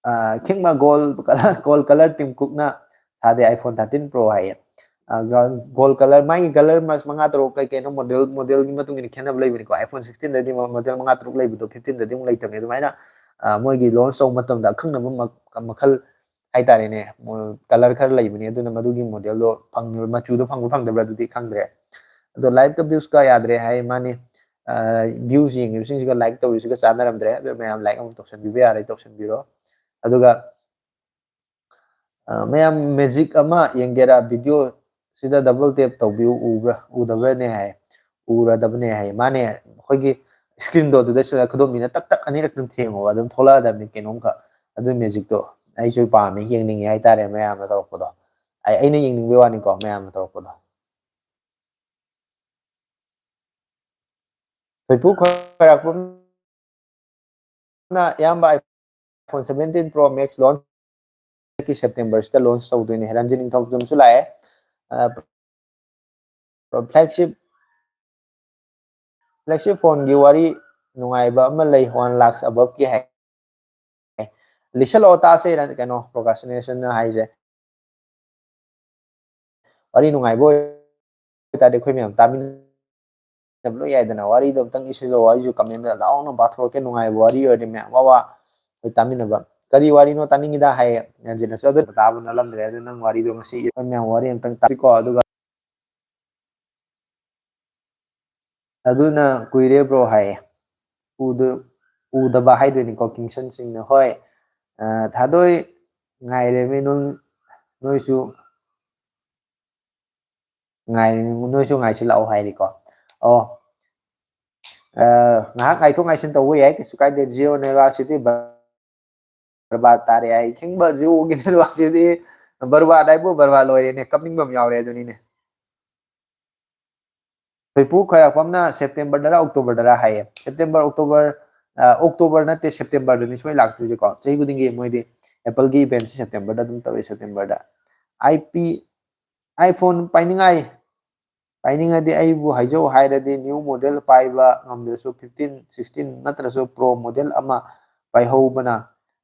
ꯑ, ꯈꯤꯡꯃ gold color, gold color Tim Cook ꯅ ꯁꯥꯗꯦ, iPhone thirteen Pro ꯍꯥꯏꯌꯦ꯫ ꯑ, ꯒ-, gold color, ꯃꯥꯒꯤ color ꯃ-, ꯃꯉꯥ ꯇꯔꯨꯛ ꯀꯩ ꯀꯩꯅꯣ model, model ꯒꯤ ꯃꯇꯨꯡ ꯏꯟꯅ ꯈꯦꯠꯅꯕ ꯂꯩꯕꯅꯤꯀꯣ꯫ iPhone sixteen ꯗꯗꯤ ꯃ-, model ꯃꯉꯥ ꯇꯔꯨꯛ ꯂꯩꯕꯗꯣ fifteen ꯗꯗꯤ ꯑꯃꯨꯛ ꯂꯩꯇꯕꯅꯦ꯫ ꯑꯗꯨꯃꯥꯏꯅ, ꯑ, ꯃꯣꯏꯒꯤ launch ꯇꯧꯕ ꯃꯇꯝꯗ ꯑꯈꯪꯅꯕ ꯃ-, ꯃꯈꯜ ꯍꯥꯏꯇꯥꯔꯦꯅꯦ, ꯃꯣ-, color ꯈꯔ ꯂꯩꯕꯅꯦ꯫ ꯑꯗꯨꯅ ꯃꯗꯨꯒꯤ model ꯗꯣ ꯐꯪ-, ꯃꯆꯨꯗꯣ ꯐꯪꯕ ꯐꯪꯗꯕ꯭ꯔꯥ ꯑꯗꯨꯗꯤ ꯈꯪꯗ꯭ꯔꯦ꯫ ꯑꯗꯣ like ꯀ views ꯀ ꯌꯥꯗ꯭ꯔꯦ ꯍꯥꯏ ꯃꯥꯅꯤ꯫ ꯑ, views ꯌꯦꯡꯉꯤꯕꯁꯤꯡꯁꯤꯒ like ꯇꯧꯔꯤꯁꯤꯒ ꯆꯥꯟꯅꯔꯝꯗ꯭ꯔꯦ꯫ ꯑꯗꯨ ꯃꯌꯥꯝ like ꯑꯃꯨꯛ ꯇꯧꯁꯟꯕꯤꯕ ꯌꯥꯔꯦ, ꯇꯧꯁꯟꯕꯤꯔꯣ꯫ ꯑꯗꯨꯒ, ꯑ, ꯃꯌꯥꯝ magic ꯑꯃ ꯌꯦꯡꯒꯦꯔꯥ? Video ꯁꯤꯗ double tap ꯇꯧꯕꯤꯌꯨ, ꯎꯕ꯭ꯔꯥ? ꯎꯗꯕ꯭ꯔꯅꯦ ꯍꯥꯏ꯫ ꯎꯔꯗꯕꯅꯦ ꯍꯥꯏ꯫ ꯃꯥꯅꯦ, ꯑꯩꯈꯣꯏꯒꯤ screen ꯗꯣ ꯑꯗꯨꯗ ꯁꯤꯗ ꯈꯨꯗꯣꯝꯕꯤꯅ ꯇꯛ ꯇꯛ ꯑꯅꯤꯔꯛ ꯑꯗꯨꯝ ꯊꯦꯡꯉꯣꯕ, ꯑꯗꯨꯝ ꯊꯣꯛꯂꯛꯑꯗꯕꯅꯤ ꯀꯩꯅꯣꯝꯈꯛ꯫ ꯑꯗꯨ magic ꯇꯣ ꯑꯩꯁꯨ ꯄꯥꯝꯃꯦ, ꯌꯦꯡꯅꯤꯡꯉꯦ ꯍꯥꯏꯇꯥꯔꯦ ꯃꯌꯥꯝꯅ ꯇꯧꯔꯛꯄꯗꯣ꯫ ꯑꯩ, ꯑꯩꯅ ꯌꯦꯡꯅꯤꯡꯕꯩ ꯋꯥꯅꯤꯀꯣ, ꯃꯌꯥꯝꯅ ꯇꯧꯔꯛꯄꯗꯣ꯫ ꯊꯣꯏꯄꯨ ꯈꯣꯏꯔꯥꯛꯄꯝꯅ ꯏꯌꯥꯝꯕ iPhone seventeen Pro Max launch ꯀꯤ September ꯁꯤꯗ launch ꯇꯧꯗꯣꯏꯅꯦ꯫ ꯔꯟꯖꯤꯠ ꯅꯤꯡꯊꯧꯖꯝꯁꯨ ꯂꯥꯛꯑꯦ꯫ ꯑ, flagship, flagship phone ꯒꯤ ꯋꯥꯔꯤ ꯅꯨꯡꯉꯥꯏꯕ ꯑꯃ ꯂꯩ, one lakhs above ꯀꯤ ꯍꯥꯏ꯫ ꯂꯤꯁꯜꯂꯛꯑꯣ ꯇꯥꯁꯦ, ꯀꯩꯅꯣ, procrastination ꯅ ꯍꯥꯏꯁꯦ꯫ ꯋꯥꯔꯤ ꯅꯨꯡꯉꯥꯏꯕ ꯑꯣꯏꯇꯥꯔꯗꯤ ꯑꯩꯈꯣꯏ ꯃꯌꯥꯝ ꯇꯥꯃꯤꯟꯅ ꯂꯣꯏ ꯌꯥꯏꯗꯅ꯫ ꯋꯥꯔꯤꯗꯣ ꯑꯝꯇꯪ ꯏꯁꯤꯜꯂꯣ, ꯑꯩꯁꯨ ꯀꯃꯦꯟꯗ ꯂꯥꯎꯅ ꯄꯥꯊꯣꯔꯛꯀꯦ꯫ ꯅꯨꯡꯉꯥꯏꯕ ꯋꯥꯔꯤ ꯑꯣꯏꯔꯗꯤ ꯃꯌꯥꯝ ꯋꯥ ꯋꯥ ꯑꯩꯈꯣꯏ ꯇꯥꯃꯤꯟꯅꯕ꯫ "ꯀꯔꯤ ꯋꯥꯔꯤꯅꯣ ꯇꯥꯅꯤꯡꯉꯤꯗ?" ꯍꯥꯏꯌꯦ꯫ ꯔꯟꯖꯤꯠꯅꯁꯨ ꯑꯗꯨ ꯇꯥꯕ ꯅꯠꯂꯝꯗ꯭ꯔꯦ꯫ ꯑꯗꯨ ꯅꯪ ꯋꯥꯔꯤꯗꯣ ꯉꯁꯤ ꯑꯩꯈꯣꯏ ꯃꯌꯥꯝ ꯋꯥꯔꯤ ꯑꯝꯇꯪ ꯇꯥꯁꯤꯀꯣ꯫ ꯑꯗꯨꯒ "ꯑꯗꯨꯅ ꯀꯨꯏꯔꯦ ꯕ꯭ꯔꯣ" ꯍꯥꯏꯌꯦ꯫ ꯎꯗ-, ꯎꯗꯕ ꯍꯥꯏꯗꯣꯏꯅꯤꯀꯣ ꯀꯤꯡꯁꯟ ꯁꯤꯡꯅ꯫ ꯍꯣꯏ, ꯑ, ꯊꯥꯗꯣꯏ, ꯉꯥꯏꯔꯦꯃꯤ ꯅꯣꯏ-, ꯅꯣꯏꯁꯨ ꯉꯥꯏ-, ꯅꯣꯏꯁꯨ ꯉꯥꯏꯁꯤꯜꯂꯛꯑꯣ ꯍꯥꯏꯔꯤꯀꯣ꯫ ꯑꯣ, ꯑ, ꯉꯥꯏꯍꯥꯛ ꯉꯥꯏꯊꯣꯛ ꯉꯥꯏꯁꯤꯟ ꯇꯧꯕ ꯌꯥꯏ, ꯀꯩꯁꯨ ꯀꯥꯏꯗꯦ꯫ ꯖꯤꯑꯣ ꯅꯦꯠꯋꯥꯛꯁꯤꯗꯤ ꯕꯔꯕꯥꯗ ꯇꯥꯔꯦ ꯍꯥꯏ꯫ ꯈꯤꯡꯕ ꯖꯤꯑꯣꯒꯤ ꯅꯦꯠꯋꯥꯛꯁꯤꯗꯤ ꯕꯔꯕꯥꯗ ꯍꯥꯏꯕꯨ ꯕꯔꯕꯥꯗ ꯂꯣꯏꯔꯦꯅꯦ, ꯀꯞꯅꯤꯡꯕ ꯑꯃ ꯌꯥꯎꯔꯦ ꯑꯗꯨꯅꯤꯅꯦ꯫ ꯊꯣꯏꯄꯨ ꯈ꯭ꯋꯥꯏꯔꯥꯛꯄꯝꯅ ꯁꯦꯞꯇꯦꯝꯕꯔꯗꯔ ꯑꯣꯛꯇꯣꯕꯔꯗꯔ ꯍꯥꯏꯌꯦ꯫ ꯁꯦꯞꯇꯦꯝꯕꯔ, ꯑꯣꯛꯇꯣꯕꯔ, ꯑ, ꯑꯣꯛꯇꯣꯕꯔ ꯅꯠꯇꯦ, ꯁꯦꯞꯇꯦꯝꯕꯔꯗꯅꯤ ꯁꯣꯏ ꯂꯥꯛꯇꯣꯏꯁꯦꯀꯣ꯫ ꯆꯍꯤ ꯈꯨꯗꯤꯡꯒꯤ ꯃꯣꯏꯗꯤ Appleꯒꯤ eventꯁꯤ ꯁꯦꯞꯇꯦꯝꯕꯔꯗ ꯑꯗꯨꯝ ꯇꯧꯏ, ꯁꯦꯞꯇꯦꯝꯕꯔꯗ꯫ iPhone ꯄꯥꯏꯅꯤꯡꯉꯥꯏ, ꯄꯥꯏꯅꯤꯡꯉꯗꯤ ꯑꯩꯕꯨ ꯍꯥꯏꯖꯧ ꯍꯥꯏꯔꯗꯤ new model ꯄꯥꯏꯕ ꯉꯝꯗ꯭ꯔꯁꯨ fifteen, sixteen ꯅꯠꯇ꯭ꯔꯁꯨ Pro model ꯑꯃ ꯄꯥꯏꯍꯧꯕꯅ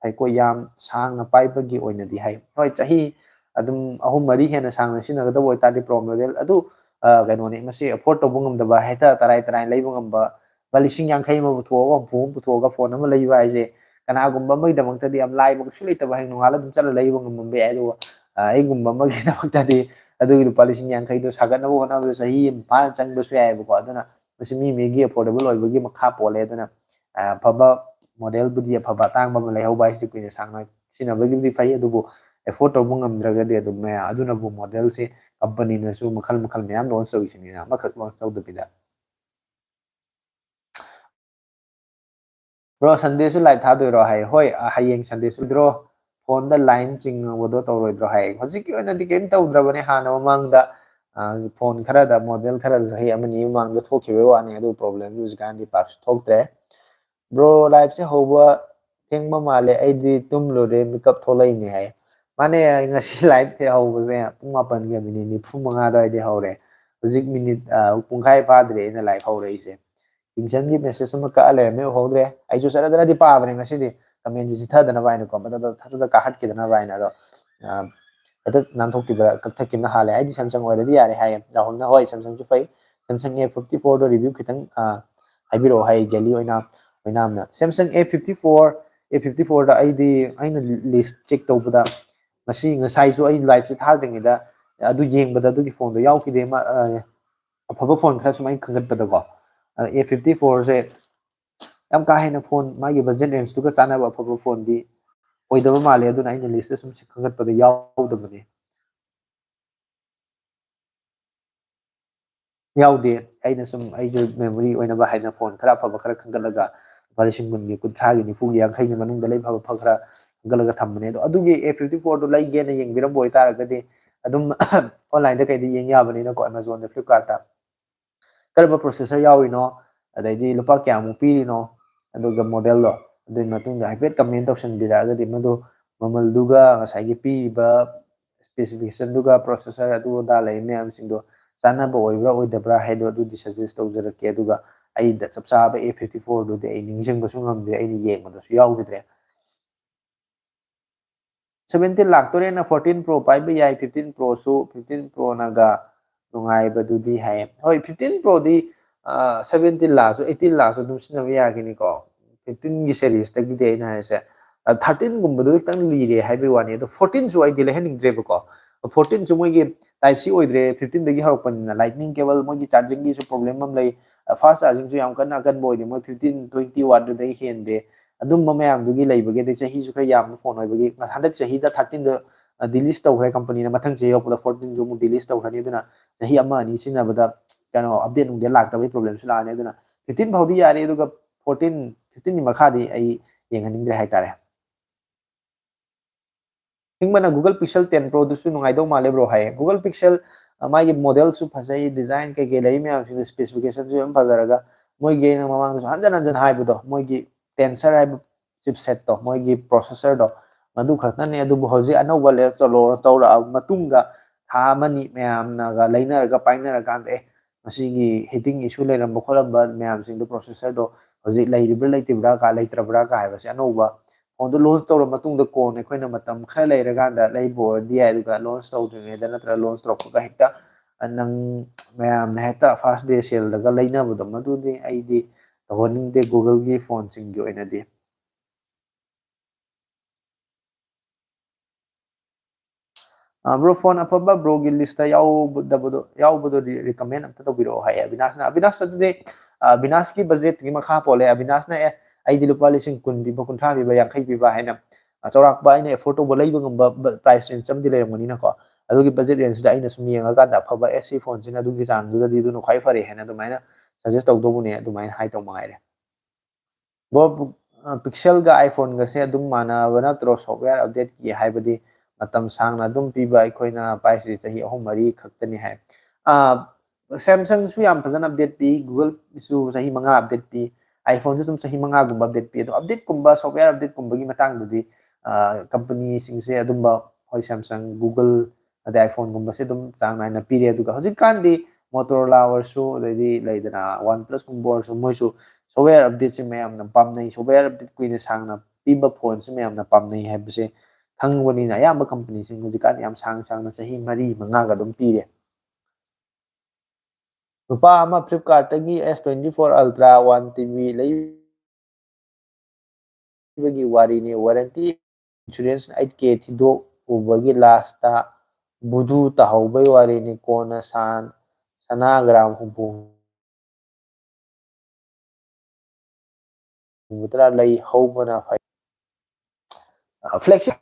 ꯐꯩꯀꯣ, ꯌꯥꯝ ꯁꯥꯡꯅ ꯄꯥꯏꯕꯒꯤ ꯑꯣꯏꯅꯗꯤ ꯍꯥꯏ꯫ ꯍꯣꯏ, ꯆꯍꯤ ꯑꯗꯨꯝ ꯑꯍꯨꯝ ꯃꯔꯤ ꯍꯦꯟꯅ ꯁꯥꯡꯅ ꯁꯤꯖꯤꯟꯅꯒꯗꯕ ꯑꯣꯏꯇꯥꯔꯗꯤ Pro model ꯑꯗꯨ, ꯑ, ꯀꯩꯅꯣꯅꯤ, ꯃꯁꯤ afford ꯇꯧꯕ ꯉꯝꯗꯕ, ꯍꯦꯛꯇ ꯇꯔꯥꯏ ꯇꯔꯥꯏ ꯂꯩꯕ ꯉꯝꯕ, ꯂꯨꯄꯥ ꯂꯤꯁꯤꯡ ꯌꯥꯡꯈꯩ ꯑꯃ ꯄꯨꯊꯣꯛꯑꯒ, ꯍꯨꯝꯐꯨ ꯑꯃ ꯄꯨꯊꯣꯛꯑꯒ phone ꯑꯃ ꯂꯩꯕ ꯍꯥꯏꯁꯦ ꯀꯅꯥꯒꯨꯝꯕ ꯑꯃꯒꯤꯗꯃꯛꯇꯗꯤ ꯌꯥꯝ ꯂꯥꯏꯕ ꯀꯩꯁꯨ ꯂꯩꯇꯕ, ꯍꯌꯦꯡ ꯅꯣꯡꯉꯥꯜꯂ ꯑꯗꯨꯝ ꯆꯠꯂ ꯂꯩꯕ ꯉꯝꯃꯝꯕ ꯌꯥꯏ꯫ ꯑꯗꯨꯒ, ꯑ, ꯑꯩꯒꯨꯝꯕ ꯑꯃꯒꯤꯗꯃꯛꯇꯗꯤ ꯑꯗꯨꯒꯤ ꯂꯨꯄꯥ ꯂꯤꯁꯤꯡ ꯌꯥꯡꯈꯩꯗꯣ ꯁꯥꯒꯠꯅꯕ ꯍꯣꯠꯅꯕꯗ ꯆꯍꯤ ꯑꯃ ꯐꯥꯅ ꯆꯪꯕꯁꯨ ꯌꯥꯏꯑꯕꯀꯣ꯫ ꯑꯗꯨꯅ ꯃꯁꯤ ꯃꯤ ꯃꯤꯒꯤ affordable ꯑꯣꯏꯕꯒꯤ ꯃꯈꯥ ꯄꯣꯜꯂꯦ꯫ ꯑꯗꯨꯅ, ꯑ, ꯑꯐꯕ modelꯕꯨꯗꯤ, ꯑꯐꯕ ꯑꯇꯥꯡꯕ ꯑꯃ ꯂꯩꯍꯧꯕ ꯍꯥꯏꯁꯤꯗꯤ ꯀꯨꯏꯅ ꯁꯥꯡꯅ ꯁꯤꯖꯤꯟꯅꯕꯒꯤꯕꯨꯗꯤ ꯐꯩ, ꯑꯗꯨꯕꯨ afford ꯇꯧꯕ ꯉꯝꯗ꯭ꯔꯒꯗꯤ ꯑꯗꯨꯝ ꯃꯌꯥꯝ, ꯑꯗꯨꯅꯕꯨ modelꯁꯦ companyꯅꯁꯨ ꯃꯈꯜ ꯃꯈꯜ ꯃꯌꯥꯝ launch ꯇꯧꯔꯤꯁꯤꯅꯤꯅ ꯑꯃꯈꯛ launch ꯇꯧꯗꯕꯤꯗ꯫ Bro, Sundayꯁꯨ live ꯊꯥꯗꯣꯏꯔꯣ ꯍꯥꯏ꯫ ꯍꯣꯏ, ꯑ, ꯍꯌꯦꯡ Sunday ꯁꯨꯗ꯭ꯔꯣ? Phoneꯗ line ꯆꯤꯡꯕꯗꯣ ꯇꯧꯔꯣꯏꯗ꯭ꯔꯣ ꯍꯥꯏ꯫ ꯍꯧꯖꯤꯛꯀꯤ ꯑꯣꯏꯅꯗꯤ ꯀꯩꯝ ꯇꯧꯗ꯭ꯔꯕꯅꯦ꯫ ꯍꯥꯟꯅ ꯃꯃꯥꯡꯗ, ꯑ, phone ꯈꯔꯗ, model ꯈꯔꯗ ꯆꯍꯤ ꯑꯃꯅꯤ ꯃꯃꯥꯡꯗ ꯊꯣꯛꯈꯤꯕꯒꯤ ꯋꯥꯅꯤ, ꯑꯗꯨ problemꯗꯤ ꯍꯧꯖꯤꯛꯀꯥꯟꯗꯤ ꯄꯥꯛꯁꯨ ꯊꯣꯛꯇ꯭ꯔꯦ꯫ Bro, liveꯁꯦ ꯍꯧꯕ ꯊꯦꯡꯕ ꯃꯥꯜꯂꯦ, ꯑꯩꯗꯤ ꯇꯨꯝ ꯂꯣꯏꯔꯦ, ꯃꯤꯀꯞ ꯊꯣꯛꯂꯛꯏꯅꯦ ꯍꯥꯏ꯫ ꯃꯥꯅꯦ, ꯉꯁꯤ live ꯍꯧꯕꯁꯦ ꯄꯨꯡ ꯃꯥꯄꯟꯒ minute ꯅꯤꯐꯨ ꯃꯉꯥ ꯑꯗꯨꯋꯥꯏꯗꯩ ꯍꯧꯔꯦ꯫ ꯍꯧꯖꯤꯛ minute, ꯑ, ꯄꯨꯡꯈꯥꯏ ꯐꯥꯗ꯭ꯔꯤ ꯑꯩꯅ live ꯍꯧꯔꯛꯏꯁꯦ꯫ ꯀꯤꯡꯁꯟꯒꯤ messageꯁꯦ ꯑꯃ ꯀꯛꯑ ꯂꯩꯔꯝꯃꯦ, ꯎꯍꯧꯗ꯭ꯔꯦ꯫ ꯑꯩꯁꯨ ꯖꯔ ꯖꯔꯗꯤ ꯄꯥꯕꯅꯦ ꯉꯁꯤꯗꯤ꯫ Commentꯁꯦ ꯆꯤꯊꯗꯅꯕ ꯍꯥꯏꯅꯀꯣ, ꯃꯊꯛꯇ ꯊꯛꯇ ꯀꯥꯈꯠꯈꯤꯗꯅꯕ ꯍꯥꯏꯅ꯫ ꯑꯗꯣ, ꯑ, ꯍꯦꯛꯇ ꯅꯥꯟꯊꯣꯛꯈꯤꯕ, ꯀꯛꯊꯠꯈꯤꯕꯅ ꯍꯥꯜꯂꯦ꯫ ꯑꯩꯗꯤ Samsung ꯑꯣꯏꯔꯗꯤ ꯌꯥꯔꯦ ꯍꯥꯏꯌꯦ꯫ ꯔꯥꯍꯨꯜꯅ, "ꯍꯣꯏ, Samsungꯁꯨ ꯐꯩ, Samsung A fifty fourꯗꯣ review ꯈꯤꯇꯪ ꯍꯥꯏꯕꯤꯔꯛꯑꯣ ꯍꯥꯏ ꯒꯦꯂꯤ ꯑꯣꯏꯅ ꯑꯣꯏꯅꯥꯝꯅ꯫ Samsung A fifty four, A fifty fourꯗ ꯑꯩꯗꯤ ꯑꯩꯅ list check ꯇꯧꯕꯗ ꯉꯁꯤ ꯉꯁꯥꯏꯁꯨ ꯑꯩ liveꯁꯦ ꯊꯥꯗ꯭ꯔꯤꯉꯩꯗ ꯑꯗꯨ ꯌꯦꯡꯕꯗ ꯑꯗꯨꯒꯤ phoneꯗꯣ ꯌꯥꯎꯈꯤꯗꯦ꯫ ꯑꯐꯕ phone ꯈꯔ ꯁꯨꯝ ꯑꯩꯅ ꯈꯟꯒꯠꯄꯗꯀꯣ, A fifty fourꯁꯦ ꯌꯥꯝ ꯀꯥ ꯍꯦꯟꯅ phone ꯃꯥꯒꯤ budget rangeꯇꯨꯒ ꯆꯥꯟꯅꯕ ꯑꯐꯕ phoneꯗꯤ ꯑꯣꯏꯗꯕ ꯃꯥꯜꯂꯦ꯫ ꯑꯗꯨꯅ ꯑꯩꯅ listꯇ ꯁꯨꯝ ꯈꯟꯒꯠꯄꯗ ꯌꯥꯎꯗꯕꯅꯦ꯫ ꯌꯥꯎꯗꯦ꯫ ꯑꯩꯅ ꯁꯨꯝ ꯑꯩꯁꯨ memory ꯑꯣꯏꯅꯕ ꯍꯥꯏꯅ phone ꯈꯔ ꯑꯐꯕ ꯈꯔ ꯈꯟꯒꯠꯂꯒ ꯂꯨꯄꯥ ꯂꯤꯁꯤꯡ ꯀꯨꯟꯒꯤ, ꯀꯨꯟꯊ꯭ꯔꯥꯒꯤ, ꯅꯤꯐꯨꯒꯤ, ꯌꯥꯡꯈꯩꯒꯤ ꯃꯅꯨꯡꯗ ꯂꯩꯕ ꯐꯕ ꯈꯔ ꯈꯟꯒꯠꯂꯒ ꯊꯝꯕꯅꯦ꯫ ꯑꯗꯣ ꯑꯗꯨꯒꯤ A fifty fourꯗꯣ ꯂꯩꯒꯦꯅ ꯌꯦꯡꯕꯤꯔꯝꯕ ꯑꯣꯏꯇꯥꯔꯒꯗꯤ ꯑꯗꯨꯝ onlineꯗ ꯀꯩꯗ ꯌꯦꯡ ꯌꯥꯕꯅꯤꯅꯀꯣ, Amazonꯗ, Flipkartꯇ꯫ ꯀꯔꯝꯕ processor ꯌꯥꯎꯔꯤꯅꯣ, ꯑꯗꯩꯗꯤ ꯂꯨꯄꯥ ꯀꯌꯥꯃꯨꯛ ꯄꯤꯔꯤꯅꯣ, ꯑꯗꯨꯒ modelꯗꯣ, ꯑꯗꯨꯒꯤ ꯃꯇꯨꯡꯗ ꯍꯥꯏꯐꯦꯠ comment ꯇꯧꯁꯟꯕꯤꯔꯛꯑꯒꯗꯤ ꯃꯗꯨ ꯃꯃꯜꯗꯨꯒ ꯉꯁꯥꯏꯒꯤ ꯄꯤꯔꯤꯕ specificationꯗꯨꯒ processor ꯑꯗꯨ ꯑꯗꯥ ꯂꯩ ꯃꯌꯥꯝꯁꯤꯡꯗꯣ ꯆꯥꯟꯅꯕ ꯑꯣꯏꯕ꯭ꯔꯥ ꯑꯣꯏꯗꯕ꯭ꯔꯥ ꯍꯥꯏꯗꯣ ꯑꯗꯨꯗꯤ suggest ꯇꯧꯖꯔꯛꯀꯦ꯫ ꯑꯗꯨꯒ ꯑꯩꯗ ꯆꯞ ꯆꯥꯕ A fifty fourꯗꯨꯗꯤ ꯑꯩ ꯅꯤꯡꯁꯤꯡꯕꯁꯨ ꯉꯝꯗ꯭ꯔꯦ, ꯑꯩꯅ ꯌꯦꯡꯕꯗꯁꯨ ꯌꯥꯎꯈꯤꯗ꯭ꯔꯦ꯫ Seventeen ꯂꯥꯛꯇꯣꯔꯦꯅ fourteen Pro ꯄꯥꯏꯕ ꯌꯥꯏ, fifteen Proꯁꯨ, fifteen Proꯅꯒ ꯅꯨꯡꯉꯥꯏꯕꯗꯨꯗꯤ ꯍꯥꯏꯌꯦ꯫ ꯍꯣꯏ, fifteen Proꯗꯤ seventeen ꯂꯥꯛꯑꯁꯨ eighteen ꯂꯥꯛꯑꯁꯨ ꯑꯗꯨꯝ ꯁꯤꯖꯤꯟꯅꯕ ꯌꯥꯒꯅꯤꯀꯣ꯫ Fifteenꯒꯤ seriesꯇꯒꯤꯗꯤ ꯑꯩꯅ ꯍꯥꯏꯁꯦ, thirteenꯒꯨꯝꯕꯗꯨ ꯈꯤꯇꯪ ꯂꯤꯔꯦ ꯍꯥꯏꯕꯒꯤ ꯋꯥꯅꯤ꯫ ꯑꯗꯣ fourteenꯁꯨ ꯑꯩꯗꯤ ꯂꯩꯍꯟꯅꯤꯡꯗ꯭ꯔꯦꯕꯀꯣ꯫ Fourteenꯁꯨ ꯃꯣꯏꯒꯤ Type-C ꯑꯣꯏꯗ꯭ꯔꯦ, fifteenꯗꯒꯤ ꯍꯧꯔꯛꯄꯅꯤꯅ, Lightning cable, ꯃꯣꯏꯒꯤ chargingꯒꯤꯁꯨ problem ꯑꯃ ꯂꯩ꯫ Fast chargingꯁꯨ ꯌꯥꯝ ꯀꯟꯅ ꯑꯀꯟꯕ ꯑꯣꯏꯗꯦ, ꯃꯣꯏ fifteen twenty wattꯗꯨꯗꯒꯤ ꯍꯦꯟꯗꯦ꯫ ꯑꯗꯨꯝꯕ ꯃꯌꯥꯝꯗꯨꯒꯤ ꯂꯩꯕꯒꯤ, ꯑꯗꯩ ꯆꯍꯤꯁꯨ ꯈꯔ ꯌꯥꯝꯕ phone ꯑꯣꯏꯕꯒꯤ, ꯍꯟꯗꯛ ꯆꯍꯤꯗ thirteenꯗ delist ꯇꯧꯈ꯭ꯔꯦ companyꯅ, ꯃꯊꯪ ꯆꯍꯤ ꯌꯧꯔꯛꯄꯗ fourteenꯁꯨ ꯑꯃꯨꯛ delist ꯇꯧꯈ꯭ꯔꯅꯤ꯫ ꯑꯗꯨꯅ ꯆꯍꯤ ꯑꯃ ꯑꯅꯤ ꯁꯤꯖꯤꯟꯅꯕꯗ ꯀꯩꯅꯣ update ꯅꯨꯡꯗꯦꯠ ꯂꯥꯛꯇꯕꯒꯤ problemꯁꯨ ꯂꯥꯛꯑꯅꯤ꯫ ꯑꯗꯨꯅ fifteen ꯐꯥꯎꯗꯤ ꯌꯥꯔꯤ, ꯑꯗꯨꯒ fourteen, fifteenꯒꯤ ꯃꯈꯥꯗꯤ ꯑꯩ ꯌꯦꯡꯍꯟꯅꯤꯡꯗ꯭ꯔꯦ ꯍꯥꯏꯇꯥꯔꯦ꯫ ꯍꯤꯡꯕꯅ Google Pixel ten Proꯗꯨꯁꯨ ꯅꯨꯡꯉꯥꯏꯗꯧ ꯃꯥꯜꯂꯦ bro ꯍꯥꯏꯌꯦ꯫ Google Pixel, ꯑ, ꯃꯥꯒꯤ modelꯁꯨ ꯐꯖꯩ, design ꯀꯩꯀꯩ ꯂꯩ ꯃꯌꯥꯝꯁꯤꯡꯗꯣ, specificationꯁꯨ ꯌꯥꯝ ꯐꯖꯔꯒ, ꯃꯣꯏꯒꯤ ꯑꯩꯅ ꯃꯃꯥꯡꯗꯁꯨ ꯍꯟꯖꯟ ꯍꯟꯖꯟ ꯍꯥꯏꯕꯗꯣ, ꯃꯣꯏꯒꯤ Tensor ꯍꯥꯏꯕ chipsetꯇꯣ, ꯃꯣꯏꯒꯤ processorꯗꯣ, ꯃꯗꯨ ꯈꯛꯇꯅꯦ꯫ ꯑꯗꯨꯕꯨ ꯍꯧꯖꯤꯛ ꯑꯅꯧꯕ launch ꯇꯧꯔꯛꯑꯕ ꯃꯇꯨꯡꯗ ꯊꯥ ꯑꯃꯅꯤ ꯃꯌꯥꯝꯅꯒ ꯂꯩꯅꯔꯒ ꯄꯥꯏꯅꯔꯀꯥꯟꯗ, ꯑꯦ, ꯃꯁꯤꯒꯤ heating issue ꯂꯩꯔꯝꯕ ꯈꯣꯠꯂꯝꯕ ꯃꯌꯥꯝꯁꯤꯡꯗꯣ, processorꯗꯣ ꯍꯧꯖꯤꯛ ꯂꯩꯔꯤꯕ꯭ꯔꯥ ꯂꯩꯇ꯭ꯔꯤꯕ꯭ꯔꯥ ꯀ-, ꯂꯩꯇ꯭ꯔꯕ꯭ꯔꯥ ꯀ ꯍꯥꯏꯕꯁꯦ ꯑꯅꯧꯕ phoneꯗꯣ launch ꯇꯧꯔ ꯃꯇꯨꯡꯗ ꯀꯣꯟꯅ ꯑꯩꯈꯣꯏꯅ ꯃꯇꯝ ꯈꯔ ꯂꯩꯔꯀꯥꯟꯗ ꯂꯩꯕ ꯑꯣꯏꯔꯗꯤ ꯌꯥꯏ, ꯑꯗꯨꯒ launch ꯇꯧꯗ꯭ꯔꯤꯉꯩꯗ ꯅꯠꯇ꯭ꯔꯒ launch ꯇꯧꯔꯛꯄꯒ ꯍꯦꯛꯇ ꯅꯪ ꯃꯌꯥꯝꯅ ꯍꯦꯛꯇ first day saleꯗꯒ ꯂꯩꯅꯕꯗꯣ, ꯃꯗꯨꯗꯤ ꯑꯩꯗꯤ ꯇꯧꯍꯟꯅꯤꯡꯗꯦ Googleꯒꯤ phoneꯁꯤꯡꯒꯤ ꯑꯣꯏꯅꯗꯤ꯫ ꯕ꯭ꯔꯣ, ꯐꯣꯟ ꯑꯐꯕ ꯕ꯭ꯔꯣꯒꯤ ꯂꯤꯁꯇ ꯌꯥꯎꯗꯕꯗꯣ, ꯌꯥꯎꯕꯗꯣ recommend ꯑꯝꯇ ꯇꯧꯕꯤꯔꯛꯑꯣ ꯍꯥꯏꯌꯦ ꯑꯕꯤꯅꯥꯁꯅ꯫ ꯑꯕꯤꯅꯥꯁ, ꯑꯗꯨꯗꯤ ꯑꯕꯤꯅꯥꯁꯀꯤ ꯕꯖꯦꯠꯀꯤ ꯃꯈꯥ ꯄꯣꯜꯂꯦ꯫ ꯑꯕꯤꯅꯥꯁꯅ ꯑꯦ, ꯑꯩꯗꯤ ꯂꯨꯄꯥ ꯂꯤꯁꯤꯡ ꯀꯨꯟ ꯄꯤꯕ, ꯀꯨꯟꯊ꯭ꯔꯥ ꯄꯤꯕ, ꯌꯥꯡꯈꯩ ꯄꯤꯕ ꯍꯥꯏꯅ ꯆꯥꯎꯔꯥꯛꯄ ꯑꯩꯅ afford ꯇꯧꯕ, ꯂꯩꯕ ꯉꯝꯕ price range ꯑꯃꯗꯤ ꯂꯩꯔꯝꯒꯅꯤꯅꯀꯣ꯫ ꯑꯗꯨꯒꯤ budget rangeꯗ ꯑꯩꯅ ꯁꯨꯝ ꯌꯦꯡꯉꯀꯥꯟꯗ ꯑꯐꯕ ꯑꯦꯁ ꯁꯤ ꯐꯣꯟꯁꯤꯅ ꯑꯗꯨꯒꯤ ꯆꯥꯡꯗꯨꯗꯗꯤ ꯑꯗꯨꯅ ꯈ꯭ꯋꯥꯏ ꯐꯔꯦ ꯍꯥꯏꯅ ꯑꯗꯨꯃꯥꯏꯅ suggest ꯇꯧꯗꯧꯕꯅꯦ, ꯑꯗꯨꯃꯥꯏꯅ ꯍꯥꯏꯗꯧ ꯃꯉꯥꯏꯔꯦ꯫ ꯕ꯭ꯔꯣ, Pixelꯒ iPhoneꯒꯁꯦ ꯑꯗꯨꯝ ꯃꯥꯟꯅꯕ ꯅꯠꯇ꯭ꯔꯣ software updateꯀꯤ? ꯍꯥꯏꯕꯗꯤ ꯃꯇꯝ ꯁꯥꯡꯅ ꯑꯗꯨꯝ ꯄꯤꯕ, ꯑꯩꯈꯣꯏꯅ ꯄꯥꯏꯔꯤꯁꯤ ꯆꯍꯤ ꯑꯍꯨꯝ ꯃꯔꯤ ꯈꯛꯇꯅꯤ ꯍꯥꯏ꯫ Samsungꯁꯨ ꯌꯥꯝ ꯐꯖꯅ update ꯄꯤ, Googleꯁꯨ ꯆꯍꯤ ꯃꯉꯥ update ꯄꯤ, iPhoneꯁꯨ ꯑꯗꯨꯝ ꯆꯍꯤ ꯃꯉꯥꯒꯨꯝꯕ update ꯄꯤ꯫ ꯑꯗꯣ updateꯀꯨꯝꯕ, software updateꯀꯨꯝꯕꯒꯤ ꯃꯇꯥꯡꯗꯗꯤ companyꯁꯤꯡꯁꯦ ꯑꯗꯨꯝꯕ, ꯍꯣꯏ, Samsung, Google, ꯑꯗꯩ iPhoneꯒꯨꯝꯕꯁꯦ ꯑꯗꯨꯝ ꯆꯥꯡ ꯅꯥꯏꯅ ꯄꯤꯔꯦ꯫ ꯑꯗꯨꯒ ꯍꯧꯖꯤꯛꯀꯥꯟꯗꯤ Motorola ꯑꯣꯏꯔꯁꯨ, ꯑꯗꯩꯗꯤ ꯂꯩꯗꯅ OnePlusꯀꯨꯝꯕ ꯑꯣꯏꯔꯁꯨ, ꯃꯣꯏꯁꯨ software updateꯁꯦ ꯃꯌꯥꯝꯅ ꯄꯥꯝꯅꯩ, software update ꯀꯨꯏꯅ ꯁꯥꯡꯅ ꯄꯤꯕ ꯐꯣꯟꯁꯦ ꯃꯌꯥꯝꯅ ꯄꯥꯝꯅꯩ ꯍꯥꯏꯕꯁꯦ ꯈꯪꯕꯅꯤꯅ ꯑꯌꯥꯝꯕ companyꯁꯤꯡ ꯍꯧꯖꯤꯛꯀꯥꯟ ꯌꯥꯝ ꯁꯥꯡ ꯁꯥꯡꯅ ꯆꯍꯤ ꯃꯔꯤ ꯃꯉꯥꯒ ꯑꯗꯨꯝ ꯄꯤꯔꯦ꯫ ꯅꯨꯄꯥ ꯑꯃ Flipkartꯇꯒꯤ S twenty four Ultra one T B ꯂꯩꯕꯒꯤ ꯋꯥꯔꯤꯅꯤ꯫ Warranty, insurance, eight K ꯊꯤꯗꯣꯛꯎꯕꯒꯤ lastꯇ ꯕꯨꯗꯨ ꯇꯥꯍꯧꯕꯒꯤ ꯋꯥꯔꯤꯅꯤ꯫ ꯀꯣꯟꯅ ꯁꯥꯟ ꯁꯅꯥ ꯒ꯭ꯔꯥꯝ ꯍꯨꯝꯐꯨ ꯇꯔꯥ ꯂꯩꯍꯧꯕꯅ ꯐꯩ꯫ Flagship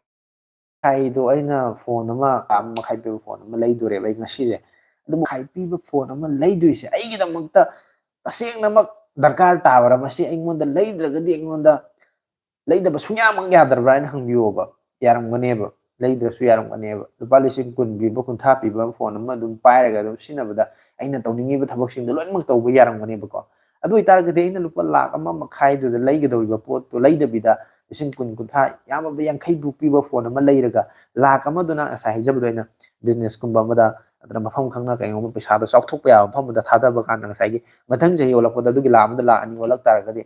ꯍꯥꯏꯗꯣ, ꯑꯩꯅ ꯐꯣꯟ ꯑꯃ ꯂꯥꯈ ꯑꯃ ꯃꯈꯥꯏ ꯄꯤꯕ ꯐꯣꯟ ꯑꯃ ꯂꯩꯗꯣꯔꯦꯕ ꯑꯩ ꯉꯁꯤꯁꯦ꯫ ꯑꯗꯨ ꯃꯈꯥꯏ ꯄꯤꯕ ꯐꯣꯟ ꯑꯃ ꯂꯩꯗꯣꯏꯁꯦ ꯑꯩꯒꯤꯗꯃꯛꯇ ꯇꯁꯦꯡꯅꯃꯛ ꯗꯔꯀꯥꯔ ꯇꯥꯕ꯭ꯔꯥ? ꯃꯁꯤ ꯑꯩꯉꯣꯟꯗ ꯂꯩꯗ꯭ꯔꯒꯗꯤ ꯑꯩꯉꯣꯟꯗ ꯂꯩꯗꯕ ꯁꯨꯡꯌꯥꯃꯛ ꯌꯥꯗ꯭ꯔꯕ꯭ꯔꯥ ꯍꯥꯏꯅ ꯍꯪꯕꯤꯌꯣꯕ꯫ ꯌꯥꯔꯝꯒꯅꯦꯕ, ꯂꯩꯗ꯭ꯔꯁꯨ ꯌꯥꯔꯝꯒꯅꯦꯕ꯫ ꯂꯨꯄꯥ ꯂꯤꯁꯤꯡ ꯀꯨꯟ ꯄꯤꯕ, ꯀꯨꯟꯊ꯭ꯔꯥ ꯄꯤꯕ ꯐꯣꯟ ꯑꯃ ꯑꯗꯨꯝ ꯄꯥꯏꯔꯒ ꯑꯗꯨꯝ ꯁꯤꯖꯤꯟꯅꯕꯗ ꯑꯩꯅ ꯇꯧꯅꯤꯡꯉꯤꯕ ꯊꯕꯛꯁꯤꯡꯗꯣ ꯂꯣꯏꯅꯃꯛ ꯇꯧꯕ ꯌꯥꯔꯝꯒꯅꯦꯕꯀꯣ꯫ ꯑꯗꯨ ꯑꯣꯏꯇꯥꯔꯒꯗꯤ ꯑꯩꯅ ꯂꯨꯄꯥ ꯂꯥꯈ ꯑꯃ ꯃꯈꯥꯏꯗꯨꯗ ꯂꯩꯒꯗꯧꯔꯤꯕ ꯄꯣꯠꯇꯣ ꯂꯩꯗꯕꯤꯗ ꯂꯤꯁꯤꯡ ꯀꯨꯟ, ꯀꯨꯟꯊ꯭ꯔꯥ, ꯌꯥꯝꯃꯕꯗ ꯌꯥꯡꯈꯩ ꯐꯥꯎ ꯄꯤꯕ ꯐꯣꯟ ꯑꯃ ꯂꯩꯔꯒ ꯂꯥꯈ ꯑꯃꯗꯨꯅ ꯉꯁꯥꯏ ꯍꯥꯏꯖꯕꯗꯣ ꯑꯩꯅ businessꯀꯨꯝꯕ ꯑꯃꯗ ꯅꯠꯇ꯭ꯔꯒ ꯃꯐꯝ ꯈꯪꯅ ꯀꯩꯒꯨꯝꯕ ꯄꯩꯁꯥꯗꯣ ꯆꯥꯎꯊꯣꯛꯄ ꯌꯥꯕ ꯃꯐꯝ ꯑꯃꯗ ꯊꯥꯗꯕ ꯀꯥꯟꯗ ꯉꯁꯥꯏꯒꯤ ꯃꯊꯪ ꯆꯍꯤ ꯑꯣꯜꯂꯛꯄꯗ ꯑꯗꯨꯒꯤ ꯂꯥꯈ ꯑꯃꯗ ꯂꯥꯈ ꯑꯅꯤ ꯑꯣꯜꯂꯛ ꯇꯥꯔꯒꯗꯤ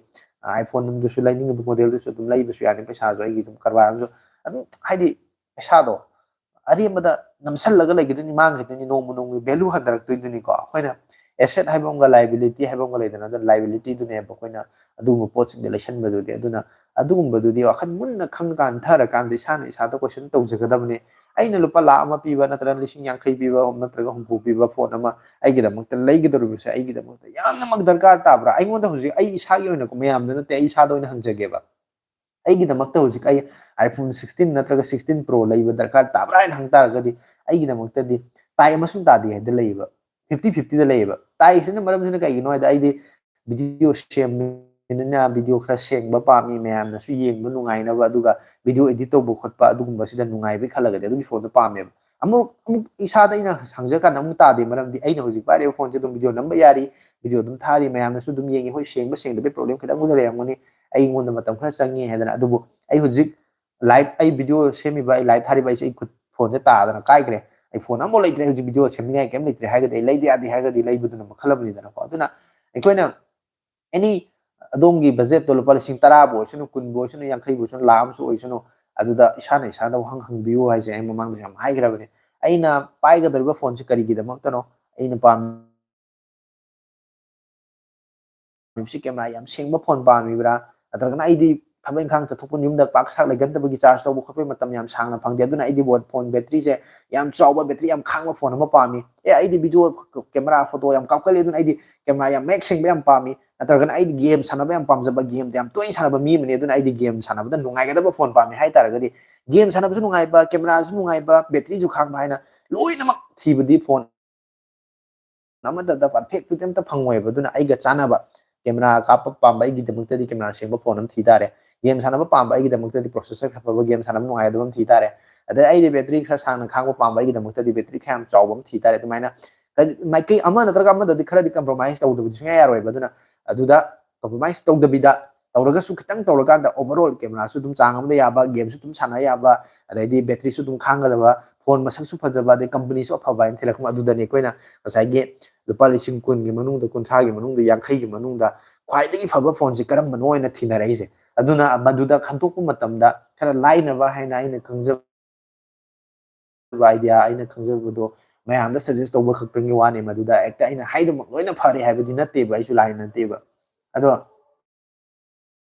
iPhoneꯗꯨꯁꯨ ꯂꯩꯅꯤꯡꯉꯤꯕ modelꯗꯨꯁꯨ ꯑꯗꯨꯝ ꯂꯩꯕꯁꯨ ꯌꯥꯅꯤ꯫ ꯄꯩꯁꯥꯁꯨ ꯑꯩꯒꯤ ꯑꯗꯨꯝ ꯀꯔꯕꯥꯔ ꯑꯃꯁꯨ ꯑꯗꯨꯝ, ꯍꯥꯏꯗꯤ ꯄꯩꯁꯥꯗꯣ ꯑꯔꯦꯝꯕꯗ ꯅꯝꯁꯜꯂꯒ ꯂꯩꯈꯤꯗꯣꯏꯅꯤ, ꯃꯥꯡꯈꯤꯗꯣꯏꯅꯤ, ꯅꯣꯡꯃ ꯅꯣꯡꯃꯒꯤ value ꯍꯟꯊꯔꯛꯇꯣꯏꯗꯨꯅꯤꯀꯣ꯫ ꯑꯩꯈꯣꯏꯅ asset ꯍꯥꯏꯕ ꯑꯃꯒ liability ꯍꯥꯏꯕ ꯑꯃꯒ ꯂꯩꯗꯅ, ꯑꯗꯨꯅ liabilityꯗꯨꯅꯦꯕ ꯑꯩꯈꯣꯏꯅ ꯑꯗꯨꯒꯨꯝꯕ ꯄꯣꯠꯁꯤꯡꯗ ꯂꯩꯁꯟꯕꯗꯨꯗꯤ꯫ ꯑꯗꯨꯅ ꯑꯗꯨꯒꯨꯝꯕꯗꯨꯗꯤ ꯋꯥꯈꯜ ꯃꯨꯟꯅ ꯈꯪ ꯀꯥꯟ ꯊꯔꯀꯥꯟꯗ ꯏꯁꯥꯅ ꯏꯁꯥꯗ question ꯇꯧꯖꯒꯗꯕꯅꯤ꯫ ꯑꯩꯅ ꯂꯨꯄꯥ ꯂꯥꯈ ꯑꯃ ꯄꯤꯕ ꯅꯠꯇ꯭ꯔꯒ ꯂꯤꯁꯤꯡ ꯌꯥꯡꯈꯩ ꯄꯤꯕ ꯅꯠꯇ꯭ꯔꯒ ꯍꯨꯝꯐꯨ ꯄꯤꯕ phone ꯑꯃ ꯑꯩꯒꯤꯗꯃꯛꯇ ꯂꯩꯒꯗꯧꯔꯤꯕꯁꯦ ꯑꯩꯒꯤꯗꯃꯛꯇ ꯌꯥꯝꯅꯃꯛ ꯗꯔꯀꯥꯔ ꯇꯥꯕ꯭ꯔꯥ? ꯑꯩꯉꯣꯟꯗ ꯍꯧꯖꯤꯛ ꯑꯩ ꯏꯁꯥꯒꯤ ꯑꯣꯏꯅ, ꯃꯌꯥꯝꯗ ꯅꯠꯇꯦ, ꯑꯩ ꯏꯁꯥꯗ ꯑꯣꯏꯅ ꯍꯪꯖꯒꯦꯕ꯫ ꯑꯩꯒꯤꯗꯃꯛꯇ ꯍꯧꯖꯤꯛ ꯑꯩ iPhone sixteen ꯅꯠꯇ꯭ꯔꯒ sixteen Pro ꯂꯩꯕ ꯗꯔꯀꯥꯔ ꯇꯥꯕ꯭ꯔꯥ ꯍꯥꯏꯅ ꯍꯪ ꯇꯥꯔꯒꯗꯤ, ꯑꯩꯒꯤꯗꯃꯛꯇꯗꯤ tie ꯑꯃꯁꯨꯡ ꯇꯥꯗꯦ ꯍꯥꯏꯗ ꯂꯩꯌꯦꯕ, fifty fiftyꯗ ꯂꯩꯌꯦꯕ꯫ Tieꯁꯤꯅ ꯃꯔꯝꯁꯤꯅ ꯀꯩꯒꯤꯅꯣ ꯍꯥꯏꯗ, ꯑꯩꯗꯤ video ꯁꯦꯝꯕꯅꯤꯅ video ꯈꯔ ꯁꯦꯡꯕ ꯄꯥꯝꯃꯤ, ꯃꯌꯥꯝꯅꯁꯨ ꯌꯦꯡꯕ ꯅꯨꯡꯉꯥꯏꯅꯕ, ꯑꯗꯨꯒ video edit ꯇꯧꯕ ꯈꯣꯠꯄ ꯑꯗꯨꯒꯨꯝꯕꯁꯤꯗ ꯅꯨꯡꯉꯥꯏꯕꯒꯤ ꯈꯜꯂꯒꯗꯤ ꯑꯗꯨꯒꯤ phoneꯗꯣ ꯄꯥꯝꯃꯦꯕ꯫ ꯑꯃꯨꯛ, ꯑꯃꯨꯛ ꯏꯁꯥꯗ ꯑꯩꯅ ꯍꯪꯖꯔꯀꯥꯟꯗ ꯑꯃꯨꯛ ꯇꯥꯗꯦ, ꯃꯔꯝꯗꯤ ꯑꯩꯅ ꯍꯧꯖꯤꯛ ꯄꯥꯏꯔꯤꯕ phoneꯁꯦ ꯑꯗꯨꯝ video ꯅꯝꯕ ꯌꯥꯔꯤ, video ꯑꯗꯨꯝ ꯊꯥꯔꯤ, ꯃꯌꯥꯝꯅꯁꯨ ꯑꯗꯨꯝ ꯌꯦꯡꯉꯤ꯫ ꯍꯣꯏ, ꯁꯦꯡꯕ ꯁꯦꯡꯗꯕꯒꯤ problem ꯈꯤꯇꯪꯕꯨꯗꯤ ꯂꯩꯔꯝꯒꯅꯤ, ꯑꯩꯉꯣꯟꯗ ꯃꯇꯝ ꯈꯔ ꯆꯪꯉꯤ ꯍꯥꯏꯗꯅ, ꯑꯗꯨꯕꯨ ꯑꯩ ꯍꯧꯖꯤꯛ live, ꯑꯩ video ꯁꯦꯝꯃꯤꯕ, ꯑꯩ live ꯊꯥꯔꯤꯕ ꯑꯩꯁꯦ ꯑꯩ ꯈꯨꯠ phoneꯁꯦ ꯇꯥꯗꯅ ꯀꯥꯏꯈ꯭ꯔꯦ, ꯑꯩ phone ꯑꯃꯐꯥꯎ ꯂꯩꯇ꯭ꯔꯦ ꯍꯧꯖꯤꯛ, video ꯁꯦꯝꯅꯤꯡꯉꯥꯏ ꯀꯩꯝ ꯂꯩꯇ꯭ꯔꯦ ꯍꯥꯏꯔꯒꯗꯤ, ꯑꯩ ꯂꯩꯗ ꯌꯥꯗꯦ ꯍꯥꯏꯔꯒꯗꯤ ꯂꯩꯕꯗꯨꯅ ꯃꯈꯜ ꯑꯃꯅꯤꯗꯅꯀꯣ꯫ ꯑꯗꯨꯅ ꯑꯩꯈꯣꯏꯅ any, ꯑꯗꯣꯝꯒꯤ budgetꯇꯣ ꯂꯨꯄꯥ ꯂꯤꯁꯤꯡ ꯇꯔꯥꯕꯨ ꯑꯣꯏꯁꯅꯨ, ꯀꯨꯟꯕꯨ ꯑꯣꯏꯁꯅꯨ, ꯌꯥꯡꯈꯩꯕꯨ ꯑꯣꯏꯁꯅꯨ, ꯂꯥꯈ ꯑꯃꯁꯨ ꯑꯣꯏꯁꯅꯨ, ꯑꯗꯨꯗ ꯏꯁꯥꯅ ꯏꯁꯥꯗ ꯋꯥꯍꯪ ꯍꯪꯕꯤꯌꯨ ꯍꯥꯏꯁꯦ ꯑꯩ ꯃꯃꯥꯡꯗꯁꯨ ꯌꯥꯝ ꯍꯥꯏꯈ꯭ꯔꯕꯅꯤ꯫ ꯑꯩꯅ ꯄꯥꯏꯒꯗꯧꯔꯤꯕ phoneꯁꯤ ꯀꯔꯤꯒꯤꯗꯃꯛꯇꯅꯣ? ꯑꯩꯅ ꯄꯥꯝꯃꯤꯕꯁꯤ camera ꯌꯥꯝ ꯁꯦꯡꯕ phone ꯄꯥꯝꯃꯤꯕ꯭ꯔꯥ? ꯅꯠꯇ꯭ꯔꯒꯅ ꯑꯩꯗꯤ ꯊꯕꯛ ꯏꯪꯈꯥꯡ ꯆꯠꯊꯣꯛꯄ, ꯌꯨꯝꯗ ꯄꯥꯛ ꯁꯥꯛ ꯂꯩꯒꯟꯗꯕꯒꯤ charge ꯇꯧꯕ ꯈꯣꯠꯄꯒꯤ ꯃꯇꯝ ꯌꯥꯝ ꯁꯥꯡꯅ ꯐꯪꯗꯦ, ꯑꯗꯨꯅ ꯑꯩꯗꯤ ꯕꯣꯠ phone batteryꯁꯦ ꯌꯥꯝ ꯆꯥꯎꯕ, battery ꯌꯥꯝ ꯈꯥꯡꯕ phone ꯑꯃ ꯄꯥꯝꯃꯤ꯫ ꯑꯦ, ꯑꯩꯗꯤ video camera, photo ꯌꯥꯝ ꯀꯥꯞꯀꯜꯂꯤ, ꯑꯗꯨꯅ ꯑꯩꯗꯤ camera ꯌꯥꯝ ꯃꯌꯦꯛ ꯁꯦꯡꯕ ꯌꯥꯝ ꯄꯥꯝꯃꯤ꯫ ꯅꯠꯇ꯭ꯔꯒꯅ ꯑꯩꯗꯤ game ꯁꯥꯟꯅꯕ ꯌꯥꯝ ꯄꯥꯝꯖꯕ, gameꯗ ꯌꯥꯝ ꯇꯣꯏꯅ ꯁꯥꯟꯅꯕ ꯃꯤ ꯑꯃꯅꯤ, ꯑꯗꯨꯅ ꯑꯩꯗꯤ game ꯁꯥꯟꯅꯕꯗ ꯅꯨꯡꯉꯥꯏꯒꯗꯕ phone ꯄꯥꯝꯃꯤ ꯍꯥꯏ ꯇꯥꯔꯒꯗꯤ, game ꯁꯥꯟꯅꯕꯁꯨ ꯅꯨꯡꯉꯥꯏꯕ, cameraꯁꯨ ꯅꯨꯡꯉꯥꯏꯕ, batteryꯁꯨ ꯈꯥꯡꯕ ꯍꯥꯏꯅ ꯂꯣꯏꯅꯃꯛ ꯊꯤꯕꯗꯤ phone ꯑꯃꯠꯇꯗ perfectꯇꯨꯗꯤ ꯑꯝꯇ ꯐꯪꯉꯣꯏꯕ꯫ ꯑꯗꯨꯅ ꯑꯩꯒ ꯆꯥꯟꯅꯕ camera ꯀꯥꯞꯄ ꯄꯥꯝꯕ ꯑꯩꯒꯤꯗꯃꯛꯇꯗꯤ camera ꯁꯦꯡꯕ phone ꯑꯃ ꯊꯤ ꯇꯥꯔꯦ꯫ Game ꯁꯥꯟꯅꯕ ꯄꯥꯝꯕ ꯑꯩꯒꯤꯗꯃꯛꯇꯗꯤ processor ꯈꯔ ꯐꯕ, game ꯁꯥꯟꯅꯕ ꯅꯨꯡꯉꯥꯏꯒꯗꯕ ꯑꯃ ꯊꯤ ꯇꯥꯔꯦ꯫ ꯑꯗꯩ ꯑꯩꯗꯤ battery ꯈꯔ ꯁꯥꯡꯅ ꯈꯥꯡꯕ ꯄꯥꯝꯕ ꯑꯩꯒꯤꯗꯃꯛꯇꯗꯤ battery ꯈꯔ ꯌꯥꯝ ꯆꯥꯎꯕ ꯑꯃ ꯊꯤ ꯇꯥꯔꯦ꯫ ꯑꯗꯨꯃꯥꯏꯅ ꯀ-, ꯃꯥꯏꯀꯩ ꯑꯃ ꯅꯠꯇ꯭ꯔꯒ ꯑꯃꯗꯗꯤ ꯈꯔꯗꯤ compromise ꯇꯧꯗꯕꯗꯤ ꯁꯨꯡꯌꯥ ꯌꯥꯔꯣꯏꯕ꯫ ꯑꯗꯨꯅ ꯑꯗꯨꯗ compromise ꯇꯧꯗꯕꯤꯗ, ꯇꯧꯔꯒꯁꯨ ꯈꯤꯇꯪ ꯇꯧꯔꯀꯥꯟꯗ overall cameraꯁꯨ ꯑꯗꯨꯝ ꯆꯥꯡ ꯑꯃꯗ ꯌꯥꯕ, gameꯁꯨ ꯑꯗꯨꯝ ꯁꯥꯟꯅ ꯌꯥꯕ, ꯑꯗꯩꯗꯤ batteryꯁꯨ ꯑꯗꯨꯝ ꯈꯥꯡꯒꯗꯕ, phone ꯃꯁꯛꯁꯨ ꯐꯖꯕ, ꯑꯗꯩ companyꯁꯨ ꯑꯐꯕ ꯍꯥꯏꯅ ꯊꯤꯔꯛꯄ꯫ ꯑꯗꯨꯗꯅꯤ ꯑꯩꯈꯣꯏꯅ ꯉꯁꯥꯏꯒꯤ ꯂꯨꯄꯥ ꯂꯤꯁꯤꯡ ꯀꯨꯟꯒꯤ ꯃꯅꯨꯡꯗ, ꯀꯨꯟꯊ꯭ꯔꯥꯒꯤ ꯃꯅꯨꯡꯗ, ꯌꯥꯡꯈꯩꯒꯤ ꯃꯅꯨꯡꯗ ꯈ꯭ꯋꯥꯏꯗꯒꯤ ꯐꯕ phoneꯁꯦ ꯀꯔꯝꯕꯅꯣ ꯍꯥꯏꯅ ꯊꯤꯅꯔꯛꯏꯁꯦ꯫ ꯑꯗꯨꯅ ꯃꯗꯨꯗ ꯈꯟꯗꯣꯛꯄ ꯃꯇꯝꯗ ꯈꯔ ꯂꯥꯏꯅꯕ ꯍꯥꯏꯅ ꯑꯩꯅ ꯈꯪꯖꯕ ꯈꯪꯖꯕ idea, ꯑꯩꯅ ꯈꯪꯖꯕꯗꯣ ꯃꯌꯥꯝꯗ suggest ꯇꯧꯕ ꯈꯛꯇꯪꯒꯤ ꯋꯥꯅꯦ꯫ ꯃꯗꯨꯗ ꯍꯦꯛꯇ ꯑꯩꯅ ꯍꯥꯏꯗꯃꯛ ꯂꯣꯏꯅ ꯐꯔꯦ ꯍꯥꯏꯕꯗꯤ ꯅꯠꯇꯦꯕ, ꯑꯩꯁꯨ ꯂꯥꯏ ꯅꯠꯇꯦꯕ꯫ ꯑꯗꯣ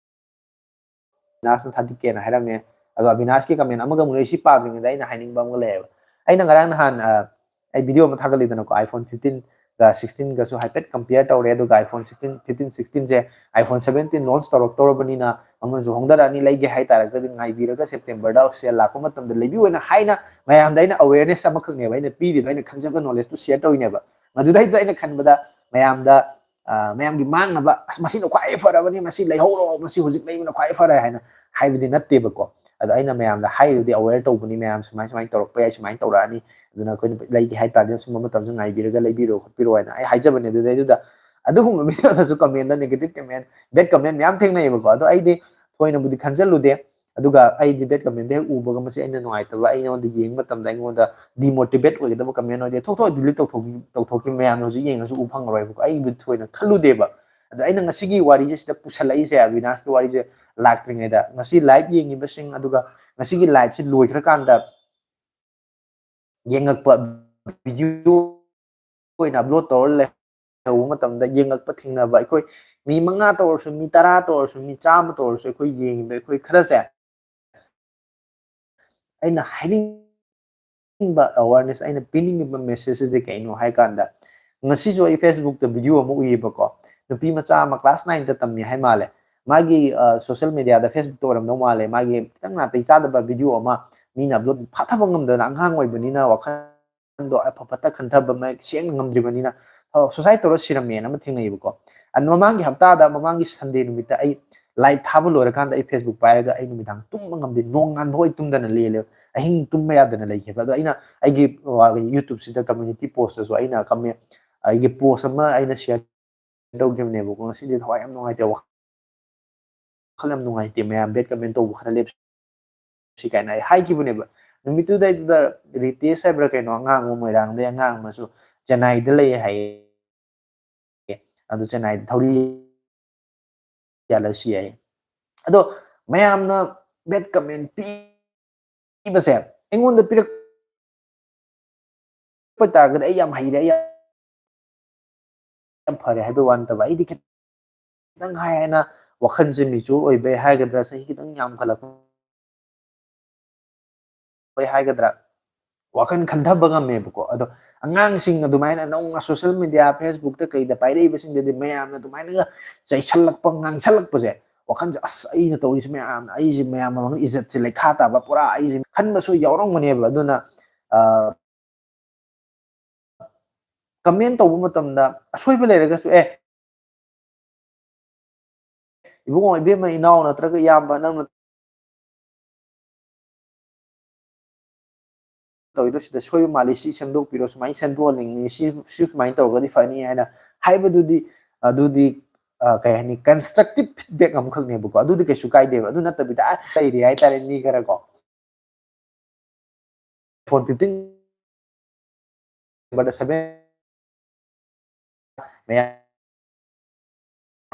ꯑꯕꯤꯅꯥꯁꯅ thirty K ꯅ ꯍꯥꯏꯔꯝꯃꯦ꯫ ꯑꯗꯣ ꯑꯕꯤꯅꯥꯁꯀꯤ comment ꯑꯃꯒ ꯑꯃꯨꯛ ꯂꯩ꯫ ꯁꯤ ꯄꯥꯗ꯭ꯔꯤꯉꯩꯗ ꯑꯩꯅ ꯍꯥꯏꯅꯤꯡꯕ ꯑꯃꯒ ꯂꯩꯌꯦꯕ꯫ ꯑꯩꯅ ꯉꯔꯥꯡ ꯅꯍꯥꯟ, ꯑ, ꯑꯩ video ꯑꯃ ꯊꯥꯒꯠꯂꯤꯗꯅꯀꯣ, iPhone fifteen ꯒ sixteen ꯒꯁꯨ ꯍꯥꯏꯐꯦꯠ compare ꯇꯧꯔꯦ꯫ ꯑꯗꯨꯒ iPhone sixteen, fifteen, sixteen ꯁꯦ iPhone seventeen launch ꯇꯧꯔꯛꯇꯧꯔꯕꯅꯤꯅ ꯃꯃꯜꯁꯨ ꯍꯣꯡꯗꯔꯛꯑꯅꯤ, ꯂꯩꯒꯦ ꯍꯥꯏꯇꯥꯔꯒꯗꯤ ꯉꯥꯏꯕꯤꯔꯒ September ꯗ sale ꯂꯥꯛꯄ ꯃꯇꯝꯗ ꯂꯩꯕꯤꯌꯨ ꯍꯥꯏꯅ, ꯍꯥꯏꯅ ꯃꯌꯥꯝꯗ ꯑꯩꯅ awareness ꯑꯃꯈꯛꯅꯦꯕ ꯑꯩꯅ ꯄꯤꯔꯤꯗꯣ, ꯑꯩꯅ ꯈꯪꯖꯕ knowledge ꯇꯨ share ꯇꯧꯔꯤꯅꯦꯕ꯫ ꯃꯗꯨꯗꯩꯗ ꯑꯩꯅ ꯈꯟꯕꯗ ꯃꯌꯥꯝꯗ, ꯑ, ꯃꯌꯥꯝꯒꯤ ꯃꯥꯡꯅꯕ, "ꯑꯁ, ꯃꯁꯤꯅ ꯈ꯭ꯋꯥꯏ ꯐꯔꯕꯅꯤ, ꯃꯁꯤ ꯂꯩꯍꯧꯔꯣ, ꯃꯁꯤ ꯍꯧꯖꯤꯛ ꯂꯩꯕꯅ ꯈ꯭ꯋꯥꯏ ꯐꯔꯦ" ꯍꯥꯏꯅ ꯍꯥꯏꯕꯗꯤ ꯅꯠꯇꯦꯕꯀꯣ꯫ ꯑꯗꯣ ꯑꯩꯅ ꯃꯌꯥꯝꯗ ꯍꯥꯏꯔꯤꯕꯗꯤ, aware ꯇꯧꯕꯅꯤ, ꯃꯌꯥꯝ ꯁꯨꯃꯥꯏ ꯁꯨꯃꯥꯏꯅ ꯇꯧꯔꯛꯄ ꯌꯥꯏ, ꯁꯨꯃꯥꯏꯅ ꯇꯧꯔꯛꯑꯅꯤ, ꯑꯗꯨꯅ ꯑꯩꯈꯣꯏꯅ ꯂꯩꯒꯦ ꯍꯥꯏ ꯇꯥꯔꯗꯤ ꯑꯁꯨꯝꯕ ꯃꯇꯝꯁꯨ ꯉꯥꯏꯕꯤꯔꯒ ꯂꯩꯕꯤꯔꯣ ꯈꯣꯠꯄꯤꯔꯣ ꯍꯥꯏꯅ ꯑꯩ ꯍꯥꯏꯖꯕꯅꯦ꯫ ꯑꯗꯨꯗꯩꯗꯨꯗ ꯑꯗꯨꯒꯨꯝꯕ video ꯗꯁꯨ comment ꯇ negative comment, bad comment ꯃꯌꯥꯝ ꯊꯦꯡꯅꯩꯌꯦꯕꯀꯣ꯫ ꯑꯗꯣ ꯑꯩꯗꯤ ꯊꯣꯏꯅꯕꯨꯗꯤ ꯈꯟꯖꯜꯂꯨꯗꯦ꯫ ꯑꯗꯨꯒ ꯑꯩꯗꯤ bad comment ꯗꯣ ꯍꯦꯛ ꯎꯕꯒ ꯃꯁꯤ ꯑꯩꯅ ꯅꯨꯡꯉꯥꯏꯇꯕ, ꯑꯩꯉꯣꯟꯗ ꯌꯦꯡꯕ ꯃꯇꯝꯗ ꯑꯩꯉꯣꯟꯗ demotivate ꯑꯣꯏꯒꯗꯕ comment ꯑꯣꯏꯔꯗꯤ ꯊꯣꯛ ꯊꯣꯛ delete ꯇꯧꯊꯣꯛꯈꯤ-, ꯇꯧꯊꯣꯛꯈꯤꯕ ꯃꯌꯥꯝꯅ ꯍꯧꯖꯤꯛ ꯌꯦꯡꯉꯁꯨ ꯎ ꯐꯪꯉꯔꯣꯏꯕꯀꯣ꯫ ꯑꯩꯕꯨ ꯊꯣꯏꯅ ꯈꯜꯂꯨꯗꯦꯕ꯫ ꯑꯗꯣ ꯑꯩꯅ ꯉꯁꯤꯒꯤ ꯋꯥꯔꯤꯁꯦ ꯁꯤꯗ ꯄꯨꯁꯜꯂꯛꯏꯁꯦ, ꯑꯕꯤꯅꯥꯁꯀꯤ ꯋꯥꯔꯤꯁꯦ ꯂꯥꯛꯇ꯭ꯔꯤꯉꯩꯗ, ꯉꯁꯤ live ꯌꯦꯡꯉꯤꯕꯁꯤꯡ, ꯑꯗꯨꯒ ꯉꯁꯤꯒꯤ live ꯁꯤ ꯂꯣꯏꯈ꯭ꯔꯀꯥꯟꯗ ꯌꯦꯡꯉꯛꯄ, video ꯑꯣꯏꯅ upload ꯇꯧꯔ ꯂꯩꯍꯧꯕ ꯃꯇꯝꯗ ꯌꯦꯡꯉꯛꯄ ꯊꯦꯡꯅꯕ ꯑꯩꯈꯣꯏ ꯃꯤ ꯃꯉꯥ ꯇꯧꯔꯁꯨ, ꯃꯤ ꯇꯔꯥ ꯇꯧꯔꯁꯨ, ꯃꯤ ꯆꯥꯝꯃ ꯇꯧꯔꯁꯨ, ꯑꯩꯈꯣꯏ ꯌꯦꯡꯉꯤꯕ ꯑꯩꯈꯣꯏ ꯈꯔꯁꯦ, ꯑꯩꯅ ꯍꯥꯏꯅꯤꯡꯕ awareness, ꯑꯩꯅ ꯄꯤꯅꯤꯡꯉꯤꯕ message ꯁꯤꯗꯤ ꯀꯩꯅꯣ ꯍꯥꯏ ꯀꯥꯟꯗ, ꯉꯁꯤꯁꯨ ꯑꯩ Facebook ꯇ video ꯑꯃ ꯎꯏꯌꯦꯕꯀꯣ, ꯅꯨꯄꯤ ꯃꯆꯥ ꯑꯃ class nine ꯇ ꯇꯝꯃꯤ ꯍꯥꯏ ꯃꯥꯜꯂꯦ꯫ ꯃꯥꯒꯤ, ꯑ, social media ꯗ, Facebook ꯇ ꯑꯣꯏꯔꯝꯗꯧ ꯃꯥꯜꯂꯦ, ꯃꯥꯒꯤ ꯈꯤꯇꯪ ꯅꯥꯇꯩ ꯆꯥꯗꯕ video ꯑꯃ ꯃꯤꯅ upload ꯐꯥꯊꯕ ꯉꯝꯗꯅ, ꯑꯉꯥꯡ ꯑꯣꯏꯕꯅꯤꯅ ꯋꯥꯈꯜꯗꯣ ꯑꯐ ꯐꯠꯇ ꯈꯟꯊꯕ ꯃꯌꯦꯛ ꯁꯦꯡꯅ ꯉꯝꯗ꯭ꯔꯤꯕꯅꯤꯅ, ꯑ, suicide ꯇꯧꯔ ꯁꯤꯔꯝꯃꯦꯅ ꯑꯃ ꯊꯦꯡꯅꯩꯌꯦꯕꯀꯣ꯫ ꯑꯗꯨ ꯃꯃꯥꯡꯒꯤ ꯍꯞꯇꯥꯗ, ꯃꯃꯥꯡꯒꯤ Sunday ꯅꯨꯃꯤꯠꯇ ꯑꯩ live ꯊꯥꯕ ꯂꯣꯏꯔꯀꯥꯟꯗ ꯑꯩ Facebook ꯄꯥꯏꯔꯒ ꯑꯩ ꯅꯨꯃꯤꯗꯥꯡ ꯇꯨꯝꯕ ꯉꯝꯗꯦ, ꯅꯣꯡꯉꯥꯟꯕ ꯍꯣꯏ ꯇꯨꯝꯗꯅ ꯂꯦꯜꯂꯦ, ꯑꯍꯤꯡ ꯇꯨꯝꯕ ꯌꯥꯗꯅ ꯂꯩꯈꯤꯕ꯫ ꯑꯗꯣ ꯑꯩꯅ ꯑꯩꯒꯤ, ꯑ, YouTube ꯁꯤꯗ community post ꯇꯁꯨ ꯑꯩꯅ comment, ꯑꯩꯒꯤ post ꯑꯃ ꯑꯩꯅ share ꯇꯧꯈꯤꯕꯅꯦꯕꯀꯣ꯫ "ꯉꯁꯤꯗꯤ ꯊꯋꯥꯏ ꯌꯥꯝ ꯅꯨꯡꯉꯥꯏꯇꯦ, ꯋꯥꯈꯜ ꯌꯥꯝ ꯅꯨꯡꯉꯥꯏꯇꯦ, ꯃꯌꯥꯝ bad comment ꯇꯧꯕ ꯈꯔ ꯂꯦꯞꯁꯤ" ꯀꯥꯏꯅ ꯑꯩ ꯍꯥꯏꯈꯤꯕꯅꯦꯕ꯫ ꯅꯨꯃꯤꯠꯇꯨꯗꯩꯗꯨꯗ ꯔꯤꯇꯦꯁ ꯍꯥꯏꯕ꯭ꯔꯥ ꯀꯩꯅꯣ, ꯑꯉꯥꯡ ꯑꯃ, ꯃꯣꯏꯔꯥꯡꯗꯩ ꯑꯉꯥꯡ ꯑꯃꯁꯨ ꯆꯦꯟꯅꯥꯏꯗ ꯂꯩ ꯍꯥꯏꯌꯦ꯫ ꯑꯗꯨ ꯆꯦꯟꯅꯥꯏꯗ ꯊꯧꯔꯤ ꯌꯥꯜꯂꯁꯤ ꯍꯥꯏꯌꯦ꯫ ꯑꯗꯣ ꯃꯌꯥꯝꯅ bad comment ꯄꯤꯕꯁꯦ ꯑꯩꯉꯣꯟꯗ ꯄꯤꯔꯛ ꯑꯣꯏꯇꯥꯔꯒꯗꯤ ꯑꯩ ꯌꯥꯝ ꯍꯩꯔꯦ, ꯑꯩ ꯌꯥꯝ ꯐꯔꯦ ꯍꯥꯏꯕꯩ ꯋꯥ ꯅꯠꯇꯕ, ꯑꯩꯗꯤ ꯈꯤꯇꯪ ꯍꯥꯏ ꯍꯥꯏꯅ ꯋꯥꯈꯜꯁꯦ mature ꯑꯣꯏꯕꯩ ꯍꯥꯏꯒꯗ꯭ꯔꯥ, ꯆꯍꯤ ꯈꯤꯇꯪ ꯌꯥꯝꯈꯠꯂꯛꯄꯩ ꯍꯥꯏꯒꯗ꯭ꯔꯥ, ꯋꯥꯈꯜ ꯈꯟꯊꯕ ꯉꯝꯃꯦꯕꯀꯣ꯫ ꯑꯗꯣ ꯑꯉꯥꯡꯁꯤꯡ ꯑꯗꯨꯃꯥꯏꯅ ꯅꯧꯅ social media, Facebook-ꯇ ꯀꯩꯗ ꯄꯥꯏꯔꯛꯏꯕꯁꯤꯡꯗꯗꯤ ꯃꯌꯥꯝꯅ ꯑꯗꯨꯃꯥꯏꯅꯒ ꯆꯩꯁꯜꯂꯛꯄ, ꯉꯥꯡꯁꯜꯂꯛꯄꯁꯦ, ꯋꯥꯈꯜꯁꯦ, "ꯑꯁ, ꯑꯩꯅ ꯇꯧꯔꯤꯁꯦ ꯃꯌꯥꯝ, ꯑꯩꯁꯦ ꯃꯌꯥꯝ ꯃꯃꯥꯡꯗ ꯏꯖꯠꯁꯦ ꯂꯩꯈꯥ ꯇꯥꯕ ꯄꯨꯔꯥ ꯑꯩꯁꯦ" ꯈꯟꯕꯁꯨ ꯌꯥꯎꯔꯝꯒꯅꯦꯕ꯫ ꯑꯗꯨꯅ, ꯑ, comment ꯇꯧꯕ ꯃꯇꯝꯗ ꯑꯁꯣꯏꯕ ꯂꯩꯔꯒꯁꯨ, "ꯑꯦ, ꯏꯕꯨꯡꯉꯣ, ꯏꯕꯦꯝꯃ, ꯏꯅꯥꯎ ꯅꯠꯇ꯭ꯔꯒ ꯏꯌꯥꯝꯕ, ꯅꯪꯅ ꯇꯧꯔꯤꯗꯣ ꯁꯤꯗ ꯁꯣꯏꯕ ꯃꯥꯜꯂꯤ, ꯁꯤ ꯁꯦꯝꯗꯣꯛꯄꯤꯔꯣ, ꯁꯨꯃꯥꯏꯅ ꯁꯦꯝꯗꯣꯛꯍꯟꯅꯤꯡꯉꯤ, ꯁꯤ, ꯁꯤ ꯁꯨꯃꯥꯏꯅ ꯇꯧꯔꯒꯗꯤ ꯐꯅꯤ" ꯍꯥꯏꯅ ꯍꯥꯏꯕꯗꯨꯗꯤ, ꯑꯗꯨꯗꯤ, ꯑ, ꯀꯩ ꯍꯥꯏꯅꯤ, constructive feedback ꯑꯃꯈꯛꯅꯦꯕꯀꯣ꯫ ꯑꯗꯨꯗꯤ ꯀꯩꯁꯨ ꯀꯥꯏꯗꯦꯕ꯫ ꯑꯗꯨ ꯅꯠꯇꯕꯤꯗ, ꯑ, ꯂꯩꯔꯤ ꯍꯥꯏꯇꯥꯔꯦ ꯃꯤ ꯈꯔ ꯀꯣ꯫ iPhone fifteen ꯕꯗ seven ꯃꯌꯥꯝ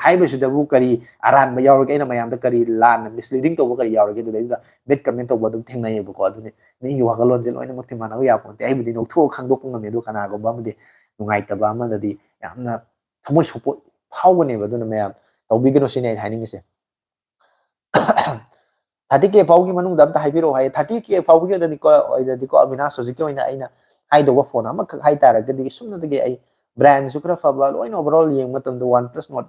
ꯍꯥꯏꯕꯁꯤꯗꯕꯨ ꯀꯔꯤ ꯑꯔꯥꯟꯕ ꯌꯥꯎꯔꯒꯦ? ꯑꯩꯅ ꯃꯌꯥꯝꯗ ꯀꯔꯤ ꯂꯥꯟꯅ misleading ꯇꯧꯕ ꯀꯔꯤ ꯌꯥꯎꯔꯒꯦ? ꯑꯗꯨꯗꯩꯗꯨꯗ bad comment ꯇꯧꯕ ꯑꯗꯨꯝ ꯊꯦꯡꯅꯩꯌꯦꯕꯀꯣ꯫ ꯑꯗꯨꯅꯤ ꯃꯤꯒꯤ ꯋꯥꯈꯜꯂꯣꯟꯁꯦ ꯂꯣꯏꯅꯃꯛꯇꯤ ꯃꯥꯟꯅꯕ ꯌꯥꯄꯣꯟꯇꯦ꯫ ꯑꯩꯕꯨꯗꯤ ꯅꯣꯛꯊꯣꯛꯑ ꯈꯪꯗꯣꯛꯄ ꯉꯝꯃꯦ, ꯑꯗꯣ ꯀꯅꯥꯒꯨꯝꯕ ꯑꯃꯗꯤ ꯅꯨꯡꯉꯥꯏꯇꯕ ꯑꯃꯗꯗꯤ ꯌꯥꯝꯅ ꯊꯃꯣꯏ ꯁꯣꯛꯄ ꯐꯥꯎꯒꯅꯦꯕ꯫ ꯑꯗꯨꯅ ꯃꯌꯥꯝ ꯇꯧꯕꯤꯒꯅꯨ ꯁꯤꯅꯤ ꯑꯩꯅ ꯍꯥꯏꯅꯤꯡꯉꯤꯁꯦ꯫ Thirty K ꯐꯥꯎꯒꯤ ꯃꯅꯨꯡꯗ ꯑꯝꯇ ꯍꯥꯏꯕꯤꯔꯛꯑꯣ ꯍꯥꯏꯌꯦ꯫ Thirty K ꯐꯥꯎꯒꯤ ꯑꯣꯏꯅꯗꯤꯀꯣ, ꯑꯣꯏꯅꯗꯤꯀꯣ, ꯑꯕꯤꯅꯥꯁ, ꯍꯧꯖꯤꯛꯀꯤ ꯑꯣꯏꯅ ꯑꯩꯅ ꯍꯥꯏꯗꯧꯕ phone ꯑꯃꯈꯛ ꯍꯥꯏꯇꯥꯔꯒꯗꯤ, ꯁꯨꯞꯅꯇꯒꯤ ꯑꯩ brandꯁꯨ ꯈꯔ ꯐꯕ, ꯂꯣꯏꯅ overall ꯌꯦꯡꯕ ꯃꯇꯝꯗ OnePlus Nord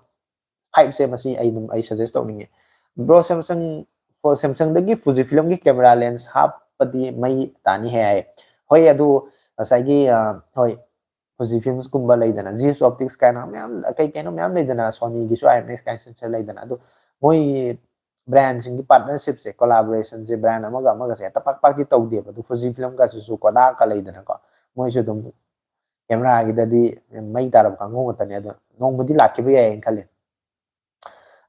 five ꯁꯦ ꯃꯁꯤ ꯑꯩ ꯑꯗꯨꯝ, ꯑꯩ suggest ꯇꯧꯅꯤꯡꯉꯦ꯫ Bro, Samsung, for Samsungꯗꯒꯤ Fujifilmꯒꯤ camera lens ꯍꯥꯞꯄꯗꯤ ꯃꯩ ꯇꯥꯅꯤ ꯍꯥꯏ꯫ ꯍꯣꯏ, ꯑꯗꯨ ꯉꯁꯥꯏꯒꯤ, ꯑ, ꯍꯣꯏ, Fujifilmꯒꯨꯝꯕ ꯂꯩꯗꯅ, Zeiss Optics ꯀꯥꯏꯅ ꯃꯌꯥꯝ, ꯀꯩ ꯀꯩꯅꯣ ꯃꯌꯥꯝ ꯂꯩꯗꯅ, Sonyꯒꯤꯁꯨ IMX ꯀꯥꯏꯅ ꯂꯩꯗꯅ, ꯑꯗꯨ ꯃꯣꯏ brandꯁꯤꯡꯒꯤ partnershipꯁꯦ, collaborationꯁꯦ brand ꯑꯃꯒ ꯑꯃꯒꯁꯦ ꯍꯦꯛꯇ ꯄꯥꯛ ꯄꯥꯛꯇꯤ ꯇꯧꯗꯦꯕ꯫ ꯑꯗꯨ Fujifilmꯒꯁꯤꯁꯨ Kodakꯀ ꯂꯩꯗꯅꯀꯣ, ꯃꯣꯏꯁꯨ ꯑꯗꯨꯝ cameraꯒꯤꯗꯗꯤ ꯃꯩ ꯇꯥꯔꯕ ꯀꯥꯡꯕꯨ ꯉꯥꯛꯇꯅꯦ꯫ ꯑꯗꯣ ꯅꯣꯡꯃꯗꯤ ꯂꯥꯛꯈꯤꯕ ꯌꯥꯏꯌꯦꯅ ꯈꯜꯂꯤ꯫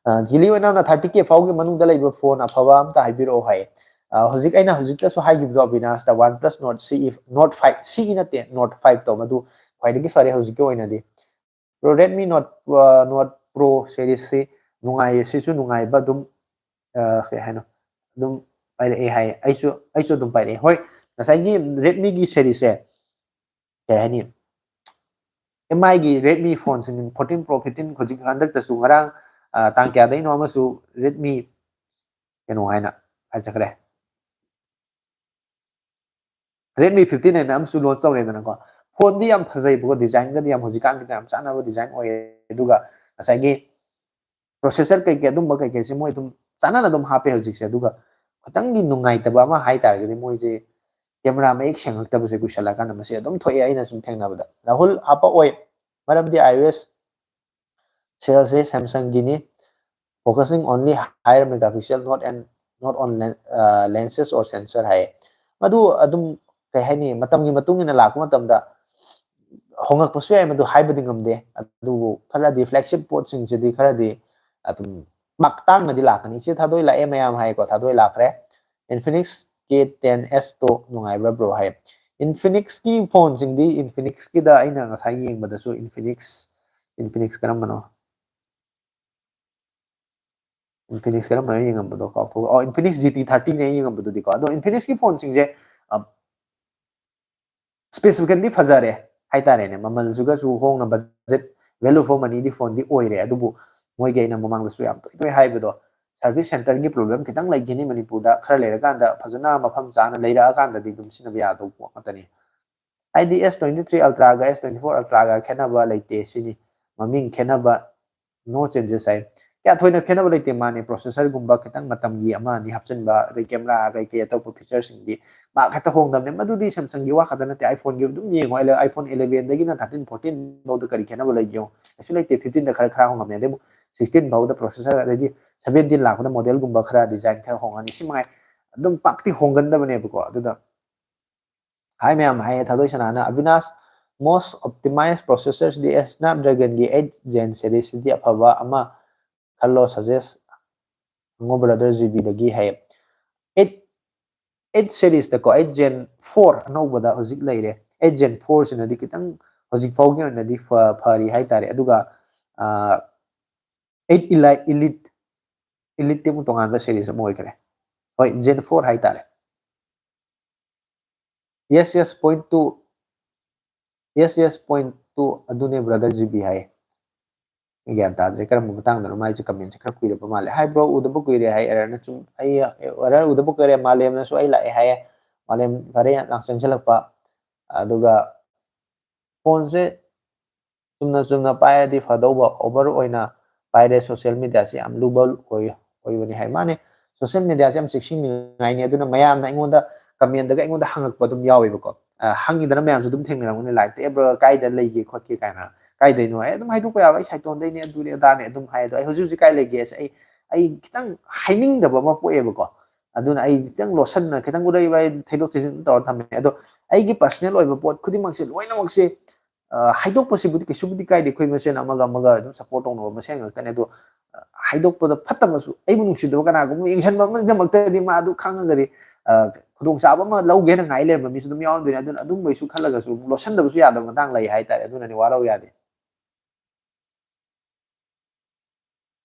ꯑ, ꯖꯤꯂꯤ ꯑꯣꯏꯅꯥꯝꯅ, "Thirty K ꯐꯥꯎꯒꯤ ꯃꯅꯨꯡꯗ ꯂꯩꯕ phone ꯑꯐꯕ ꯑꯝꯇ ꯍꯥꯏꯕꯤꯔꯛꯑꯣ" ꯍꯥꯏꯌꯦ꯫ ꯑ, ꯍꯧꯖꯤꯛ ꯑꯩꯅ ꯍꯧꯖꯤꯛꯇꯁꯨ ꯍꯥꯏꯈꯤꯕꯗꯣ, ꯑꯕꯤꯅꯥꯁꯇ, OnePlus Nord CE, Nord five, CE ꯅꯠꯇꯦ, Nord five ꯇꯣ, ꯃꯗꯨ ꯈ꯭ꯋꯥꯏꯗꯒꯤ ꯐꯔꯦ ꯍꯧꯖꯤꯛꯀꯤ ꯑꯣꯏꯅꯗꯤ꯫ Bro, Redmi Note, ꯑ, Note Pro seriesꯁꯤ ꯅꯨꯡꯉꯥꯏꯌꯦ, ꯁꯤꯁꯨ ꯅꯨꯡꯉꯥꯏꯕ ꯑꯗꯨꯝ, ꯑ, ꯀꯩ ꯍꯥꯏꯅꯣ, ꯑꯗꯨꯝ ꯄꯥꯏꯔꯛꯑꯦ ꯍꯥꯏꯌꯦ꯫ ꯑꯩꯁꯨ, ꯑꯩꯁꯨ ꯑꯗꯨꯝ ꯄꯥꯏꯔꯛꯑꯦ꯫ ꯍꯣꯏ, ꯉꯁꯥꯏꯒꯤ Redmiꯒꯤ seriesꯁꯦ ꯀꯩ ꯍꯥꯏꯅꯤ, ꯑꯦꯝ ꯑꯥꯏꯒꯤ ꯔꯦꯗꯃꯤ ꯐꯣꯟꯁꯤꯡ ꯐꯣꯔꯇꯤꯟ ꯄ꯭ꯔꯣ ꯐꯤꯐꯇꯤꯟ ꯍꯧꯖꯤꯛ ꯍꯟꯗꯛꯇꯁꯨ ꯉꯔꯥꯡ ꯇꯥꯡ ꯀꯌꯥꯗꯩꯅꯣ ꯑꯃꯁꯨ ꯔꯦꯗꯃꯤ ꯀꯩꯅꯣ ꯍꯥꯏꯅ ꯍꯥꯏꯖꯈ꯭ꯔꯦ꯫ ꯔꯦꯗꯃꯤ ꯐꯤꯐꯇꯤꯟ ꯍꯥꯏꯅ ꯑꯃꯁꯨ ꯂꯣꯟꯆ ꯇꯧꯔꯦꯗꯅꯀꯣ꯫ ꯐꯣꯟꯗꯤ ꯌꯥꯝ ꯐꯖꯩꯕꯀꯣ, ꯗꯤꯖꯥꯏꯟꯒꯗꯤ ꯌꯥꯝ ꯍꯧꯖꯤꯛꯀꯥꯟꯁꯤꯗ ꯌꯥꯝ ꯆꯥꯟꯅꯕ ꯗꯤꯖꯥꯏꯟ ꯑꯣꯏꯌꯦ꯫ ꯑꯗꯨꯒ ꯉꯁꯥꯏꯒꯤ ꯄ꯭ꯔꯣꯁꯦꯁꯔ ꯀꯩꯀꯩ ꯑꯗꯨꯝꯕ ꯀꯩꯀꯩꯁꯦ ꯃꯣꯏ ꯑꯗꯨꯝ ꯆꯥꯟꯅꯅ ꯑꯗꯨꯝ ꯍꯥꯞꯄꯦ ꯍꯧꯖꯤꯛꯁꯦ꯫ ꯑꯗꯨꯒ ꯈꯤꯇꯪꯗꯤ ꯅꯨꯡꯉꯥꯏꯇꯕ ꯑꯃ ꯍꯥꯏ ꯇꯥꯔꯒꯗꯤ ꯃꯣꯏꯁꯦ ꯀꯦꯃꯦꯔꯥ ꯃꯌꯦꯛ ꯁꯦꯡꯉꯛꯇꯕꯁꯦ ꯀꯨꯏꯁꯜꯂꯛꯑꯀꯥꯟꯗ ꯃꯁꯤ ꯑꯗꯨꯝ ꯊꯣꯛꯑꯦ ꯑꯩꯅ ꯁꯨꯝ ꯊꯦꯡꯅꯕꯗ꯫ ꯔꯥꯍꯨꯜ ꯍꯥꯞꯄꯛꯑꯣꯏ, ꯃꯔꯝꯗꯤ iOS ꯁꯦꯜꯁꯦ ꯁꯦꯝꯁꯪꯒꯤꯅꯤ, focusing only higher megapixel, not and not on lenses or sensor ꯍꯥꯏꯌꯦ꯫ ꯃꯗꯨ ꯑꯗꯨꯝ ꯀꯩ ꯍꯥꯏꯅꯤ, ꯃꯇꯝꯒꯤ ꯃꯇꯨꯡ ꯏꯟꯅ ꯂꯥꯛꯄ ꯃꯇꯝꯗ ꯍꯣꯉꯛꯄꯁꯨ ꯌꯥꯏ, ꯃꯗꯨ ꯍꯥꯏꯕꯗꯤ ꯉꯝꯗꯦ꯫ ꯑꯗꯨꯕꯨ ꯈꯔꯗꯤ flagship ꯄꯣꯠꯁꯤꯡꯁꯤꯗꯤ ꯈꯔꯗꯤ ꯑꯗꯨꯝ ꯄꯥꯛ ꯇꯥꯡꯅꯗꯤ ꯂꯥꯛꯀꯅꯤ꯫ ꯏꯆꯦ ꯊꯥꯗꯣꯏ ꯂꯥꯛꯑꯦ ꯃꯌꯥꯝ ꯍꯥꯏꯀꯣ, ꯊꯥꯗꯣꯏ ꯂꯥꯛꯈ꯭ꯔꯦ꯫ Infinix K ten S ꯇꯣ ꯅꯨꯡꯉꯥꯏꯕ꯭ꯔꯥ bro ꯍꯥꯏ꯫ Infinix ꯀꯤ ꯐꯣꯟꯁꯤꯡꯗꯤ, Infinix ꯀꯤꯗ ꯑꯩꯅ ꯉꯁꯥꯏ ꯌꯦꯡꯕꯗꯁꯨ Infinix, Infinix ꯀꯔꯝꯕꯅꯣ? Infinix ꯀꯔꯝꯕꯅꯣ ꯌꯦꯡꯉꯝꯕꯗꯣ ꯀꯥꯎꯊꯣꯛ ꯑꯣ, Infinix G T thirty ꯅꯦ ꯑꯩ ꯌꯦꯡꯉꯝꯕꯗꯨꯗꯤꯀꯣ꯫ ꯑꯗꯣ Infinix ꯀꯤ ꯐꯣꯟꯁꯤꯡꯁꯦ, ꯑ, specification ꯗꯤ ꯐꯖꯔꯦ ꯍꯥꯏꯇꯥꯔꯦꯅꯦ, ꯃꯃꯜꯁꯤꯒꯁꯨ ꯍꯣꯡꯅ, budget, value for money ꯗꯤ ꯐꯣꯟꯗꯤ ꯑꯣꯏꯔꯦ꯫ ꯑꯗꯨꯕꯨ ꯃꯣꯏꯒꯤ ꯑꯩꯅ ꯃꯃꯥꯡꯗꯁꯨ ꯌꯥꯝ ꯇꯣꯏ ꯇꯣꯏ ꯍꯥꯏꯕꯗꯣ, service center ꯒꯤ problem ꯈꯤꯇꯪ ꯂꯩꯈꯤꯅꯤ ꯃꯅꯤꯄꯨꯔꯗ, ꯈꯔ ꯂꯩꯔꯀꯥꯟꯗ ꯐꯖꯅ ꯃꯐꯝ ꯆꯥꯅ ꯂꯩꯔꯛꯑꯀꯥꯟꯗꯗꯤ ꯑꯗꯨꯝ ꯁꯤꯖꯤꯟꯅꯕ ꯌꯥꯗꯧꯕ ꯄꯣꯠ ꯉꯥꯛꯇꯅꯤ꯫ ꯍꯥꯏꯗꯤ S twenty three Ultra ꯒ S twenty four Ultra ꯒ ꯈꯦꯠꯅꯕ ꯂꯩꯇꯦ ꯁꯤꯅꯤ, ꯃꯃꯤꯡ ꯈꯦꯠꯅꯕ, no changes ꯍꯥꯏ꯫ ꯀꯌꯥ ꯊꯣꯏꯅ ꯈꯦꯠꯅꯕ ꯂꯩꯇꯦ, ꯃꯥꯅꯦ, processor ꯒꯨꯝꯕ ꯈꯤꯇꯪ ꯃꯇꯝꯒꯤ ꯑꯃ ꯑꯅꯤ ꯍꯥꯞꯆꯤꯟꯕ, ꯑꯗꯩ camera ꯀꯩꯀꯩ ꯑꯇꯣꯞꯄ feature ꯁꯤꯡꯗꯤ ꯄꯥꯛ ꯍꯦꯛꯇ ꯍꯣꯡꯗꯕꯅꯦ꯫ ꯃꯗꯨꯗꯤ Samsung ꯒꯤ ꯋꯥ ꯈꯛꯇ ꯅꯠꯇꯦ, iPhone ꯒꯤ ꯑꯗꯨꯝ ꯌꯦꯡꯉꯣ, iPhone eleven ꯗꯒꯤꯅ thirteen, fourteen ꯐꯥꯎꯗ ꯀꯔꯤ ꯈꯦꯠꯅꯕ ꯂꯩꯒꯦ ꯌꯦꯡꯉꯣ, ꯀꯩꯁꯨ ꯂꯩꯇꯦ꯫ Fifteen ꯗ ꯈꯔ, ꯈꯔ ꯍꯣꯡꯉꯝꯃꯦ, ꯑꯗꯩ ꯑꯃꯨꯛ sixteen ꯐꯥꯎꯗ processor, ꯑꯗꯩꯗꯤ seventeen ꯂꯥꯛꯄꯗ model ꯒꯨꯝꯕ ꯈꯔ design ꯈꯔ ꯍꯣꯡꯉꯅꯤ, ꯁꯤ ꯃꯉꯥꯏ꯫ ꯑꯗꯨꯝ ꯄꯥꯛꯇꯤ ꯍꯣꯡꯒꯟꯗꯕꯅꯦꯕꯀꯣ꯫ ꯑꯗꯨꯗ ꯍꯥꯏ ꯃꯌꯥꯝ ꯍꯥꯏꯌꯦ ꯊꯥꯗꯣꯏ ꯁꯅꯥꯅ, "Avinash, most optimized processors ꯗꯤ Snapdragon ꯒꯤ eight Gen series ꯁꯤꯗꯤ ꯑꯐꯕ ꯑꯃ ꯈꯜꯂꯣ, suggest ꯍꯪꯉꯣ brother ꯖꯤꯕꯤꯗꯒꯤ" ꯍꯥꯏꯌꯦ꯫ Eight, eight series ꯇꯀꯣ, eight Gen four ꯑꯅꯧꯕꯗ ꯍꯧꯖꯤꯛ ꯂꯩꯔꯦ꯫ Eight Gen four ꯁꯤꯅꯗꯤ ꯈꯤꯇꯪ ꯍꯧꯖꯤꯛ ꯐꯥꯎꯒꯤ ꯑꯣꯏꯅꯗꯤ ꯐ-, ꯐꯔꯤ ꯍꯥꯏꯇꯥꯔꯦ꯫ ꯑꯗꯨꯒ, ꯑꯥ, eight Eli-, Elite, Elite T ꯑꯃꯨꯛ ꯇꯣꯉꯥꯟꯕ series ꯑꯃ ꯑꯣꯏꯈ꯭ꯔꯦ꯫ ꯍꯣꯏ, Gen four ꯍꯥꯏꯇꯥꯔꯦ꯫ Yes, yes, point two. Yes, yes, point two ꯑꯗꯨꯅꯦ brother G B ꯍꯥꯏ꯫ ꯒ꯭ꯌꯥꯟ ꯇꯥꯗ꯭ꯔꯦ ꯀꯔꯝꯕ ꯃꯇꯥꯡꯗꯅꯣ, ꯃꯥꯏꯁꯦ commentꯁꯦ ꯈꯔ ꯀꯨꯏꯔꯕ ꯃꯥꯜꯂꯦ꯫ "Hi bro, ꯎꯗꯕ ꯀꯨꯏꯔꯦ" ꯍꯥꯏ ꯑꯦꯔꯔꯅ꯫ ꯆꯨꯝ, ꯑꯩ ꯑꯦꯔꯔ ꯎꯗꯕ ꯀꯨꯏꯔꯦ, ꯃꯥꯂꯦꯝꯅꯁꯨ ꯑꯩ ꯂꯥꯛꯑꯦ ꯍꯥꯏꯌꯦ꯫ ꯃꯥꯂꯦꯝ ꯐꯔꯦ ꯂꯥꯛ ꯆꯪꯁꯤꯜꯂꯛꯄ꯫ ꯑꯗꯨꯒ ꯐꯣꯟꯁꯦ ꯆꯨꯝꯅ ꯆꯨꯝꯅ ꯄꯥꯏꯔꯗꯤ ꯐꯗꯧꯕ, over ꯑꯣꯏꯅ ꯄꯥꯏꯔꯦ꯫ Social mediaꯁꯦ ꯌꯥꯝ ꯂꯨꯕ ꯑꯣꯏ, ꯑꯣꯏꯕꯅꯤ ꯍꯥꯏ꯫ ꯃꯥꯅꯦ, social mediaꯁꯦ ꯌꯥꯝ ꯆꯦꯛꯁꯤꯟꯅꯤꯡꯉꯥꯏꯅꯤ꯫ ꯑꯗꯨꯅ ꯃꯌꯥꯝꯅ ꯑꯩꯉꯣꯟꯗ commentꯗꯒ ꯑꯩꯉꯣꯟꯗ ꯍꯪꯉꯛꯄ ꯑꯗꯨꯝ ꯌꯥꯎꯋꯦꯕꯀꯣ꯫ ꯑ, ꯍꯪꯉꯤꯗꯅ ꯃꯌꯥꯝꯁꯨ ꯑꯗꯨꯝ ꯊꯦꯡꯅꯔꯝꯒꯅꯤ liveꯇ, "ꯑꯦ bro, ꯀꯥꯏꯗ ꯂꯩꯒꯦ ꯈꯣꯠꯀꯦ?" ꯀꯥꯏꯅ꯫ "ꯀꯥꯏꯗꯩꯅꯣ?" ꯑꯩ ꯑꯗꯨꯝ ꯍꯥꯏꯗꯣꯛꯄ ꯌꯥꯕ, "ꯑꯩ ꯁꯥꯏꯇꯣꯟꯗꯩꯅꯦ, ꯑꯗꯨꯅꯦ ꯑꯗꯥꯅꯦ" ꯑꯗꯨꯝ ꯍꯥꯏ꯫ ꯑꯗꯣ ꯑꯩ ꯍꯧꯖꯤꯛ ꯍꯧꯖꯤꯛ ꯀꯥꯏ ꯂꯩꯒꯦꯁꯦ ꯑꯩ, ꯑꯩ ꯈꯤꯇꯪ ꯍꯥꯏꯅꯤꯡꯗꯕ ꯑꯃ ꯄꯣꯛꯑꯦꯕꯀꯣ꯫ ꯑꯗꯨꯅ ꯑꯩ ꯈꯤꯇꯪ ꯂꯣꯠꯁꯟꯅ, ꯈꯤꯇꯪ ꯎꯔꯩ ꯋꯥꯔꯩ ꯊꯩꯗꯣꯛ ꯊꯩꯖꯤꯟ ꯇꯧꯔ ꯊꯝꯃꯦ꯫ ꯑꯗꯣ ꯑꯩꯒꯤ personal ꯑꯣꯏꯕ ꯄꯣꯠ ꯈꯨꯗꯤꯡꯃꯛꯁꯦ ꯂꯣꯏꯅꯃꯛꯁꯦ, ꯑ, ꯍꯥꯏꯗꯣꯛꯄꯁꯤꯕꯨꯗꯤ ꯀꯩꯁꯨꯕꯨꯗꯤ ꯀꯥꯏꯗꯦ, ꯑꯩꯈꯣꯏ ꯃꯁꯦꯟ ꯑꯃꯒ ꯑꯃꯒ ꯑꯗꯨꯝ support ꯇꯧꯅꯕ ꯃꯁꯦꯟ ꯉꯥꯛꯇꯅꯦ꯫ ꯑꯗꯣ, ꯑ, ꯍꯥꯏꯗꯣꯛꯄꯗ ꯐꯠꯇꯕꯁꯨ, ꯑꯩꯕꯨ ꯅꯨꯡꯁꯤꯗꯕ ꯀꯅꯥꯒꯨꯝꯕ ꯌꯦꯡꯁꯤꯟꯕ ꯑꯃꯒꯤꯗꯃꯛꯇꯗꯤ ꯃꯥ ꯑꯗꯨ ꯈꯪꯉꯒꯗꯤ, ꯑ, ꯈꯨꯗꯣꯡꯆꯥꯕ ꯑꯃ ꯂꯧꯒꯦꯅ ꯉꯥꯏ ꯂꯩꯔꯝꯕ ꯃꯤꯁꯨ ꯑꯗꯨꯝ ꯌꯥꯎꯔꯝꯗꯣꯏꯅꯦ꯫ ꯑꯗꯨꯅ ꯑꯗꯨꯝꯕꯩꯁꯨ ꯈꯜꯂꯒꯁꯨ ꯂꯣꯠꯁꯟꯗꯕꯁꯨ ꯌꯥꯗꯕ ꯃꯇꯥꯡ ꯂꯩ ꯍꯥꯏꯇꯥꯔꯦ꯫ ꯑꯗꯨꯅꯅꯦ, ꯋꯥꯔꯧ ꯌꯥꯗꯦ꯫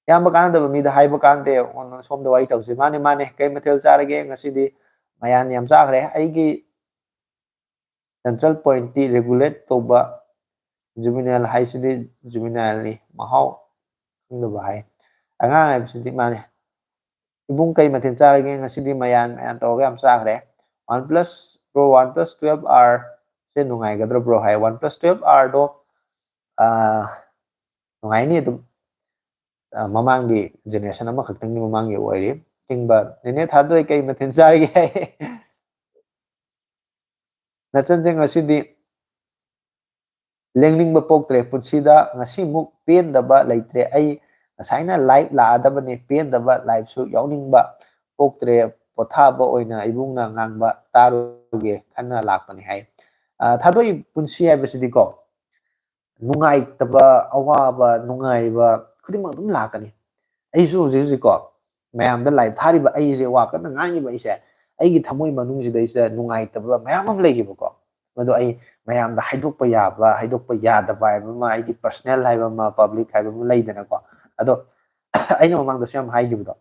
ꯏꯌꯥꯝꯕ, ꯀꯥꯟꯅꯗꯕ ꯃꯤꯗ ꯍꯥꯏꯕ ꯀꯥꯟꯗꯦ꯫ ꯁꯣꯝꯗ ꯋꯥꯔꯤ ꯇꯧꯁꯤ꯫ ꯃꯥꯅꯦ, ꯃꯥꯅꯦ, ꯀꯩ ꯃꯊꯦꯜ ꯆꯥꯔꯒꯦ ꯉꯁꯤꯗꯤ? ꯃꯌꯥꯟ ꯌꯥꯝ ꯆꯥꯈ꯭ꯔꯦ꯫ ꯑꯩꯒꯤ central pointꯇꯤ regulate ꯇꯧꯕ꯫ Juvenile ꯍꯥꯏꯁꯤꯗꯤ juvenileꯅꯤ, ꯃꯍꯥꯎ ꯈꯪꯗꯕ ꯍꯥꯏ꯫ ꯑꯉꯥꯡ ꯍꯥꯏꯕꯁꯤꯗꯤ ꯃꯥꯅꯦ꯫ "ꯏꯕꯨꯡ, ꯀꯩ ꯃꯊꯦꯜ ꯆꯥꯔꯒꯦ?" "ꯉꯁꯤꯗꯤ ꯃꯌꯥꯟ ꯃꯌꯥꯟ ꯇꯧꯔꯒ ꯌꯥꯝ ꯆꯥꯈ꯭ꯔꯦ꯫ OnePlus, bro, OnePlus twelve R ꯁꯦ ꯅꯨꯡꯉꯥꯏꯒꯗ꯭ꯔꯣ bro?" ꯍꯥꯏ꯫ OnePlus twelve Rꯗꯣ, ꯑ, ꯅꯨꯡꯉꯥꯏꯅꯤ ꯑꯗꯨꯝ꯫ ꯑ, ꯃꯃꯥꯡꯒꯤ generation ꯑꯃꯈꯛꯇꯪꯒꯤ ꯃꯃꯥꯡꯒꯤ ꯑꯣꯏꯔꯤ꯫ ꯀꯤꯡꯕ, "ꯅꯦꯅꯦ ꯊꯥꯗꯣꯏ, ꯀꯩ ꯃꯊꯦꯜ ꯆꯥꯔꯒꯦ?" ꯍꯥꯏ꯫ ꯅꯆꯟꯁꯦ ꯉꯁꯤꯗꯤ ꯂꯦꯡꯅꯤꯡꯕ ꯄꯣꯛꯇ꯭ꯔꯦ ꯄꯨꯟꯁꯤꯗ, ꯉꯁꯤꯃꯨꯛ ꯄꯦꯟꯗꯕ ꯂꯩꯇ꯭ꯔꯦ꯫ ꯑꯩ ꯉꯁꯥꯏꯅ live ꯂꯥꯛꯑꯗꯕꯅꯦ, ꯄꯦꯟꯗꯕ liveꯁꯨ ꯌꯥꯎꯅꯤꯡꯕ ꯄꯣꯛꯇ꯭ꯔꯦ, ꯄꯣꯊꯥꯕ ꯑꯣꯏꯅ ꯏꯕꯨꯡꯅ ꯉꯥꯡꯕ ꯇꯥꯔꯨꯒꯦ ꯈꯟꯅ ꯂꯥꯛꯄꯅꯦ ꯍꯥꯏ꯫ ꯑ, ꯊꯥꯗꯣꯏ, ꯄꯨꯟꯁꯤ ꯍꯥꯏꯕꯁꯤꯗꯤꯀꯣ, ꯅꯨꯡꯉꯥꯏꯇꯕ, ꯑꯋꯥꯕ, ꯅꯨꯡꯉꯥꯏꯕ ꯈꯨꯗꯤꯡꯃꯛ ꯑꯗꯨꯝ ꯂꯥꯛꯀꯅꯤ꯫ ꯑꯩꯁꯨ ꯍꯧꯖꯤꯛ ꯍꯧꯖꯤꯛꯀꯣ, ꯃꯌꯥꯝꯗ live ꯊꯥꯔꯤꯕ ꯑꯩꯁꯦ, ꯋꯥ ꯀꯟꯅ ꯉꯥꯡꯉꯤꯕ ꯑꯩꯁꯦ, ꯑꯩꯒꯤ ꯊꯃꯣꯏ ꯃꯅꯨꯡꯁꯤꯗꯩꯁꯤꯗ ꯅꯨꯡꯉꯥꯏꯇꯕ ꯃꯌꯥꯝ ꯑꯃ ꯂꯩꯌꯦꯕꯀꯣ꯫ ꯃꯗꯨ ꯑꯩ ꯃꯌꯥꯝꯗ ꯍꯥꯏꯗꯣꯛꯄ ꯌꯥꯕ, ꯍꯥꯏꯗꯣꯛꯄ ꯌꯥꯗꯕ ꯍꯥꯏꯕ ꯑꯃ, ꯑꯩꯒꯤ personal ꯍꯥꯏꯕ ꯑꯃ, public ꯍꯥꯏꯕ ꯑꯃ ꯂꯩꯗꯅꯀꯣ꯫ ꯑꯗꯣ ꯑꯩꯅ ꯃꯃꯥꯡꯗꯁꯨ ꯌꯥꯝ ꯍꯥꯏꯈꯤꯕꯗꯣ,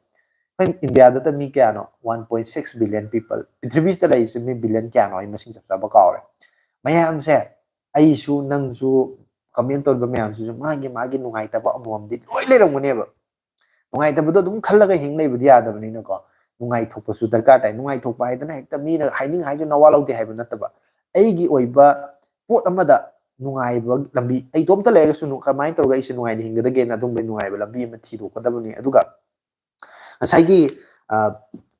ꯑꯩꯈꯣꯏ ꯏꯟꯗꯤꯌꯥꯗꯇ ꯃꯤ ꯀꯌꯥꯅꯣ? One point six billion people꯫ ꯄ꯭ꯔꯤꯊꯤꯕꯤꯁꯤꯗ ꯂꯩꯔꯤꯁꯦ ꯃꯤ billion ꯀꯌꯥꯅꯣ? ꯑꯩ ꯃꯁꯤꯡ ꯆꯞ ꯆꯥꯕ ꯀꯥꯎꯔꯦ꯫ ꯃꯌꯥꯝꯁꯦ ꯑꯩꯁꯨ, ꯅꯪꯁꯨ, comment ꯇꯧꯔꯤꯕ ꯃꯌꯥꯝꯁꯤꯁꯨ ꯃꯥꯒꯤ ꯃꯥꯒꯤ ꯅꯨꯡꯉꯥꯏꯇꯕ ꯑꯃꯃꯝꯗꯤ ꯂꯣꯏ ꯂꯩꯔꯝꯒꯅꯦꯕ꯫ ꯅꯨꯡꯉꯥꯏꯇꯕꯗꯣ ꯑꯗꯨꯝ ꯈꯜꯂꯒ ꯍꯤꯡ ꯂꯩꯕꯗꯤ ꯌꯥꯗꯕꯅꯤꯅꯀꯣ, ꯅꯨꯡꯉꯥꯏꯊꯣꯛꯄꯁꯨ ꯗꯔꯀꯥꯔ ꯇꯥꯏ꯫ ꯅꯨꯡꯉꯥꯏꯊꯣꯛꯄ ꯍꯥꯏꯗꯅ ꯍꯦꯛꯇ ꯃꯤꯅ ꯍꯥꯏꯅꯤꯡ ꯍꯥꯏꯁꯨ ꯅꯋꯥ ꯂꯧꯗꯦ ꯍꯥꯏꯕ ꯅꯠꯇꯕ, ꯑꯩꯒꯤ ꯑꯣꯏꯕ ꯄꯣꯠ ꯑꯃꯗ ꯅꯨꯡꯉꯥꯏꯕ ꯂꯝꯕꯤ, ꯑꯩ ꯏꯇꯣꯝꯇ ꯂꯩꯔꯒꯁꯨ ꯅꯨ-, ꯀꯃꯥꯏꯅ ꯇꯧꯔꯒ ꯑꯩꯁꯦ ꯅꯨꯡꯉꯥꯏꯅ ꯍꯤꯡꯒꯗꯒꯦꯅ ꯑꯗꯨꯝꯕꯒꯤ ꯅꯨꯡꯉꯥꯏꯕ ꯂꯝꯕꯤ ꯑꯃ ꯊꯤꯗꯣꯛꯀꯗꯕꯅꯤ꯫ ꯑꯗꯨꯒ ꯉꯁꯥꯏꯒꯤ, ꯑ,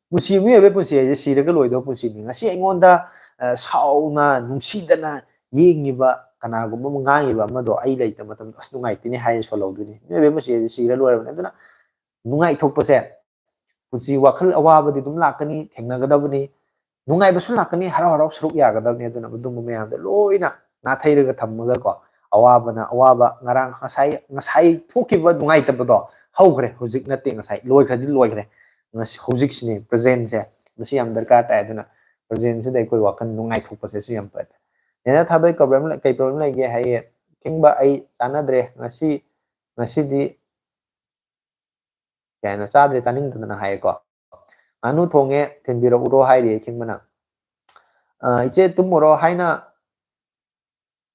ꯄꯨꯟꯁꯤ, ꯃꯤꯑꯣꯏꯕꯒꯤ ꯄꯨꯟꯁꯤ ꯍꯥꯏꯁꯦ ꯁꯤꯔꯒ ꯂꯣꯏꯗꯕ ꯄꯨꯟꯁꯤꯅꯤ꯫ ꯉꯁꯤ ꯑꯩꯉꯣꯟꯗ, ꯑ, ꯁꯥꯎꯅ, ꯅꯨꯡꯁꯤꯗꯅ ꯌꯦꯡꯉꯤꯕ ꯀꯅꯥꯒꯨꯝꯕ ꯑꯃ ꯉꯥꯡꯉꯤꯕ ꯑꯃꯗꯣ ꯑꯩ ꯂꯩꯇꯕ ꯃꯇꯝꯗ, "ꯑꯁ, ꯅꯨꯡꯉꯥꯏꯇꯦꯅꯦ" ꯍꯥꯏꯔ ꯁꯣꯜꯍꯧꯗꯣꯏꯅꯤ꯫ ꯃꯤꯑꯣꯏꯕꯒꯤ ꯄꯨꯟꯁꯤ ꯍꯥꯏꯁꯦ ꯁꯤꯔ ꯂꯣꯏꯔꯕꯅꯤ꯫ ꯑꯗꯨꯅ ꯅꯨꯡꯉꯥꯏꯊꯣꯛꯄꯁꯦ, ꯄꯨꯟꯁꯤ ꯋꯥꯈꯜ ꯑꯋꯥꯕꯗꯤ ꯑꯗꯨꯝ ꯂꯥꯛꯀꯅꯤ, ꯊꯦꯡꯅꯒꯗꯕꯅꯤ꯫ ꯅꯨꯡꯉꯥꯏꯕꯁꯨ ꯂꯥꯛꯀꯅꯤ, ꯍꯔꯥꯎ ꯍꯔꯥꯎ ꯁꯔꯨꯛ ꯌꯥꯒꯗꯕꯅꯤ꯫ ꯑꯗꯨꯅ ꯑꯗꯨꯝꯕ ꯃꯌꯥꯝꯗꯣ ꯂꯣꯏꯅ ꯅꯥꯊꯩꯔꯒ ꯊꯝꯃꯒꯀꯣ, ꯑꯋꯥꯕꯅ ꯑꯋꯥꯕ, ꯉꯔꯥꯡ ꯉꯁꯥꯏ, ꯉꯁꯥꯏ ꯊꯣꯛꯈꯤꯕ ꯅꯨꯡꯉꯥꯏꯇꯕꯗꯣ ꯍꯧꯈ꯭ꯔꯦ, ꯍꯧꯖꯤꯛ ꯅꯠꯇꯦ, ꯉꯁꯥꯏ ꯂꯣꯏꯈ꯭ꯔꯗꯤ ꯂꯣꯏꯈ꯭ꯔꯦ꯫ ꯉꯁꯤ, ꯍꯧꯖꯤꯛꯁꯤꯅꯦ, presentꯁꯦ, ꯃꯁꯤ ꯌꯥꯝ ꯗꯔꯀꯥꯔ ꯇꯥꯏ꯫ ꯑꯗꯨꯅ presentꯁꯤꯗ ꯑꯩꯈꯣꯏ ꯋꯥꯈꯜ ꯅꯨꯡꯉꯥꯏꯊꯣꯛꯄꯁꯦ ꯁꯤ ꯌꯥꯝ ꯐꯩ꯫ ꯅꯦꯅꯥ ꯊꯥꯗꯣꯏ, problem ꯂꯩ-, ꯀꯩ problem ꯂꯩꯒꯦ ꯍꯥꯏꯌꯦ? "ꯈꯤꯡꯕ, ꯑꯩ ꯆꯥꯟꯅꯗ꯭ꯔꯦ ꯉꯁꯤ, ꯉꯁꯤꯗꯤ" ꯀꯩ ꯍꯥꯏꯅꯣ, "ꯆꯥꯗ꯭ꯔꯦ, ꯆꯥꯅꯤꯡꯗꯗꯅ" ꯍꯥꯏꯌꯦꯀꯣ꯫ "ꯉꯥꯅꯨ ꯊꯣꯡꯉꯦ, ꯊꯤꯟꯕꯤꯔꯛꯎꯔꯣ" ꯍꯥꯏꯔꯤ ꯈꯤꯡꯕꯅ꯫ "ꯑ, ꯏꯆꯦ ꯇꯨꯝꯃꯨꯔꯣ" ꯍꯥꯏꯅ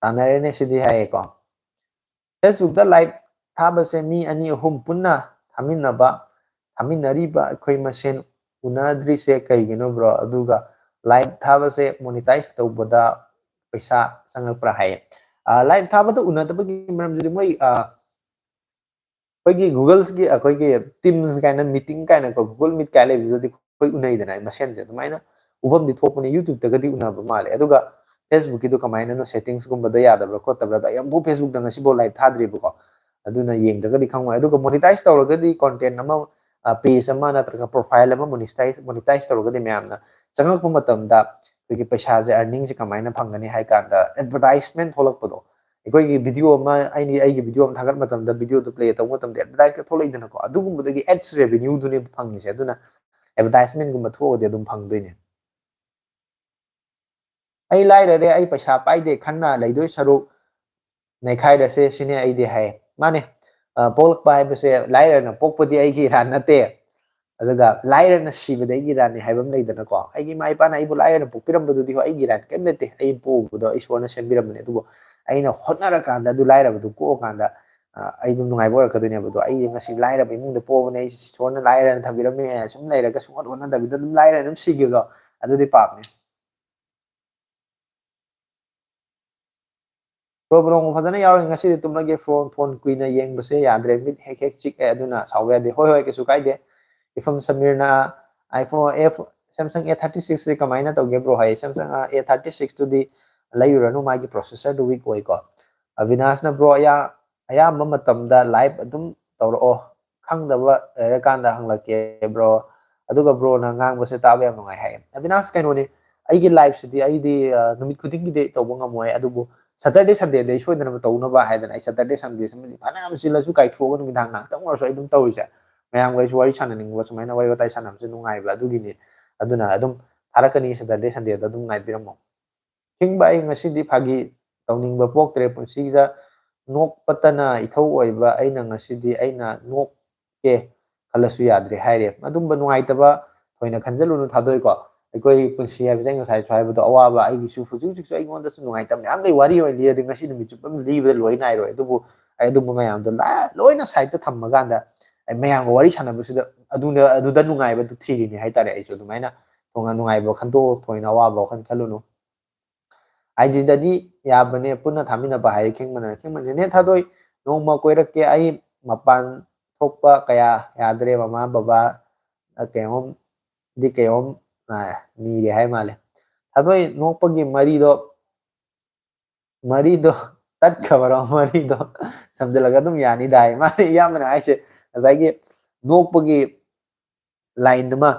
ꯇꯥꯟꯅꯔꯦꯅꯦ ꯁꯤꯗꯤ ꯍꯥꯏꯌꯦꯀꯣ꯫ "Facebookꯇ live ꯊꯥꯕꯁꯦ ꯃꯤ ꯑꯅꯤ ꯑꯍꯨꯝ ꯄꯨꯟꯅ ꯊꯥꯃꯤꯟꯅꯕ, ꯊꯥꯃꯤꯟꯅꯔꯤꯕ ꯑꯩꯈꯣꯏ ꯃꯁꯦꯟ ꯎꯅꯗ꯭ꯔꯤꯁꯦ ꯀꯩꯒꯤꯅꯣ bro? ꯑꯗꯨꯒ live ꯊꯥꯕꯁꯦ monetize ꯇꯧꯕꯗ ꯄꯩꯁꯥ ꯆꯪꯉꯛꯄ꯭ꯔꯥ?" ꯍꯥꯏꯌꯦ꯫ ꯑ, live ꯊꯥꯕꯗ ꯎꯅꯗꯕꯒꯤ ꯃꯔꯝꯁꯤꯗꯤ ꯃꯣꯏ, ꯑ, ꯑꯩꯈꯣꯏꯒꯤ Googleꯒꯤ, ꯑꯩꯈꯣꯏꯒꯤ Teams ꯀꯥꯏꯅ, meeting ꯀꯥꯏꯅꯀꯣ, Google Meet ꯀꯥꯏꯅ ꯂꯩꯕꯗꯨꯗꯤ ꯑꯩꯈꯣꯏ ꯎꯅꯩꯗꯅ, ꯑꯩ ꯃꯁꯦꯟꯁꯦ ꯑꯗꯨꯃꯥꯏꯅ ꯎꯐꯝꯗꯤ ꯊꯣꯛꯄꯅꯦ꯫ YouTubeꯇꯒꯗꯤ ꯎꯅꯕ ꯃꯥꯜꯂꯦ꯫ ꯑꯗꯨꯒ Facebookꯀꯤꯗꯣ ꯀꯃꯥꯏꯅꯅꯣ, settingsꯀꯨꯝꯕꯗ ꯌꯥꯗꯕ꯭ꯔꯥ ꯈꯣꯠꯇꯕ꯭ꯔꯥ? ꯑꯗꯣ ꯑꯩ ꯑꯃꯨꯛꯐꯥꯎ Facebookꯇ ꯉꯁꯤꯐꯥꯎ live ꯊꯥꯗ꯭ꯔꯤꯕꯀꯣ, ꯑꯗꯨꯅ ꯌꯦꯡꯗ꯭ꯔꯒꯗꯤ ꯈꯪꯉꯣꯏ꯫ ꯑꯗꯨꯒ monetize ꯇꯧꯔꯒꯗꯤ, content ꯑꯃ, ꯑ, page ꯑꯃ ꯅꯠꯇ꯭ꯔꯒ profile ꯑꯃ monetize, monetize ꯇꯧꯔꯒꯗꯤ, ꯃꯌꯥꯝꯅ ꯆꯪꯉꯛꯄ ꯃꯇꯝꯗ ꯑꯩꯈꯣꯏꯒꯤ ꯄꯩꯁꯥꯁꯦ, earningꯁꯦ ꯀꯃꯥꯏꯅ ꯐꯪꯒꯅꯤ ꯍꯥꯏ ꯀꯥꯟꯗ, advertisement ꯊꯣꯛꯂꯛꯄꯗꯣ, ꯑꯩꯈꯣꯏꯒꯤ video ꯑꯃ, ꯑꯩꯅ ꯑꯩꯒꯤ video ꯑꯃ ꯊꯥꯒꯠ ꯃꯇꯝꯗ, videoꯗꯣ play ꯇꯧꯕ ꯃꯇꯝꯗ advertise ꯊꯣꯛꯂꯛꯏꯗꯅꯀꯣ, ꯑꯗꯨꯒꯨꯝꯕꯗꯒꯤ ads revenueꯗꯨꯅꯦꯕ ꯐꯪꯉꯤꯁꯦ꯫ ꯑꯗꯨꯅ advertisementꯒꯨꯝꯕ ꯊꯣꯛꯑꯒꯗꯤ ꯑꯗꯨꯝ ꯐꯪꯗꯣꯏꯅꯦ꯫ "ꯑꯩ ꯂꯥꯏꯔꯔꯦ, ꯑꯩ ꯄꯩꯁꯥ ꯄꯥꯏꯗꯦ" ꯈꯟꯅ ꯂꯩꯗꯣꯏ ꯁꯔꯨꯛ, ꯅꯩꯈꯥꯏꯔꯁꯦ ꯁꯤꯅꯦ ꯑꯩꯗꯤ ꯍꯥꯏ꯫ ꯃꯥꯅꯦ, ꯑ, ꯄꯣꯛꯂꯛꯄ ꯍꯥꯏꯕꯁꯦ ꯂꯥꯏꯔꯅ ꯄꯣꯛꯄꯗꯤ ꯑꯩꯒꯤ ꯏꯔꯥꯟ ꯅꯠꯇꯦ꯫ ꯑꯗꯨꯒ ꯂꯥꯏꯔꯅ ꯁꯤꯕꯗ ꯑꯩꯒꯤ ꯏꯔꯥꯟꯅꯤ ꯍꯥꯏꯕ ꯑꯃ ꯂꯩꯗꯅꯀꯣ꯫ ꯑꯩꯒꯤ ꯏꯃꯥ ꯏꯄꯥꯅ ꯑꯩꯕꯨ ꯂꯥꯏꯔꯅ ꯄꯣꯛꯄꯤꯔꯝꯕꯗꯨꯗꯤ ꯍꯣꯏ ꯑꯩꯒꯤ ꯏꯔꯥꯟ ꯀꯔꯤꯝ ꯅꯠꯇꯦ, ꯑꯩ ꯄꯣꯛꯎꯕꯗꯣ ꯏꯁꯣꯔꯅ ꯁꯦꯝꯕꯤꯔꯝꯕꯅꯦ꯫ ꯑꯗꯨꯕꯨ ꯑꯩꯅ ꯍꯣꯠꯅꯔꯀꯥꯟꯗ ꯑꯗꯨ ꯂꯥꯏꯔꯕꯗꯨ ꯀꯣꯛꯑꯀꯥꯟꯗ ꯑ, ꯑꯩ ꯑꯗꯨꯝ ꯅꯨꯡꯉꯥꯏꯕ ꯑꯣꯏꯔꯛꯀꯗꯣꯏꯅꯦꯕ꯫ ꯑꯗꯣ ꯑꯩ ꯉꯁꯤ ꯂꯥꯏꯔꯕ ꯏꯃꯨꯡꯗ ꯄꯣꯛꯑꯕꯅꯦ, ꯑꯩ ꯏꯁꯣꯔꯅ ꯂꯥꯏꯔꯅ ꯊꯝꯕꯤꯔꯝꯃꯦ, ꯁꯨꯝ ꯂꯩꯔꯒ ꯁꯨꯡꯍꯣꯠ ꯍꯣꯠꯅꯗꯕꯤꯗ ꯑꯗꯨꯝ ꯂꯥꯏꯔꯅ ꯑꯗꯨꯝ ꯁꯤꯈꯤꯕꯗꯣ, ꯑꯗꯨꯗꯤ ꯄꯥꯞꯅꯦ꯫ ꯕ꯭ꯔꯣ, ꯕ꯭ꯔꯣ, ꯐꯖꯅ ꯌꯥꯎꯔꯤ꯫ ꯉꯁꯤꯗꯤ ꯇꯨꯝꯃꯒꯦ꯫ ꯐꯣꯟ, ꯐꯣꯟ ꯀꯨꯏꯅ ꯌꯦꯡꯕꯁꯦ ꯌꯥꯗ꯭ꯔꯦ, ꯃꯤꯠ ꯍꯦꯛ ꯍꯦꯛ ꯆꯤꯛꯑꯦ, ꯑꯗꯨꯅ ꯁꯥꯎꯕ ꯌꯥꯗꯦ꯫ ꯍꯣꯏ, ꯍꯣꯏ, ꯀꯩꯁꯨ ꯀꯥꯏꯗꯦ꯫ ꯏꯐꯝ ꯁꯃꯤꯔꯅ iPhone F, Samsung A thirty six ꯁꯦ ꯀꯃꯥꯏꯅ ꯇꯧꯒꯦ ꯕ꯭ꯔꯣ ꯍꯥꯏ꯫ Samsung A thirty six ꯇꯨꯗꯤ ꯂꯩꯔꯨꯔꯅꯨ, ꯃꯥꯒꯤ processor ꯗꯨ weak ꯑꯣꯏꯀꯣ꯫ ꯑꯕꯤꯅꯥꯁꯅ ꯕ꯭ꯔꯣ, ꯑꯌꯥ-, ꯑꯌꯥꯝꯕ ꯃꯇꯝꯗ live ꯑꯗꯨꯝ ꯇꯧꯔꯛꯑꯣ, ꯈꯪꯗꯕ ꯂꯩꯔꯀꯥꯟꯗ ꯍꯪꯂꯛꯀꯦ ꯕ꯭ꯔꯣ꯫ ꯑꯗꯨꯒ ꯕ꯭ꯔꯣꯅ ꯉꯥꯡꯕꯁꯦ ꯇꯥꯕ ꯌꯥꯝ ꯅꯨꯡꯉꯥꯏ ꯍꯥꯏꯌꯦ꯫ ꯑꯕꯤꯅꯥꯁ, ꯀꯩꯅꯣꯅꯤ, ꯑꯩꯒꯤ live ꯁꯤꯗꯤ ꯑꯩꯗꯤ, ꯑ, ꯅꯨꯃꯤꯠ ꯈꯨꯗꯤꯡꯒꯤꯗꯤ ꯇꯧꯕ ꯉꯝꯃꯣꯏ, ꯑꯗꯨꯕꯨ Saturday Sunday ꯗꯤ ꯑꯩ ꯁꯣꯏꯗꯅ ꯇꯧꯅꯕ ꯍꯥꯏꯗꯅ ꯑꯩ Saturday Sunday ꯁꯤꯃꯗꯤ ꯐꯅꯌꯥꯝ ꯆꯤꯜꯂꯁꯨ ꯀꯥꯏꯊꯣꯛꯑꯒ ꯅꯨꯃꯤꯗꯥꯡ ꯉꯥꯏꯍꯥꯛꯇꯪ ꯑꯣꯏꯔꯁꯨ ꯑꯩ ꯑꯗꯨꯝ ꯇꯧꯔꯤꯁꯦ꯫ ꯃꯌꯥꯝꯒ ꯑꯩꯁꯨ ꯋꯥꯔꯤ ꯁꯥꯟꯅꯅꯤꯡꯕ, ꯁꯨꯃꯥꯏꯅ ꯋꯥꯔꯤ ꯋꯥꯇꯥꯏ ꯁꯥꯟꯅꯕꯁꯦ ꯅꯨꯡꯉꯥꯏꯕ, ꯑꯗꯨꯒꯤꯅꯤ꯫ ꯑꯗꯨꯅ ꯑꯗꯨꯝ ꯊꯥꯔꯛꯀꯅꯤ, Saturday Sunday ꯗ ꯑꯗꯨꯝ ꯉꯥꯏꯕꯤꯔꯝꯃꯣ꯫ ꯈꯤꯡꯕ, ꯑꯩ ꯉꯁꯤꯗꯤ ꯐꯥꯒꯤ ꯇꯧꯅꯤꯡꯕ ꯄꯣꯛꯇ꯭ꯔꯦ꯫ ꯄꯨꯟꯁꯤꯗ ꯅꯣꯛꯄꯇꯅ ꯏꯊꯧ ꯑꯣꯏꯕ ꯑꯩꯅ ꯉꯁꯤꯗꯤ ꯑꯩꯅ ꯅꯣꯛꯀꯦ ꯈꯜꯂꯁꯨ ꯌꯥꯗ꯭ꯔꯦ ꯍꯥꯏꯔꯦ꯫ ꯑꯗꯨꯝꯕ ꯅꯨꯡꯉꯥꯏꯇꯕ ꯊꯣꯏꯅ ꯈꯟꯖꯜꯂꯨꯅꯨ, ꯊꯥꯗꯣꯏꯀꯣ꯫ ꯑꯩꯈꯣꯏ ꯄꯨꯟꯁꯤ ꯍꯥꯏꯕꯁꯦ ꯑꯩ ꯉꯁꯥꯏꯁꯨ ꯍꯥꯏꯕꯗꯣ ꯑꯋꯥꯕ ꯑꯩꯒꯤꯁꯨ ꯍꯧꯖꯤꯛ ꯍꯧꯖꯤꯛꯁꯨ ꯑꯩꯉꯣꯟꯗꯁꯨ ꯅꯨꯡꯉꯥꯏꯇꯕ ꯃꯌꯥꯝ ꯂꯩ꯫ ꯋꯥꯔꯤ ꯑꯣꯏꯅ ꯂꯤꯔꯗꯤ ꯉꯁꯤ ꯅꯨꯃꯤꯠ ꯆꯨꯞꯄ ꯑꯗꯨꯝ ꯂꯤꯕꯗ ꯂꯣꯏ ꯅꯥꯏꯔꯣꯏ꯫ ꯑꯗꯨꯕꯨ ꯑꯩ ꯑꯗꯨꯝꯕ ꯃꯌꯥꯝꯗꯣ ꯂ-, ꯂꯣꯏꯅ side ꯇ ꯊꯝꯃꯀꯥꯟꯗ ꯑꯩ ꯃꯌꯥꯝꯒ ꯋꯥꯔꯤ ꯁꯥꯟꯅꯕꯁꯤꯗ ꯑꯗꯨꯅ, ꯑꯗꯨꯗ ꯅꯨꯡꯉꯥꯏꯕꯗꯨ ꯊꯤꯔꯤꯅꯤ ꯍꯥꯏꯇꯥꯔꯦ꯫ ꯑꯩꯁꯨ ꯑꯗꯨꯃꯥꯏꯅ ꯊꯣꯏꯅ ꯅꯨꯡꯉꯥꯏꯕ ꯈꯟꯗꯣꯛꯑꯣ, ꯊꯣꯏꯅ ꯑꯋꯥꯕ ꯋꯥꯈꯜ ꯈꯜꯂꯨꯅꯨ꯫ ꯑꯥꯏ ꯖꯤꯗꯗꯤ ꯌꯥꯕꯅꯦ, ꯄꯨꯟꯅ ꯊꯥꯃꯤꯟꯅꯕ ꯍꯥꯏꯔꯦ ꯈꯤꯡꯕꯅ꯫ ꯈꯤꯡꯕꯅ, "ꯅꯦ ꯊꯥꯗꯣꯏ, ꯅꯣꯡꯃ ꯀꯣꯏꯔꯛꯀꯦ, ꯑꯩ ꯃꯄꯥꯟ ꯊꯣꯛꯄ ꯀꯌꯥ ꯌꯥꯗ꯭ꯔꯦ, ꯃꯃꯥ ꯕꯕꯥ, ꯑ, ꯀꯩꯅꯣꯝꯗꯤ ꯀꯩꯅꯣꯝ, ꯑ, ꯅꯤꯔꯦ ꯍꯥꯏ ꯃꯥꯜꯂꯦ꯫" ꯊꯥꯗꯣꯏ, ꯅꯣꯛꯄꯒꯤ ꯃꯔꯤꯗꯣ, ꯃꯔꯤꯗꯣ ꯇꯠꯈ꯭ꯔꯕꯔꯣ? ꯃꯔꯤꯗꯣ ꯁꯝꯖꯜꯂꯒ ꯑꯗꯨꯝ ꯌꯥꯅꯤꯗ ꯍꯥꯏ꯫ ꯃꯥꯅ ꯏꯌꯥꯝꯕꯅ ꯍꯥꯏꯁꯦ ꯉꯁꯥꯏꯒꯤ ꯅꯣꯛꯄꯒꯤ line ꯑꯃ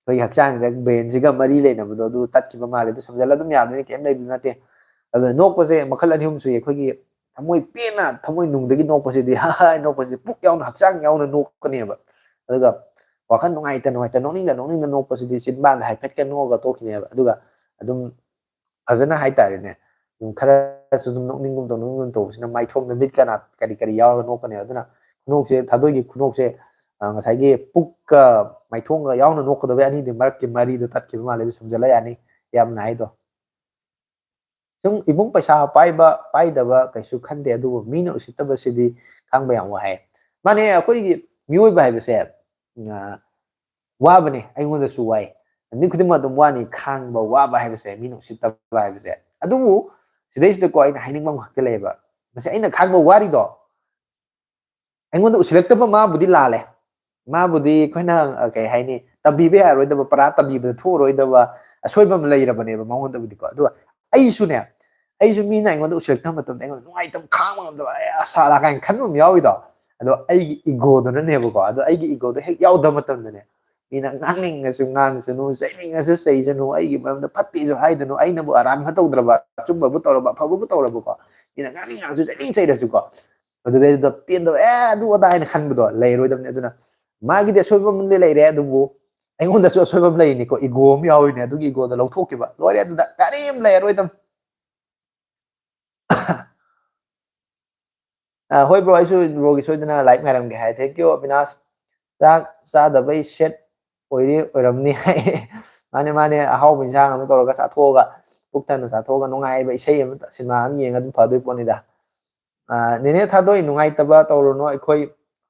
ꯑꯩꯈꯣꯏꯒꯤ ꯍꯛꯆꯥꯡꯗ brain ꯁꯤꯒ ꯃꯔꯤ ꯂꯩꯅꯕꯗꯣ ꯑꯗꯨ ꯇꯠꯈꯤꯕ ꯃꯥꯜꯂꯦ꯫ ꯑꯗꯨ ꯁꯝꯖꯜꯂ ꯑꯗꯨꯝ ꯌꯥꯗꯣꯏꯅꯤ, ꯀꯩꯝ ꯂꯩꯕ ꯅꯠꯇꯦ꯫ ꯑꯗꯣ ꯅꯣꯛꯄꯁꯦ ꯃꯈꯜ ꯑꯅꯤ ꯑꯍꯨꯝ ꯁꯨꯏ꯫ ꯑꯩꯈꯣꯏꯒꯤ ꯊꯃꯣꯏ ꯄꯦꯟꯅ, ꯊꯃꯣꯏ ꯅꯨꯡꯗꯒꯤ ꯅꯣꯛꯄꯁꯤꯗꯤ ꯍꯥ ꯍꯥ ꯅꯣꯛꯄꯁꯤꯗꯤ ꯄꯨꯛ ꯌꯥꯎꯅ, ꯍꯛꯆꯥꯡ ꯌꯥꯎꯅ ꯅꯣꯛꯀꯅꯦꯕ꯫ ꯑꯗꯨꯒ ꯋꯥꯈꯜ ꯅꯨꯡꯉꯥꯏꯇ ꯅꯨꯡꯉꯥꯏꯇ, ꯅꯣꯛꯅꯤꯡꯗ ꯅꯣꯛꯅꯤꯡꯗ ꯅꯣꯛꯄꯁꯤꯗꯤ ꯆꯤꯟꯕꯥꯟꯗ ꯍꯥꯏꯐꯦꯠꯀ ꯅꯣꯛꯑꯒ ꯇꯣꯛꯈꯤꯅꯦꯕ꯫ ꯑꯗꯨꯒ ꯑꯗꯨꯝ ꯐꯖꯅ ꯍꯥꯏꯇꯥꯔꯦꯅꯦ, ꯑꯗꯨꯝ ꯈꯔꯁꯨ ꯑꯗꯨꯝ ꯅꯣꯛꯅꯤꯡꯒꯨꯝ ꯇꯧ, ꯅꯣꯛꯅꯤꯡꯒꯨꯝ ꯇꯧꯕꯁꯤꯅ ꯃꯥꯏꯊꯣꯡꯗ ꯃꯤꯠꯀ ꯅꯥ-, ꯀꯔꯤ ꯀꯔꯤ ꯌꯥꯎꯔꯒ ꯅꯣꯛꯀꯅꯦꯕ꯫ ꯑꯗꯨꯅ ꯈꯨꯅꯣꯛꯁꯦ, ꯊꯥꯗꯣꯏꯒꯤ ꯈꯨꯅꯣꯛꯁꯦ, ꯑ, ꯉꯁꯥꯏꯒꯤ ꯄꯨꯛꯀ ꯃꯥꯏꯊꯣꯡꯒ ꯌꯥꯎꯅ ꯅꯣꯛꯀꯗꯕ ꯑꯅꯤꯗꯨꯒꯤ ꯃꯔꯛꯀꯤ ꯃꯔꯤꯗꯣ ꯇꯠꯈꯤꯕ ꯃꯥꯜꯂꯦ, ꯑꯗꯨ ꯁꯨꯝꯖꯜꯂ ꯌꯥꯅꯤ, ꯌꯥꯝ ꯅꯥꯏꯗꯣ꯫ ꯁꯨꯝ ꯏꯃꯨꯡ ꯄꯩꯁꯥ ꯄꯥꯏꯕ ꯄꯥꯏꯗꯕ ꯀꯩꯁꯨ ꯈꯟꯗꯦ, ꯑꯗꯨꯕꯨ ꯃꯤꯅ ꯎꯁꯤꯠꯇꯕꯁꯤꯗꯤ ꯈꯥꯡꯕ ꯌꯥꯝ ꯋꯥꯏ꯫ ꯃꯥꯅꯦ, ꯑꯩꯈꯣꯏꯒꯤ ꯃꯤꯑꯣꯏꯕ ꯍꯥꯏꯕꯁꯦ, ꯑ, ꯋꯥꯕꯅꯦ, ꯑꯩꯉꯣꯟꯗꯁꯨ ꯋꯥꯏ꯫ ꯃꯤ ꯈꯨꯗꯤꯡꯃꯛ ꯑꯗꯨꯝ ꯋꯥꯅꯤ, ꯈꯥꯡꯕ ꯋꯥꯕ ꯍꯥꯏꯕꯁꯦ, ꯃꯤꯅ ꯎꯁꯤꯠꯇꯕ ꯍꯥꯏꯕꯁꯦ꯫ ꯑꯗꯨꯕꯨ ꯁꯤꯗꯩꯁꯤꯗꯀꯣ ꯑꯩꯅ ꯍꯥꯏꯅꯤꯡꯕ ꯑꯃꯈꯛꯇꯤ ꯂꯩꯌꯦꯕ꯫ ꯃꯁꯤ ꯑꯩꯅ ꯈꯥꯡꯕ ꯋꯥꯔꯤꯗꯣ ꯑꯩꯉꯣꯟꯗ ꯎꯁꯤꯜꯂꯛꯇꯕ ꯃꯥꯕꯨꯗꯤ ꯂꯥꯜꯂꯦ꯫ ꯃꯥꯕꯨꯗꯤ ꯑꯩꯈꯣꯏꯅ, ꯑ, ꯀꯩ ꯍꯥꯏꯅꯤ, ꯇꯝꯕꯤꯕ ꯌꯥꯔꯣꯏꯗꯕ, ꯄꯔꯥ ꯇꯝꯕꯤꯕꯗ ꯊꯣꯛꯑꯔꯣꯏꯗꯕ ꯑꯁꯣꯏꯕ ꯑꯃ ꯂꯩꯔꯕꯅꯦꯕ ꯃꯉꯣꯟꯗꯕꯨꯗꯤꯀꯣ꯫ ꯑꯗꯨꯒ ꯑꯩꯁꯨꯅꯦ, ꯑꯩꯁꯨ ꯃꯤꯅ ꯑꯩꯉꯣꯟꯗ ꯎꯁꯤꯜꯂꯛꯇꯕ ꯃꯇꯝꯗ ꯑꯩꯉꯣꯟꯗ ꯅꯨꯡꯉꯥꯏꯇꯕ, ꯈꯥꯡꯕ ꯉꯝꯗꯕ, "ꯑꯦ, ꯑꯁꯥꯗ" ꯀꯥꯏꯅ ꯈꯟꯕ ꯑꯃ ꯌꯥꯎꯋꯤꯗꯣ꯫ ꯑꯗꯣ ꯑꯩꯒꯤ ꯏꯒꯣꯗꯨꯅꯅꯦꯕꯀꯣ꯫ ꯑꯗꯣ ꯑꯩꯒꯤ ꯏꯒꯣꯗꯣ ꯍꯦꯛ ꯌꯥꯎꯗꯕ ꯃꯇꯝꯗꯅꯦ, ꯃꯤꯅ ꯉꯥꯡꯅꯤꯡꯉꯁꯨ ꯉꯥꯡꯁꯅꯨ, ꯆꯩꯅꯤꯡꯉꯁꯨ ꯆꯩꯁꯅꯨ, ꯑꯩꯒꯤ ꯃꯔꯝꯗ ꯐꯠꯇꯦꯁꯨ ꯍꯥꯏꯗꯅꯨ, ꯑꯩꯅꯕꯨ ꯑꯔꯥꯟꯕ ꯇꯧꯗ꯭ꯔꯕ, ꯑꯆꯨꯝꯕꯕꯨ ꯇꯧꯔꯕ, ꯑꯐꯕꯕꯨ ꯇꯧꯔꯕꯀꯣ, ꯃꯤꯅ ꯉꯥꯡꯅꯤꯡ ꯉꯥꯡꯁꯨ ꯆꯩꯅꯤꯡ ꯆꯩꯔꯁꯨꯀꯣ, ꯑꯗꯨꯗꯩꯗꯨꯗ ꯄꯦꯟꯗꯕ, "ꯑꯦ, ꯑꯗꯨ ꯑꯗꯥ" ꯍꯥꯏꯅ ꯈꯟꯕꯗꯣ ꯂꯩꯔꯣꯏꯗꯕꯅꯤ꯫ ꯑꯗꯨꯅ ꯃꯥꯒꯤꯗꯤ ꯑꯁꯣꯏꯕ ꯑꯃꯗꯤ ꯂꯩꯔꯦ, ꯑꯗꯨꯕꯨ ꯑꯩꯉꯣꯟꯗꯁꯨ ꯑꯁꯣꯏꯕ ꯑꯃ ꯂꯩꯔꯤꯅꯤꯀꯣ, ꯏꯒꯣ ꯑꯃ ꯌꯥꯎꯔꯤꯅꯦ, ꯑꯗꯨꯒꯤ ꯏꯒꯣꯗꯣ ꯂꯧꯊꯣꯛꯈꯤꯕ, ꯂꯣꯏꯔꯦ, ꯑꯗꯨꯗ ꯀꯔꯤꯝ ꯂꯩꯔꯔꯣꯏꯗꯕꯅꯤ꯫ ꯑ, ꯍꯣꯏ bro, ꯑꯩꯁꯨ broꯒꯤ ꯁꯣꯏꯗꯅ live ꯉꯥꯏꯔꯝꯒꯦ high. Thank you, Abinash. ꯆꯥꯛ ꯆꯥꯗꯕꯩ sad ꯑꯣꯏꯔꯤ ꯑꯣꯏꯔꯝꯅꯤ ꯍꯥꯏ꯫ ꯃꯥꯅꯦ, ꯃꯥꯅꯦ, ꯑꯍꯥꯎꯕ ꯏꯟꯁꯥꯡ ꯑꯃ ꯇꯧꯔꯒ ꯆꯥꯊꯣꯛꯑꯒ, ꯄꯨꯛ ꯊꯟꯅ ꯆꯥꯊꯣꯛꯑꯒ, ꯅꯨꯡꯉꯥꯏꯕ ꯏꯁꯩ ꯑꯃ, ꯁꯤꯅꯦꯃꯥ ꯑꯃ ꯌꯦꯡꯉꯒ ꯑꯗꯨꯝ ꯐꯗꯣꯏ ꯄꯣꯠꯅꯤꯗ꯫ ꯑ, ꯅꯦꯅꯦ ꯊꯥꯗꯣꯏ, ꯅꯨꯡꯉꯥꯏꯇꯕ ꯇꯧꯔꯨꯅꯨ, ꯑꯩꯈꯣꯏ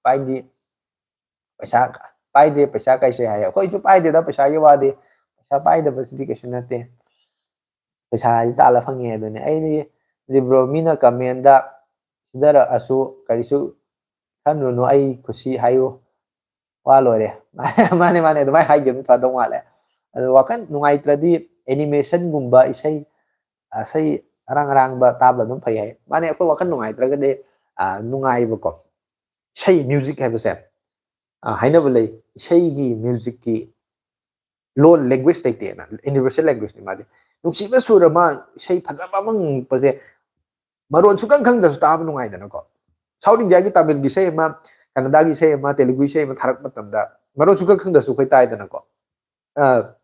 ꯄꯥꯏꯗꯤ ꯄꯩꯁꯥ ꯄꯥꯏꯗꯦ, ꯄꯩꯁꯥ ꯀꯩꯁꯦ ꯍꯥꯏ꯫ ꯑꯩꯈꯣꯏꯁꯨ ꯄꯥꯏꯗꯦꯗ, ꯄꯩꯁꯥꯒꯤ ꯋꯥꯗꯤ꯫ ꯄꯩꯁꯥ ꯄꯥꯏꯗꯕꯁꯤꯗꯤ ꯀꯩꯁꯨ ꯅꯠꯇꯦ꯫ ꯄꯩꯁꯥ ꯍꯥꯏꯗꯤ ꯇꯥꯜꯂ ꯐꯪꯉꯦ ꯑꯗꯨꯅꯦ꯫ ꯑꯩꯗꯤ, ꯍꯧꯖꯤꯛ bro, ꯃꯤꯅ commentꯗ ꯁꯤꯗꯔꯛꯑꯁꯨ ꯀꯔꯤꯁꯨ ꯈꯟꯔꯨꯅꯨ, ꯑꯩ ꯀꯨꯁꯤ ꯍꯥꯏꯌꯨ, ꯋꯥ ꯂꯣꯏꯔꯦ꯫ ꯃꯥꯅꯦ, ꯃꯥꯅꯦ, ꯑꯗꯨꯃꯥꯏꯅ ꯍꯥꯏꯈꯤꯕꯅ ꯐꯗꯧ ꯃꯥꯜꯂꯦ꯫ ꯑꯗꯣ ꯋꯥꯈꯜ ꯅꯨꯡꯉꯥꯏꯇ꯭ꯔꯗꯤ animationꯒꯨꯝꯕ, ꯏꯁꯩ, ꯏꯁꯩ ꯑꯔꯥꯡ ꯑꯔꯥꯡꯕ ꯇꯥꯕ ꯑꯗꯨꯝ ꯐꯩ ꯍꯥꯏ꯫ ꯃꯥꯅꯦ, ꯑꯩꯈꯣꯏ ꯋꯥꯈꯜ ꯅꯨꯡꯉꯥꯏꯇ꯭ꯔꯒꯗꯤ, ꯑ, ꯅꯨꯡꯉꯥꯏꯕꯀꯣ, ꯏꯁꯩ, music ꯍꯥꯏꯕꯁꯦ, ꯑ, ꯍꯥꯏꯅꯕ ꯂꯩ, ꯏꯁꯩꯒꯤ, musicꯀꯤ ꯂꯣꯟ, language ꯂꯩꯇꯦꯅ, universal languageꯅꯤ ꯃꯥꯗꯤ꯫ ꯅꯨꯡꯁꯤꯕ ꯁꯨꯔ ꯑꯃ, ꯏꯁꯩ ꯐꯖꯕ ꯑꯃ ꯉꯪꯉꯛꯄꯁꯦ, ꯃꯔꯣꯟ ꯁꯨꯈꯪ ꯈꯪꯗ꯭ꯔꯁꯨ ꯇꯥꯕ ꯅꯨꯡꯉꯥꯏꯗꯅꯀꯣ꯫ South Indiaꯒꯤ Tamilꯒꯤ ꯏꯁꯩ ꯑꯃ, Kannadaꯒꯤ ꯏꯁꯩ ꯑꯃ, Teluguꯒꯤ ꯏꯁꯩ ꯑꯃ ꯊꯥꯔꯛꯄ ꯃꯇꯝꯗ ꯃꯔꯣꯟ ꯁꯨꯈꯪ ꯈꯪꯗ꯭ꯔꯁꯨ ꯑꯩꯈꯣꯏ ꯇꯥꯏꯗꯅꯀꯣ꯫ ꯑ,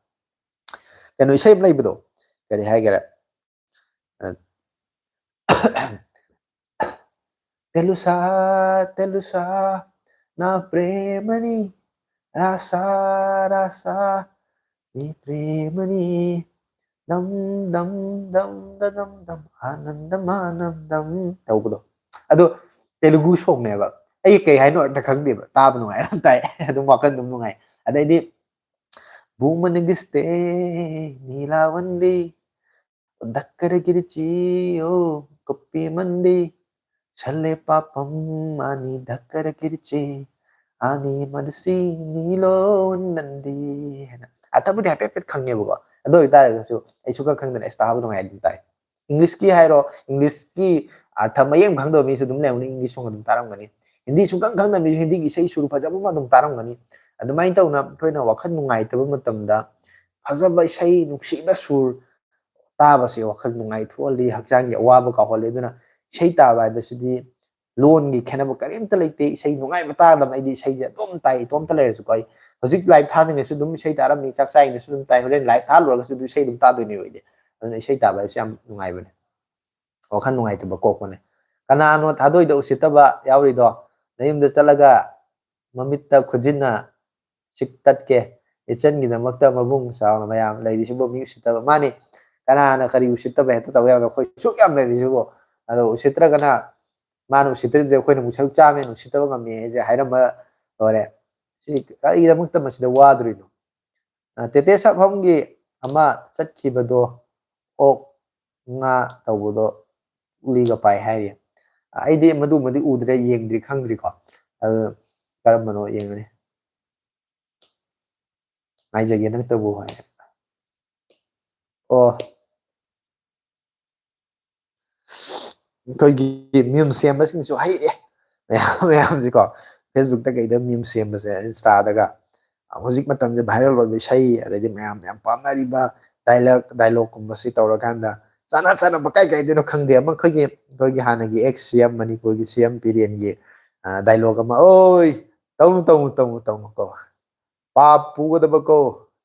ꯀꯩꯅꯣ, ꯏꯁꯩ ꯑꯃ ꯂꯩꯕꯗꯣ, ꯀꯔꯤ ꯍꯥꯏꯒꯦꯔꯦ? ꯑ, "ꯇꯦꯂꯨꯁꯥ, ꯇꯦꯂꯨꯁꯥ, నా ప్రేమని రాసా రాసా నీ ప్రేమని దమ్ దమ్ దమ్ దమ్ దమ్ ఆనందం ఆనందం. ꯇꯧꯕꯗꯣ, ꯑꯗꯣ ꯇꯦꯂꯨꯒꯨ ꯁꯣꯡꯅꯦꯕ. ꯑꯩ ꯀꯩ ꯍꯥꯏꯅꯣ ꯑꯝꯇ ꯈꯪꯗꯦꯕ, ꯇꯥꯕ ꯅꯨꯡꯉꯥꯏ ꯑꯗꯨꯝ ꯇꯥꯏ, ꯑꯗꯨꯝ ꯋꯥꯈꯜ ꯑꯗꯨꯝ ꯅꯨꯡꯉꯥꯏ. ꯑꯗꯩꯗꯤ ꯕꯨ మనగిస్తే నీలావండి దక్కరగిరిచి ఓ కుప్పి మంది చల్లే పాపం అని దక్కరగిరిచి అని మనసి నీలో ఉందండి ꯍꯥꯏꯅ. ꯑꯊꯕꯨꯗꯤ ꯍꯥꯏꯐꯦꯠ ꯍꯥꯏꯐꯦꯠ ꯈꯪꯉꯦꯕꯀꯣ, ꯑꯗꯨ ꯑꯣꯏꯇꯥꯔꯒꯁꯨ ꯑꯩ ꯁꯨꯈꯪ ꯈꯪꯗꯅ ꯑꯁ ꯇꯥꯕ ꯅꯨꯡꯉꯥꯏ ꯑꯗꯨꯝ ꯇꯥꯏ. ꯏꯪꯂꯤꯁꯀꯤ ꯍꯥꯏꯔꯣ, ꯏꯪꯂꯤꯁꯀꯤ ꯑꯥꯔꯊ ꯃꯌꯦꯛ ꯈꯪꯗꯕ ꯃꯤꯁꯨ ꯑꯗꯨꯝ ꯂꯩꯔꯝꯒꯅꯤ, ꯏꯪꯂꯤꯁ ꯁꯣꯡ ꯑꯗꯨꯝ ꯇꯥꯔꯝꯒꯅꯤ. ꯍꯤꯟꯗꯤ ꯁꯨꯡꯈꯪ ꯈꯪꯗꯕ ꯃꯤꯁꯨ ꯍꯤꯟꯗꯤꯒꯤ ꯏꯁꯩ ꯁꯨꯔ ꯐꯖꯕ ꯑꯃ ꯑꯗꯨꯝ ꯇꯥꯔꯝꯒꯅꯤ. ꯑꯗꯨꯃꯥꯏꯅ ꯇꯧꯅ ꯑꯩꯈꯣꯏꯅ ꯋꯥꯈꯜ ꯅꯨꯡꯉꯥꯏꯇꯕ ꯃꯇꯝꯗ ꯐꯖꯕ ꯏꯁꯩ, ꯅꯨꯡꯁꯤꯕ ꯁꯨꯔ ꯇꯥꯕꯁꯦ ꯋꯥꯈꯜ ꯅꯨꯡꯉꯥꯏꯊꯣꯛꯍꯜꯂꯤ, ꯍꯛꯆꯥꯡꯒꯤ ꯑꯋꯥꯕ ꯀꯥꯎꯍꯜꯂꯤ. ꯑꯗꯨꯅ ꯏꯁꯩ ꯇꯥꯕ ꯍꯥꯏꯕꯁꯤꯗꯤ ꯂꯣꯟꯒꯤ ꯈꯦꯠꯅꯕ ꯀꯔꯤꯝꯇ ꯂꯩꯇꯦ. ꯏꯁꯩ ꯅꯨꯡꯉꯥꯏꯕ ꯇꯥꯗꯕ, ꯑꯩꯗꯤ ꯏꯁꯩꯁꯦ ꯑꯗꯨꯝ ꯇꯥꯏ, ꯏꯇꯣꯝꯇ ꯂꯩꯔꯁꯨꯀꯣ. ꯑꯩ ꯍꯧꯖꯤꯛ ꯂꯥꯏꯞ ꯊꯥꯗ꯭ꯔꯤꯉꯩꯁꯨ ꯑꯗꯨꯝ ꯏꯁꯩ ꯇꯥꯔꯝꯃꯤ, ꯆꯥꯛ ꯆꯥꯔꯤꯉꯩꯁꯨ ꯑꯗꯨꯝ ꯇꯥꯏ, ꯍꯣꯔꯦꯟ ꯂꯥꯏꯞ ꯊꯥ ꯂꯣꯏꯔꯒꯁꯨ ꯑꯗꯨꯝ ꯏꯁꯩ ꯑꯗꯨꯝ ꯇꯥꯗꯣꯏꯅꯦꯕ ꯑꯩꯗꯤ. ꯑꯗꯨꯅ ꯏꯁꯩ ꯇꯥꯕ ꯍꯥꯏꯕꯁꯦ ꯌꯥꯝ ꯅꯨꯡꯉꯥꯏꯕꯅꯦ, ꯋꯥꯈꯜ ꯅꯨꯡꯉꯥꯏꯇꯕ ꯀꯣꯛꯄꯅꯦ. ꯀꯅꯥꯅꯣ ꯊꯥꯗꯣꯏꯗ ꯎꯁꯤꯠꯇꯕ ꯌꯥꯎꯔꯤꯗꯣ? ꯅꯌꯨꯝꯗ ꯆꯠꯂꯒ ꯃꯃꯤꯠꯇ ꯈꯨꯖꯤꯟꯅ ꯁꯤꯛ ꯇꯠꯀꯦ, ꯏꯆꯟꯒꯤꯗꯃꯛꯇ ꯃꯕꯨꯡ ꯆꯥꯎꯅ ꯃꯌꯥꯝ ꯂꯩꯔꯤꯁꯤꯕꯨ ꯃꯤ ꯎꯁꯤꯠꯇꯕ꯫ ꯃꯥꯅꯤ, ꯀꯅꯥꯅ ꯀꯔꯤ ꯎꯁꯤꯠꯇꯕ ꯍꯦꯛꯇ ꯇꯧꯕ ꯌꯥꯕꯅꯣ? ꯑꯩꯈꯣꯏ ꯁꯨꯛ ꯌꯥꯝ ꯂꯩꯔꯤꯁꯤꯕꯨ. ꯑꯗꯣ ꯎꯁꯤꯠꯇ꯭ꯔꯒꯅ, ꯃꯥꯅ ꯎꯁꯤꯠꯇ꯭ꯔꯗꯤ ꯑꯩꯈꯣꯏꯅ ꯑꯃꯨꯛ ꯁꯔꯨꯛ ꯆꯥꯝꯃ ꯍꯦꯟꯅ ꯎꯁꯤꯠꯇꯕ ꯉꯝꯃꯦ ꯍꯥꯏꯁꯦ ꯍꯥꯏꯔꯝꯕ ꯂꯣꯏꯔꯦ. ꯁꯤ ꯀꯔꯤꯒꯤꯗꯃꯛꯇ ꯃꯁꯤꯗ ꯋꯥꯗꯣꯔꯤꯅꯣ? ꯑ, ꯇꯦꯇꯦ ꯁꯥꯐꯝꯒꯤ ꯑꯃ ꯆꯠꯈꯤꯕꯗꯣ, ꯑꯣꯛ ꯉꯥ ꯇꯧꯕꯗꯣ ꯎꯂꯤꯒ ꯄꯥꯏ ꯍꯥꯏꯔꯤ꯫ ꯑꯩꯗꯤ ꯃꯗꯨꯃꯗꯤ ꯎꯗ꯭ꯔꯦ, ꯌꯦꯡꯗ꯭ꯔꯤ, ꯈꯪꯗ꯭ꯔꯤꯀꯣ꯫ ꯑꯗꯨ ꯀꯔꯝꯕꯅꯣ ꯌꯦꯡꯉꯅꯤ꯫ ꯉꯥꯏꯖꯒꯦ ꯅꯪꯇꯕꯨ ꯍꯥꯏ꯫ ꯑꯣ, ꯑꯩꯈꯣꯏꯒꯤ ꯃꯤꯝ ꯁꯦꯝꯕꯁꯤꯡꯁꯨ ꯍꯩꯔꯦ꯫ ꯃꯌꯥꯝ ꯃꯌꯥꯝꯁꯤꯀꯣ, ꯐꯦꯁꯕꯨꯛꯇ ꯀꯩꯗ ꯃꯤꯝ ꯁꯦꯝꯕꯁꯦ, ꯏꯟꯁꯇꯥꯗꯒ ꯍꯧꯖꯤꯛ ꯃꯇꯝꯁꯦ ꯚꯥꯏꯔꯦꯜ ꯑꯣꯏꯕ ꯏꯁꯩ, ꯑꯗꯩꯗꯤ ꯃꯌꯥꯝꯅ ꯌꯥꯝ ꯄꯥꯝꯅꯔꯤꯕ ꯗꯥꯏꯂꯣꯛ, ꯗꯥꯏꯂꯣꯛꯀꯨꯝꯕꯁꯤ ꯇꯧꯔꯀꯥꯟꯗ ꯆꯥꯅ ꯆꯥꯅꯕ ꯀꯥꯏ ꯀꯥꯏꯗꯣꯏꯅꯣ ꯈꯪꯗꯦ꯫ ꯑꯃ ꯑꯩꯈꯣꯏꯒꯤ, ꯑꯩꯈꯣꯏꯒꯤ ꯍꯥꯟꯅꯒꯤ ꯑꯦꯛꯁ ꯁꯤ ꯑꯦꯝ, ꯃꯅꯤꯄꯨꯔꯒꯤ ꯁꯤ ꯑꯦꯝ ꯕꯤꯔꯦꯟꯒꯤ, ꯑ, ꯗꯥꯏꯂꯣꯛ ꯑꯃ, "ꯑꯣꯏ, ꯇꯧꯅꯨ, ꯇꯧꯅꯨ, ꯇꯧꯅꯨ, ꯇꯧꯅꯨ ꯀꯣ, ꯄꯥꯞ ꯄꯨꯒꯗꯕ ꯀꯣ,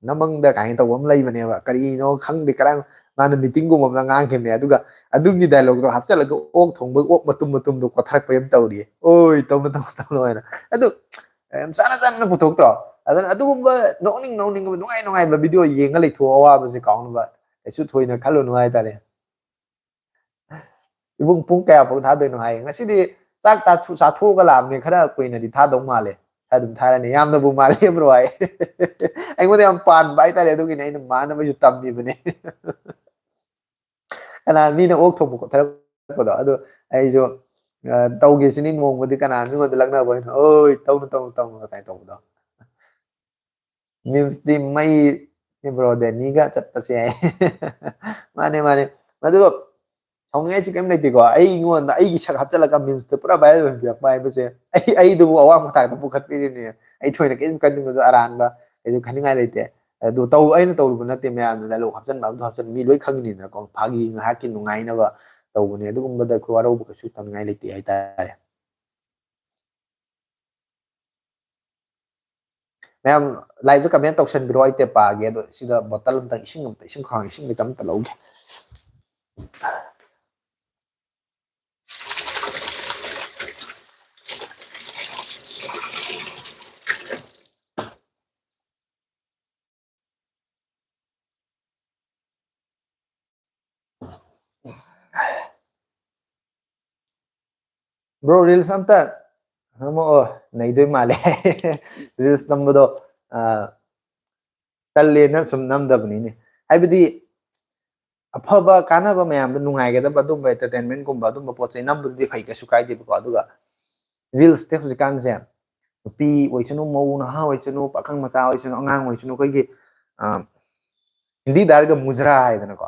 ꯅꯃꯪꯗ" ꯀꯥꯏꯅ ꯇꯧꯕ ꯑꯃ ꯂꯩꯕꯅꯦꯕ꯫ ꯀꯔꯤꯅꯣ ꯈꯪꯗꯦ, ꯀꯔꯥꯏ, ꯃꯥꯅ ꯃꯤꯇꯤꯡꯒꯨꯝꯕ ꯑꯃꯗ ꯉꯥꯡꯈꯤꯕꯅꯦ, ꯑꯗꯨꯒ ꯑꯗꯨꯒꯤ ꯗꯥꯏꯂꯣꯛꯇꯣ ꯍꯥꯞꯆꯤꯜꯂꯒ ꯑꯣꯛ ꯊꯣꯡꯕ, ꯑꯣꯛ ꯃꯇꯨꯝ ꯃꯇꯨꯝꯗꯣ ꯀꯣꯊꯔꯛꯄ ꯑꯃ ꯇꯧꯔꯤꯌꯦ, "ꯑꯣꯏ, ꯇꯧꯅ ꯇꯧꯅ ꯇꯧꯅ" ꯍꯥꯏꯅ꯫ ꯑꯗꯨ ꯌꯥꯝ ꯆꯥꯟꯅ ꯆꯥꯟꯅꯅ ꯄꯨꯊꯣꯛꯇ꯭ꯔꯣ? ꯑꯗꯨꯅ ꯑꯗꯨꯒꯨꯝꯕ ꯅꯣꯛꯅꯤꯡ ꯅꯣꯛꯅꯤꯡꯕ, ꯅꯨꯡꯉꯥꯏ ꯅꯨꯡꯉꯥꯏꯕ ꯚꯤꯗꯤꯑꯣ ꯌꯦꯡꯉ ꯂꯩꯊꯣꯛꯑꯣ, ꯑꯋꯥꯕꯁꯦ ꯀꯥꯎꯅꯕ꯫ ꯀꯩꯁꯨ ꯊꯣꯏꯅ ꯈꯜꯂꯨꯅꯨ ꯍꯥꯏꯇꯥꯔꯦ꯫ "ꯏꯕꯨꯡ, ꯄꯨꯡ ꯀꯌꯥ ꯐꯥꯎ ꯊꯥꯗꯣꯏꯅꯣ?" ꯍꯥꯏꯌꯦ꯫ "ꯉꯁꯤꯗꯤ ꯆꯥꯛ ꯆꯥꯊꯣꯛꯑꯒ ꯂꯥꯛꯑꯕꯅꯦ, ꯈꯔ ꯀꯨꯏꯅꯗꯤ ꯊꯥꯗꯧ ꯃꯥꯜꯂꯦ, ꯈꯔ ꯑꯗꯨꯝ ꯊꯥꯔꯅꯤ, ꯌꯥꯝꯅꯕꯨ ꯃꯥꯜꯂꯦ ꯕ꯭ꯔꯣ" ꯍꯥꯏ꯫ ꯑꯩꯉꯣꯟꯗ ꯌꯥꯝ ꯄꯥꯟꯕ ꯍꯥꯏꯇꯥꯔꯦ, ꯑꯗꯨꯒꯤꯅꯦ ꯑꯩꯅ ꯃꯥꯅꯕꯁꯨ ꯇꯝꯃꯤꯕꯅꯦ꯫ ꯀꯅꯥ ꯃꯤꯅ ꯑꯣꯛ ꯊꯣꯡꯕ ꯈꯣꯠꯊꯔꯛꯄꯗꯣ ꯑꯗꯣ ꯑꯩꯁꯨ ꯇꯧꯒꯦꯁꯤꯅꯤ, ꯅꯣꯡꯃꯗꯤ ꯀꯅꯥ ꯃꯤꯉꯣꯟꯗ ꯂꯛꯅꯕ ꯑꯣꯏꯅ, "ꯑꯣꯏ, ꯇꯧꯅꯨ, ꯇꯧꯅꯨ, ꯇꯧꯅꯨ" ꯀꯥꯏꯅ ꯇꯧꯕꯗꯣ꯫ ꯃꯤꯝꯁꯇꯤ ꯃꯩ ꯕ꯭ꯔꯣ ꯗꯦꯅꯤꯒ ꯆꯠꯄꯁꯦ ꯍꯥꯏ꯫ ꯃꯥꯅꯦ, ꯃꯥꯅꯦ꯫ ꯑꯗꯨꯒ ꯁꯥꯎꯅꯤꯡꯉꯥꯏꯁꯨ ꯀꯩꯝ ꯂꯩꯇꯦꯀꯣ꯫ ꯑꯩꯉꯣꯟꯗ ꯑꯩꯒꯤ ꯁꯛ ꯍꯥꯞꯆꯤꯜꯂꯒ ꯃꯤꯝꯁꯇ ꯄꯨꯔꯥ ꯚꯥꯏꯔꯦꯜ ꯑꯣꯏꯍꯟꯕꯤꯔꯛꯄ ꯍꯥꯏꯕꯁꯦ ꯑꯩ, ꯑꯩꯗꯨꯕꯨ ꯑꯋꯥꯡꯕ ꯊꯥꯛꯇ ꯄꯨꯈꯠꯄꯤꯔꯤꯅꯦ꯫ ꯑꯩ ꯊꯣꯏꯅ ꯀꯔꯤꯝ ꯈꯟꯅꯤꯡꯕꯗꯣ ꯑꯔꯥꯟꯕ ꯀꯩꯁꯨ ꯈꯟꯅꯤꯡꯉꯥꯏ ꯂꯩꯇꯦ꯫ ꯑꯗꯨ ꯇꯧ-, ꯑꯩꯅ ꯇꯧꯔꯨꯕ ꯅꯠꯇꯦ, ꯃꯌꯥꯝꯅ ꯗꯥꯏꯂꯣꯛ ꯍꯥꯞꯆꯤꯟꯕ ꯑꯝꯗ ꯍꯥꯞꯆꯤꯟ ꯃꯤ ꯂꯣꯏ ꯈꯪꯉꯤꯅꯤꯗꯅꯀꯣ꯫ ꯐꯥꯒꯤ ꯉꯥꯏꯍꯥꯛꯀꯤ ꯅꯨꯡꯉꯥꯏꯅꯕ ꯇꯧꯕꯅꯦ꯫ ꯑꯗꯨꯒꯨꯝꯕꯗ ꯑꯩꯈꯣꯏ ꯋꯥꯔꯧꯕ ꯀꯩꯁꯨ ꯇꯧꯅꯤꯡꯉꯥꯏ ꯂꯩꯇꯦ ꯍꯥꯏꯇꯥꯔꯦ꯫ ꯃꯌꯥꯝ ꯂꯥꯏꯚꯇ ꯀꯃꯦꯟ ꯇꯧꯁꯟꯕꯤꯔꯣ, ꯑꯩ ꯇꯦꯞ ꯄꯥꯒꯦ꯫ ꯑꯗꯣ ꯁꯤꯗ ꯕꯣꯇꯜ ꯑꯝꯇ, ꯏꯁꯤꯡ ꯑꯝꯇ, ꯏꯁꯤꯡ ꯈꯥꯡ, ꯏꯁꯤꯡ ꯂꯤꯇꯔ ꯑꯝꯇ ꯂꯧꯒꯦ꯫ ꯕ꯭ꯔꯣ, ꯔꯤꯜꯁ ꯑꯝꯇ ꯅꯝꯃꯛꯑꯣ꯫ ꯅꯩꯗꯣꯏ ꯃꯥꯜꯂꯦ꯫ ꯔꯤꯜꯁ ꯅꯝꯕꯗꯣ, ꯑ, ꯇꯜꯂꯦꯅ ꯁꯨꯝ ꯅꯝꯗꯕꯅꯤꯅꯦ꯫ ꯍꯥꯏꯕꯗꯤ ꯑꯐꯕ ꯀꯥꯟꯅꯕ ꯃꯌꯥꯝꯗꯣ, ꯅꯨꯡꯉꯥꯏꯒꯗꯕ ꯑꯗꯨꯝꯕ entertainment ꯀꯨꯝꯕ ꯑꯗꯨꯝꯕ ꯄꯣꯠ ꯆꯩ ꯅꯝꯕꯗꯨꯗꯤ ꯐꯩ, ꯀꯩꯁꯨ ꯀꯥꯏꯗꯦꯕꯀꯣ꯫ ꯑꯗꯨꯒ ꯔꯤꯜꯁꯇꯤ ꯍꯧꯖꯤꯛꯀꯥꯟꯁꯦ ꯅꯨꯄꯤ ꯑꯣꯏꯁꯅꯨ, ꯃꯧ ꯅꯍꯥ ꯑꯣꯏꯁꯅꯨ, ꯄꯥꯈꯪ ꯃꯆꯥ ꯑꯣꯏꯁꯅꯨ, ꯑꯉꯥꯡ ꯑꯣꯏꯁꯅꯨ, ꯑꯩꯈꯣꯏꯒꯤ, ꯑ, ꯍꯤꯟꯗꯤꯗ ꯍꯥꯏꯔꯒ ꯃꯨꯖꯔꯥ ꯍꯥꯏꯗꯅꯀꯣ,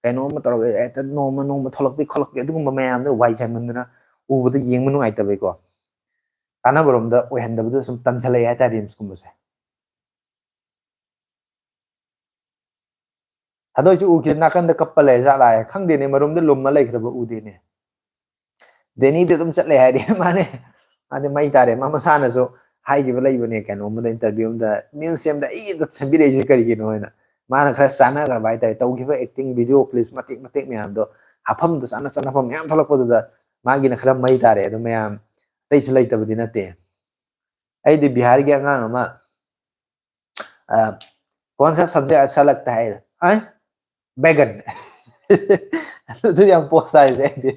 ꯀꯩꯅꯣꯝ ꯑꯃ ꯇꯧꯔꯒ ꯍꯦꯛꯇ ꯅꯣꯡꯃ ꯅꯣꯡꯃ ꯊꯣꯛꯂꯛꯄꯤ ꯈꯣꯠꯂꯛꯄꯤ ꯑꯗꯨꯒꯨꯝꯕ ꯃꯌꯥꯝꯗꯣ ꯋꯥꯏ ꯆꯥꯏꯃꯟꯗꯅ ꯎꯕꯗ ꯌꯦꯡꯕ ꯅꯨꯡꯉꯥꯏꯇꯕꯩꯀꯣ, ꯀꯥꯟꯅꯕꯔꯣꯝꯗ ꯑꯣꯏꯍꯟꯗꯕꯗꯣ ꯁꯨꯝ ꯇꯟꯁꯜꯂꯛꯑꯦ ꯍꯥꯏꯇꯥꯔꯦ ꯔꯤꯜꯁꯀꯨꯝꯕꯁꯦ꯫ ꯊꯥꯗꯣꯏꯁꯦ ꯎꯈꯤꯗ꯭ꯔꯦ, ꯅꯥꯀꯟꯗ ꯀꯞꯄ ꯂꯩ ꯖꯥꯠꯂꯥ ꯍꯥꯏ, ꯈꯪꯗꯦꯅꯦ, ꯃꯔꯨꯝꯗ ꯂꯨꯝꯃ ꯂꯩꯈ꯭ꯔꯕ ꯎꯗꯦꯅꯦ꯫ ꯗꯦꯅꯤꯗꯤ ꯑꯗꯨꯝ ꯆꯠꯂꯦ ꯍꯥꯏꯗꯤ ꯃꯥꯅꯦ, ꯃꯥꯗꯤ ꯃꯩ ꯇꯥꯔꯦ꯫ ꯃꯥ ꯃꯁꯥꯅꯁꯨ ꯍꯥꯏꯈꯤꯕ ꯂꯩꯕꯅꯦ, ꯀꯩꯅꯣꯝꯃꯗ, interview ꯑꯃꯗ, "ꯃꯤꯝꯁ ꯁꯦꯝꯗ ꯑꯩ ꯑꯗ ꯁꯦꯝꯕꯤꯔꯛꯏꯁꯦ ꯀꯔꯤꯒꯤꯅꯣ?" ꯍꯥꯏꯅ꯫ ꯃꯥꯅ ꯈꯔ ꯆꯥꯟꯅꯈ꯭ꯔꯕ ꯍꯥꯏꯇꯥꯔꯦ꯫ ꯇꯧꯈꯤꯕ acting video clips ꯃꯇꯦꯛ ꯃꯇꯦꯛ ꯃꯌꯥꯝꯗꯣ ꯍꯥꯞꯐꯝꯗꯨ ꯆꯥꯟꯅ ꯆꯥꯟꯅꯐꯝ ꯃꯌꯥꯝ ꯊꯣꯛꯂꯛꯄꯗꯨꯗ ꯃꯥꯒꯤꯅ ꯈꯔ ꯃꯩ ꯇꯥꯔꯦ꯫ ꯑꯗꯨ ꯃꯌꯥꯝ ꯑꯇꯩꯁꯨ ꯂꯩꯇꯕꯗꯤ ꯅꯠꯇꯦ꯫ ꯑꯩꯗꯤ ꯕꯤꯍꯥꯔꯒꯤ ꯑꯉꯥꯡ ꯑꯃ, ꯑ, "कौन सा सब्जेक्ट अच्छा लगता है?" "ꯍꯥꯏ, बैगन?" ꯑꯗꯨ ꯌꯥꯝ post ꯇꯥꯔꯤꯁꯦ ꯑꯩꯗꯤ꯫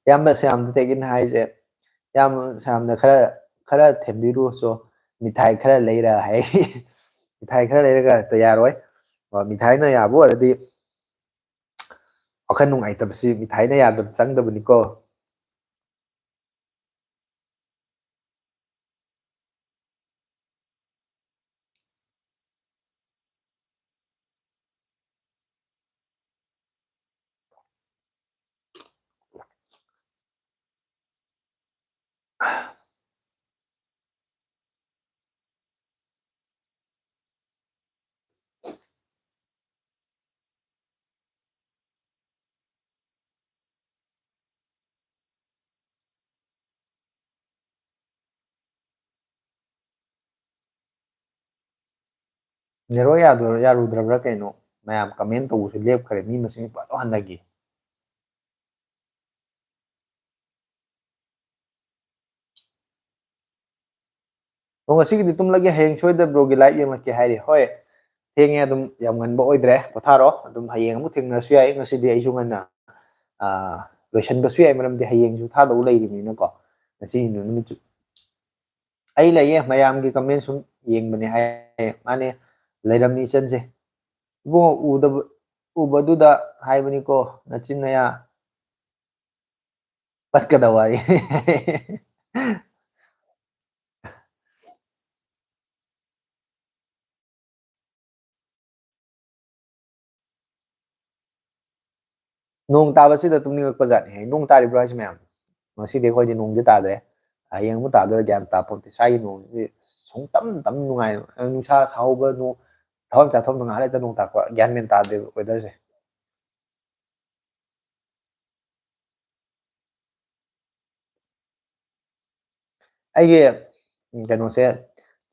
ꯏꯌꯥꯝꯕ ꯁꯌꯥꯝꯗ ꯇꯦꯛ ꯏꯟ ꯍꯥꯏꯁꯦ, ꯏꯌꯥꯝꯕ ꯁꯌꯥꯝꯗ ꯈꯔ, ꯈꯔ ꯊꯦꯝꯕꯤꯔꯨ꯫ ꯁꯣ, ꯃꯤꯊꯥꯏ ꯈꯔ ꯂꯩꯔ ꯍꯥꯏ꯫ ꯃꯤꯊꯥꯏ ꯈꯔ ꯂꯩꯔꯒ ꯍꯦꯛꯇ ꯌꯥꯔꯣꯏ꯫ ꯑ, ꯃꯤꯊꯥꯏꯅ ꯌꯥꯕ ꯑꯣꯏꯔꯗꯤ ꯋꯥꯈꯜ ꯅꯨꯡꯉꯥꯏꯇꯕꯁꯤ ꯃꯤꯊꯥꯏꯅ ꯌꯥꯗꯕ ꯆꯪꯗꯕꯅꯤꯀꯣ꯫ ꯅꯦꯠꯋꯥꯛ ꯌꯥꯗꯣꯏꯔ-, ꯌꯥꯔꯨꯗ꯭ꯔꯕ꯭ꯔꯥ ꯀꯩꯅꯣ? ꯃꯌꯥꯝ comment ꯇꯧꯕꯁꯨ ꯂꯦꯞꯈ꯭ꯔꯦ, ꯃꯤ ꯃꯁꯤꯡ ꯐꯖꯅ ꯍꯟꯊꯈꯤ꯫ ꯑꯣ, ꯉꯁꯤꯒꯤꯗꯤ ꯇꯨꯝꯂꯒꯦ, ꯍꯌꯦꯡ ꯁꯣꯏꯗꯅ bro ꯒꯤ live ꯌꯦꯡꯂꯛꯀꯦ ꯍꯥꯏꯔꯤ꯫ ꯍꯣꯏ, ꯊꯦꯡꯉꯦ, ꯑꯗꯨꯝ ꯌꯥꯝ ꯉꯟꯕ ꯑꯣꯏꯗ꯭ꯔꯦ, ꯄꯣꯊꯥꯔꯣ, ꯑꯗꯨꯝ ꯍꯌꯦꯡ ꯑꯃꯨꯛ ꯊꯦꯡꯅꯔꯁꯨ ꯌꯥꯏ꯫ ꯉꯁꯤꯗꯤ ꯑꯩꯁꯨ ꯉꯟꯅ, ꯑꯥ, ꯂꯣꯏꯁꯤꯟꯕꯁꯨ ꯌꯥꯏ, ꯃꯔꯝꯗꯤ ꯍꯌꯦꯡꯁꯨ ꯊꯥꯗꯧ ꯂꯩꯔꯤꯕꯅꯤꯅꯀꯣ꯫ ꯉꯁꯤ ꯅꯨꯃꯤꯠꯁꯨ ꯑꯩ ꯂꯩꯌꯦ, ꯃꯌꯥꯝꯒꯤ comment ꯁꯨꯝ ꯌꯦꯡꯕꯅꯦ ꯍꯥꯏꯌꯦ꯫ ꯃꯥꯅꯦ, ꯂꯩꯔꯝꯃꯤ ꯏꯆꯟꯁꯦ꯫ ꯏꯕꯨꯡꯉꯣ, ꯎꯗꯕ, ꯎꯕꯗꯨꯗ ꯍꯥꯏꯕꯅꯤꯀꯣ, ꯅꯆꯤꯟ ꯅꯌꯥ ꯄꯠꯀꯗꯕ ꯋꯥꯔꯤ꯫ ꯅꯣꯡ ꯇꯥꯕꯁꯤꯗ ꯇꯨꯝꯅꯤꯡꯉꯛꯄ ꯖꯥꯠꯅꯤ꯫ ꯅꯣꯡ ꯇꯥꯔꯤꯕ꯭ꯔꯣ ꯍꯥꯏꯁꯤ ꯃꯌꯥꯝ? ꯉꯁꯤꯗꯤ ꯑꯩꯈꯣꯏꯗꯤ ꯅꯣꯡꯗꯤ ꯇꯥꯗ꯭ꯔꯦ꯫ ꯍꯌꯦꯡ ꯑꯃꯨꯛ ꯇꯥꯗꯣꯏꯔꯥ ꯒ꯭ꯌꯥꯟ ꯇꯥꯄꯣꯟꯇꯦ꯫ ꯁ꯭ꯋꯥꯏꯒꯤ ꯅꯣꯡꯁꯤ ꯁꯨꯡꯇꯝ ꯇꯝ ꯅꯨꯡꯉꯥꯏ-, ꯅꯨꯡꯁꯥ ꯁꯥꯍꯧꯕ ꯅꯣꯡ, ꯊꯕꯛ ꯆꯥꯊꯣꯛ ꯉꯥꯏꯍꯥꯛ ꯂꯩꯇ ꯅꯣꯡ ꯇꯥꯔꯛꯄ, ꯒ꯭ꯌꯥꯟ ꯃꯦꯟ ꯇꯥꯗꯦꯕ weatherꯁꯦ꯫ ꯑꯩꯒꯤ ꯀꯩꯅꯣꯁꯦ,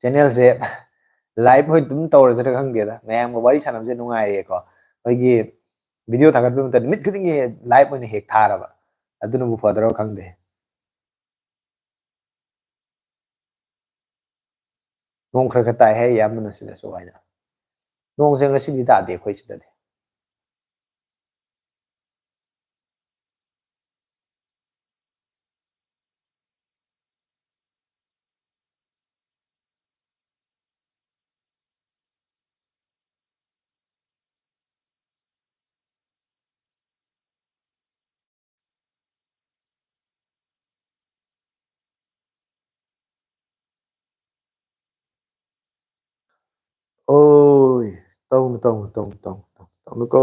channelꯁꯦ live ꯑꯣꯏꯅ ꯑꯗꯨꯝ ꯇꯧꯔꯁꯤꯔ ꯈꯪꯗꯦꯗ꯫ ꯃꯌꯥꯝꯒ ꯋꯥꯔꯤ ꯁꯥꯟꯅꯕꯁꯦ ꯅꯨꯡꯉꯥꯏꯔꯦꯀꯣ꯫ ꯑꯩꯈꯣꯏꯒꯤ video ꯊꯥꯒꯠꯄ ꯃꯇꯝꯗ ꯅꯨꯃꯤꯠ ꯈꯨꯗꯤꯡꯒꯤ live ꯑꯣꯏꯅ ꯍꯦꯛ ꯊꯥꯔꯕ, ꯑꯗꯨꯅꯕꯨ ꯐꯗꯧꯔ ꯈꯪꯗꯦ꯫ ꯅꯣꯡ ꯈꯔ ꯈꯔ ꯇꯥꯏ ꯍꯥꯏ ꯏꯌꯥꯝꯕꯅ ꯁꯤꯗꯁꯨ ꯍꯥꯏꯅ꯫ ꯅꯣꯡꯁꯦ ꯉꯁꯤꯗꯤ ꯇꯥꯗꯦ ꯑꯩꯈꯣꯏ ꯁꯤꯗꯗꯤ꯫ ꯑꯣꯏ, ꯇꯧꯅꯨ, ꯇꯧꯅꯨ, ꯇꯧꯅꯨ, ꯇꯧꯅꯨ, ꯇꯧꯅꯨ, ꯇꯧꯅꯨꯀꯣ꯫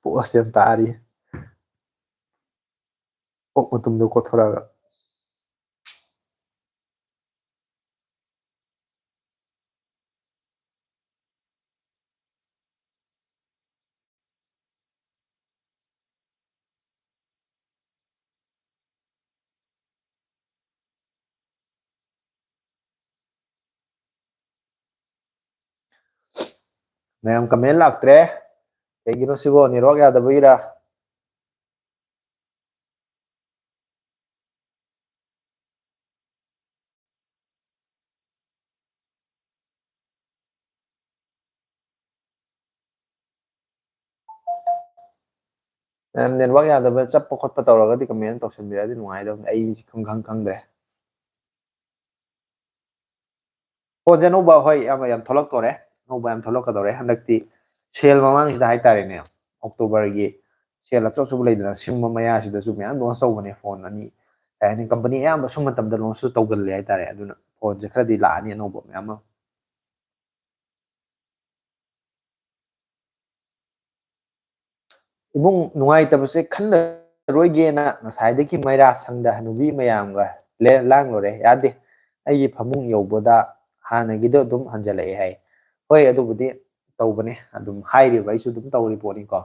Post ꯌꯥꯝ ꯇꯥꯔꯤ꯫ ꯑꯣꯛ ꯃꯇꯨꯝꯗꯣ ꯀꯣꯊꯣꯔꯛꯑꯒ꯫ ꯃꯌꯥꯝ comment ꯂꯥꯛꯇ꯭ꯔꯦ꯫ ꯀꯩꯒꯤꯅꯣ ꯁꯤꯕꯣ, network ꯌꯥꯗꯕꯒꯤꯔ? ꯃꯌꯥꯝ network ꯌꯥꯗꯕ, ꯆꯞꯄ ꯈꯣꯠꯄ ꯇꯧꯔꯒꯗꯤ comment ꯇꯧꯁꯟꯕꯤꯔꯗꯤ ꯅꯨꯡꯉꯥꯏꯗꯧꯅꯤ꯫ ꯑꯩ ꯈꯪ ꯈꯪ ꯈꯪꯗ꯭ꯔꯦ꯫ ꯐꯣꯟꯁꯦ ꯑꯅꯧꯕ, ꯍꯣꯏ, ꯌꯥꯝ, ꯌꯥꯝ ꯊꯣꯛꯂꯛꯇꯣꯔꯦ꯫ ꯑꯅꯧꯕ ꯌꯥꯝ ꯊꯣꯛꯂꯛꯀꯗꯧꯔꯦ꯫ ꯍꯟꯗꯛꯇꯤ sale ꯃꯃꯥꯡꯁꯤꯗ ꯍꯥꯏꯇꯥꯔꯦꯅꯦ, Octoberꯒꯤ sale ꯑꯆꯧ ꯑꯆꯧꯕ ꯂꯩꯗꯅ, ꯁꯤꯒꯨꯝꯕ ꯃꯌꯥꯁꯤꯗꯁꯨ ꯃꯌꯥꯝ launch ꯇꯧꯕꯅꯦ꯫ ꯐꯣꯟ ꯑꯅꯤ, ꯀꯩ ꯍꯥꯏꯅꯤ, company ꯑꯌꯥꯝꯕ ꯁꯨꯝ ꯃꯇꯝꯗ launch ꯇꯧꯒꯜꯂꯦ ꯍꯥꯏꯇꯥꯔꯦ꯫ ꯑꯗꯨꯅ ꯐꯣꯟꯁꯦ ꯈꯔꯗꯤ ꯂꯥꯛꯑꯅꯤ ꯑꯅꯧꯕ ꯃꯌꯥꯝ ꯑꯃ꯫ ꯏꯕꯨꯡ, ꯅꯨꯡꯉꯥꯏꯇꯕꯁꯦ ꯈꯜꯂꯔꯣꯏꯒꯦꯅ ꯉꯁꯥꯏꯗꯒꯤ ꯃꯩꯔꯥ ꯁꯪꯗ ꯍꯅꯨꯕꯤ ꯃꯌꯥꯝꯒ ꯂꯦ-, ꯂꯥꯡꯂꯨꯔꯦ꯫ ꯌꯥꯗꯦ꯫ ꯑꯩꯒꯤ ꯐꯃꯨꯡ ꯌꯧꯕꯗ ꯍꯥꯟꯅꯒꯤꯗꯣ ꯑꯗꯨꯝ ꯍꯟꯖꯜꯂꯛꯑꯦ ꯍꯥꯏ꯫ ꯍꯣꯏ, ꯑꯗꯨꯕꯨꯗꯤ ꯇꯧꯕꯅꯦ, ꯑꯗꯨꯝ ꯍꯥꯏꯔꯤꯕ ꯑꯩꯁꯨ ꯑꯗꯨꯝ ꯇꯧꯔꯤ ꯄꯣꯠꯅꯤꯀꯣ꯫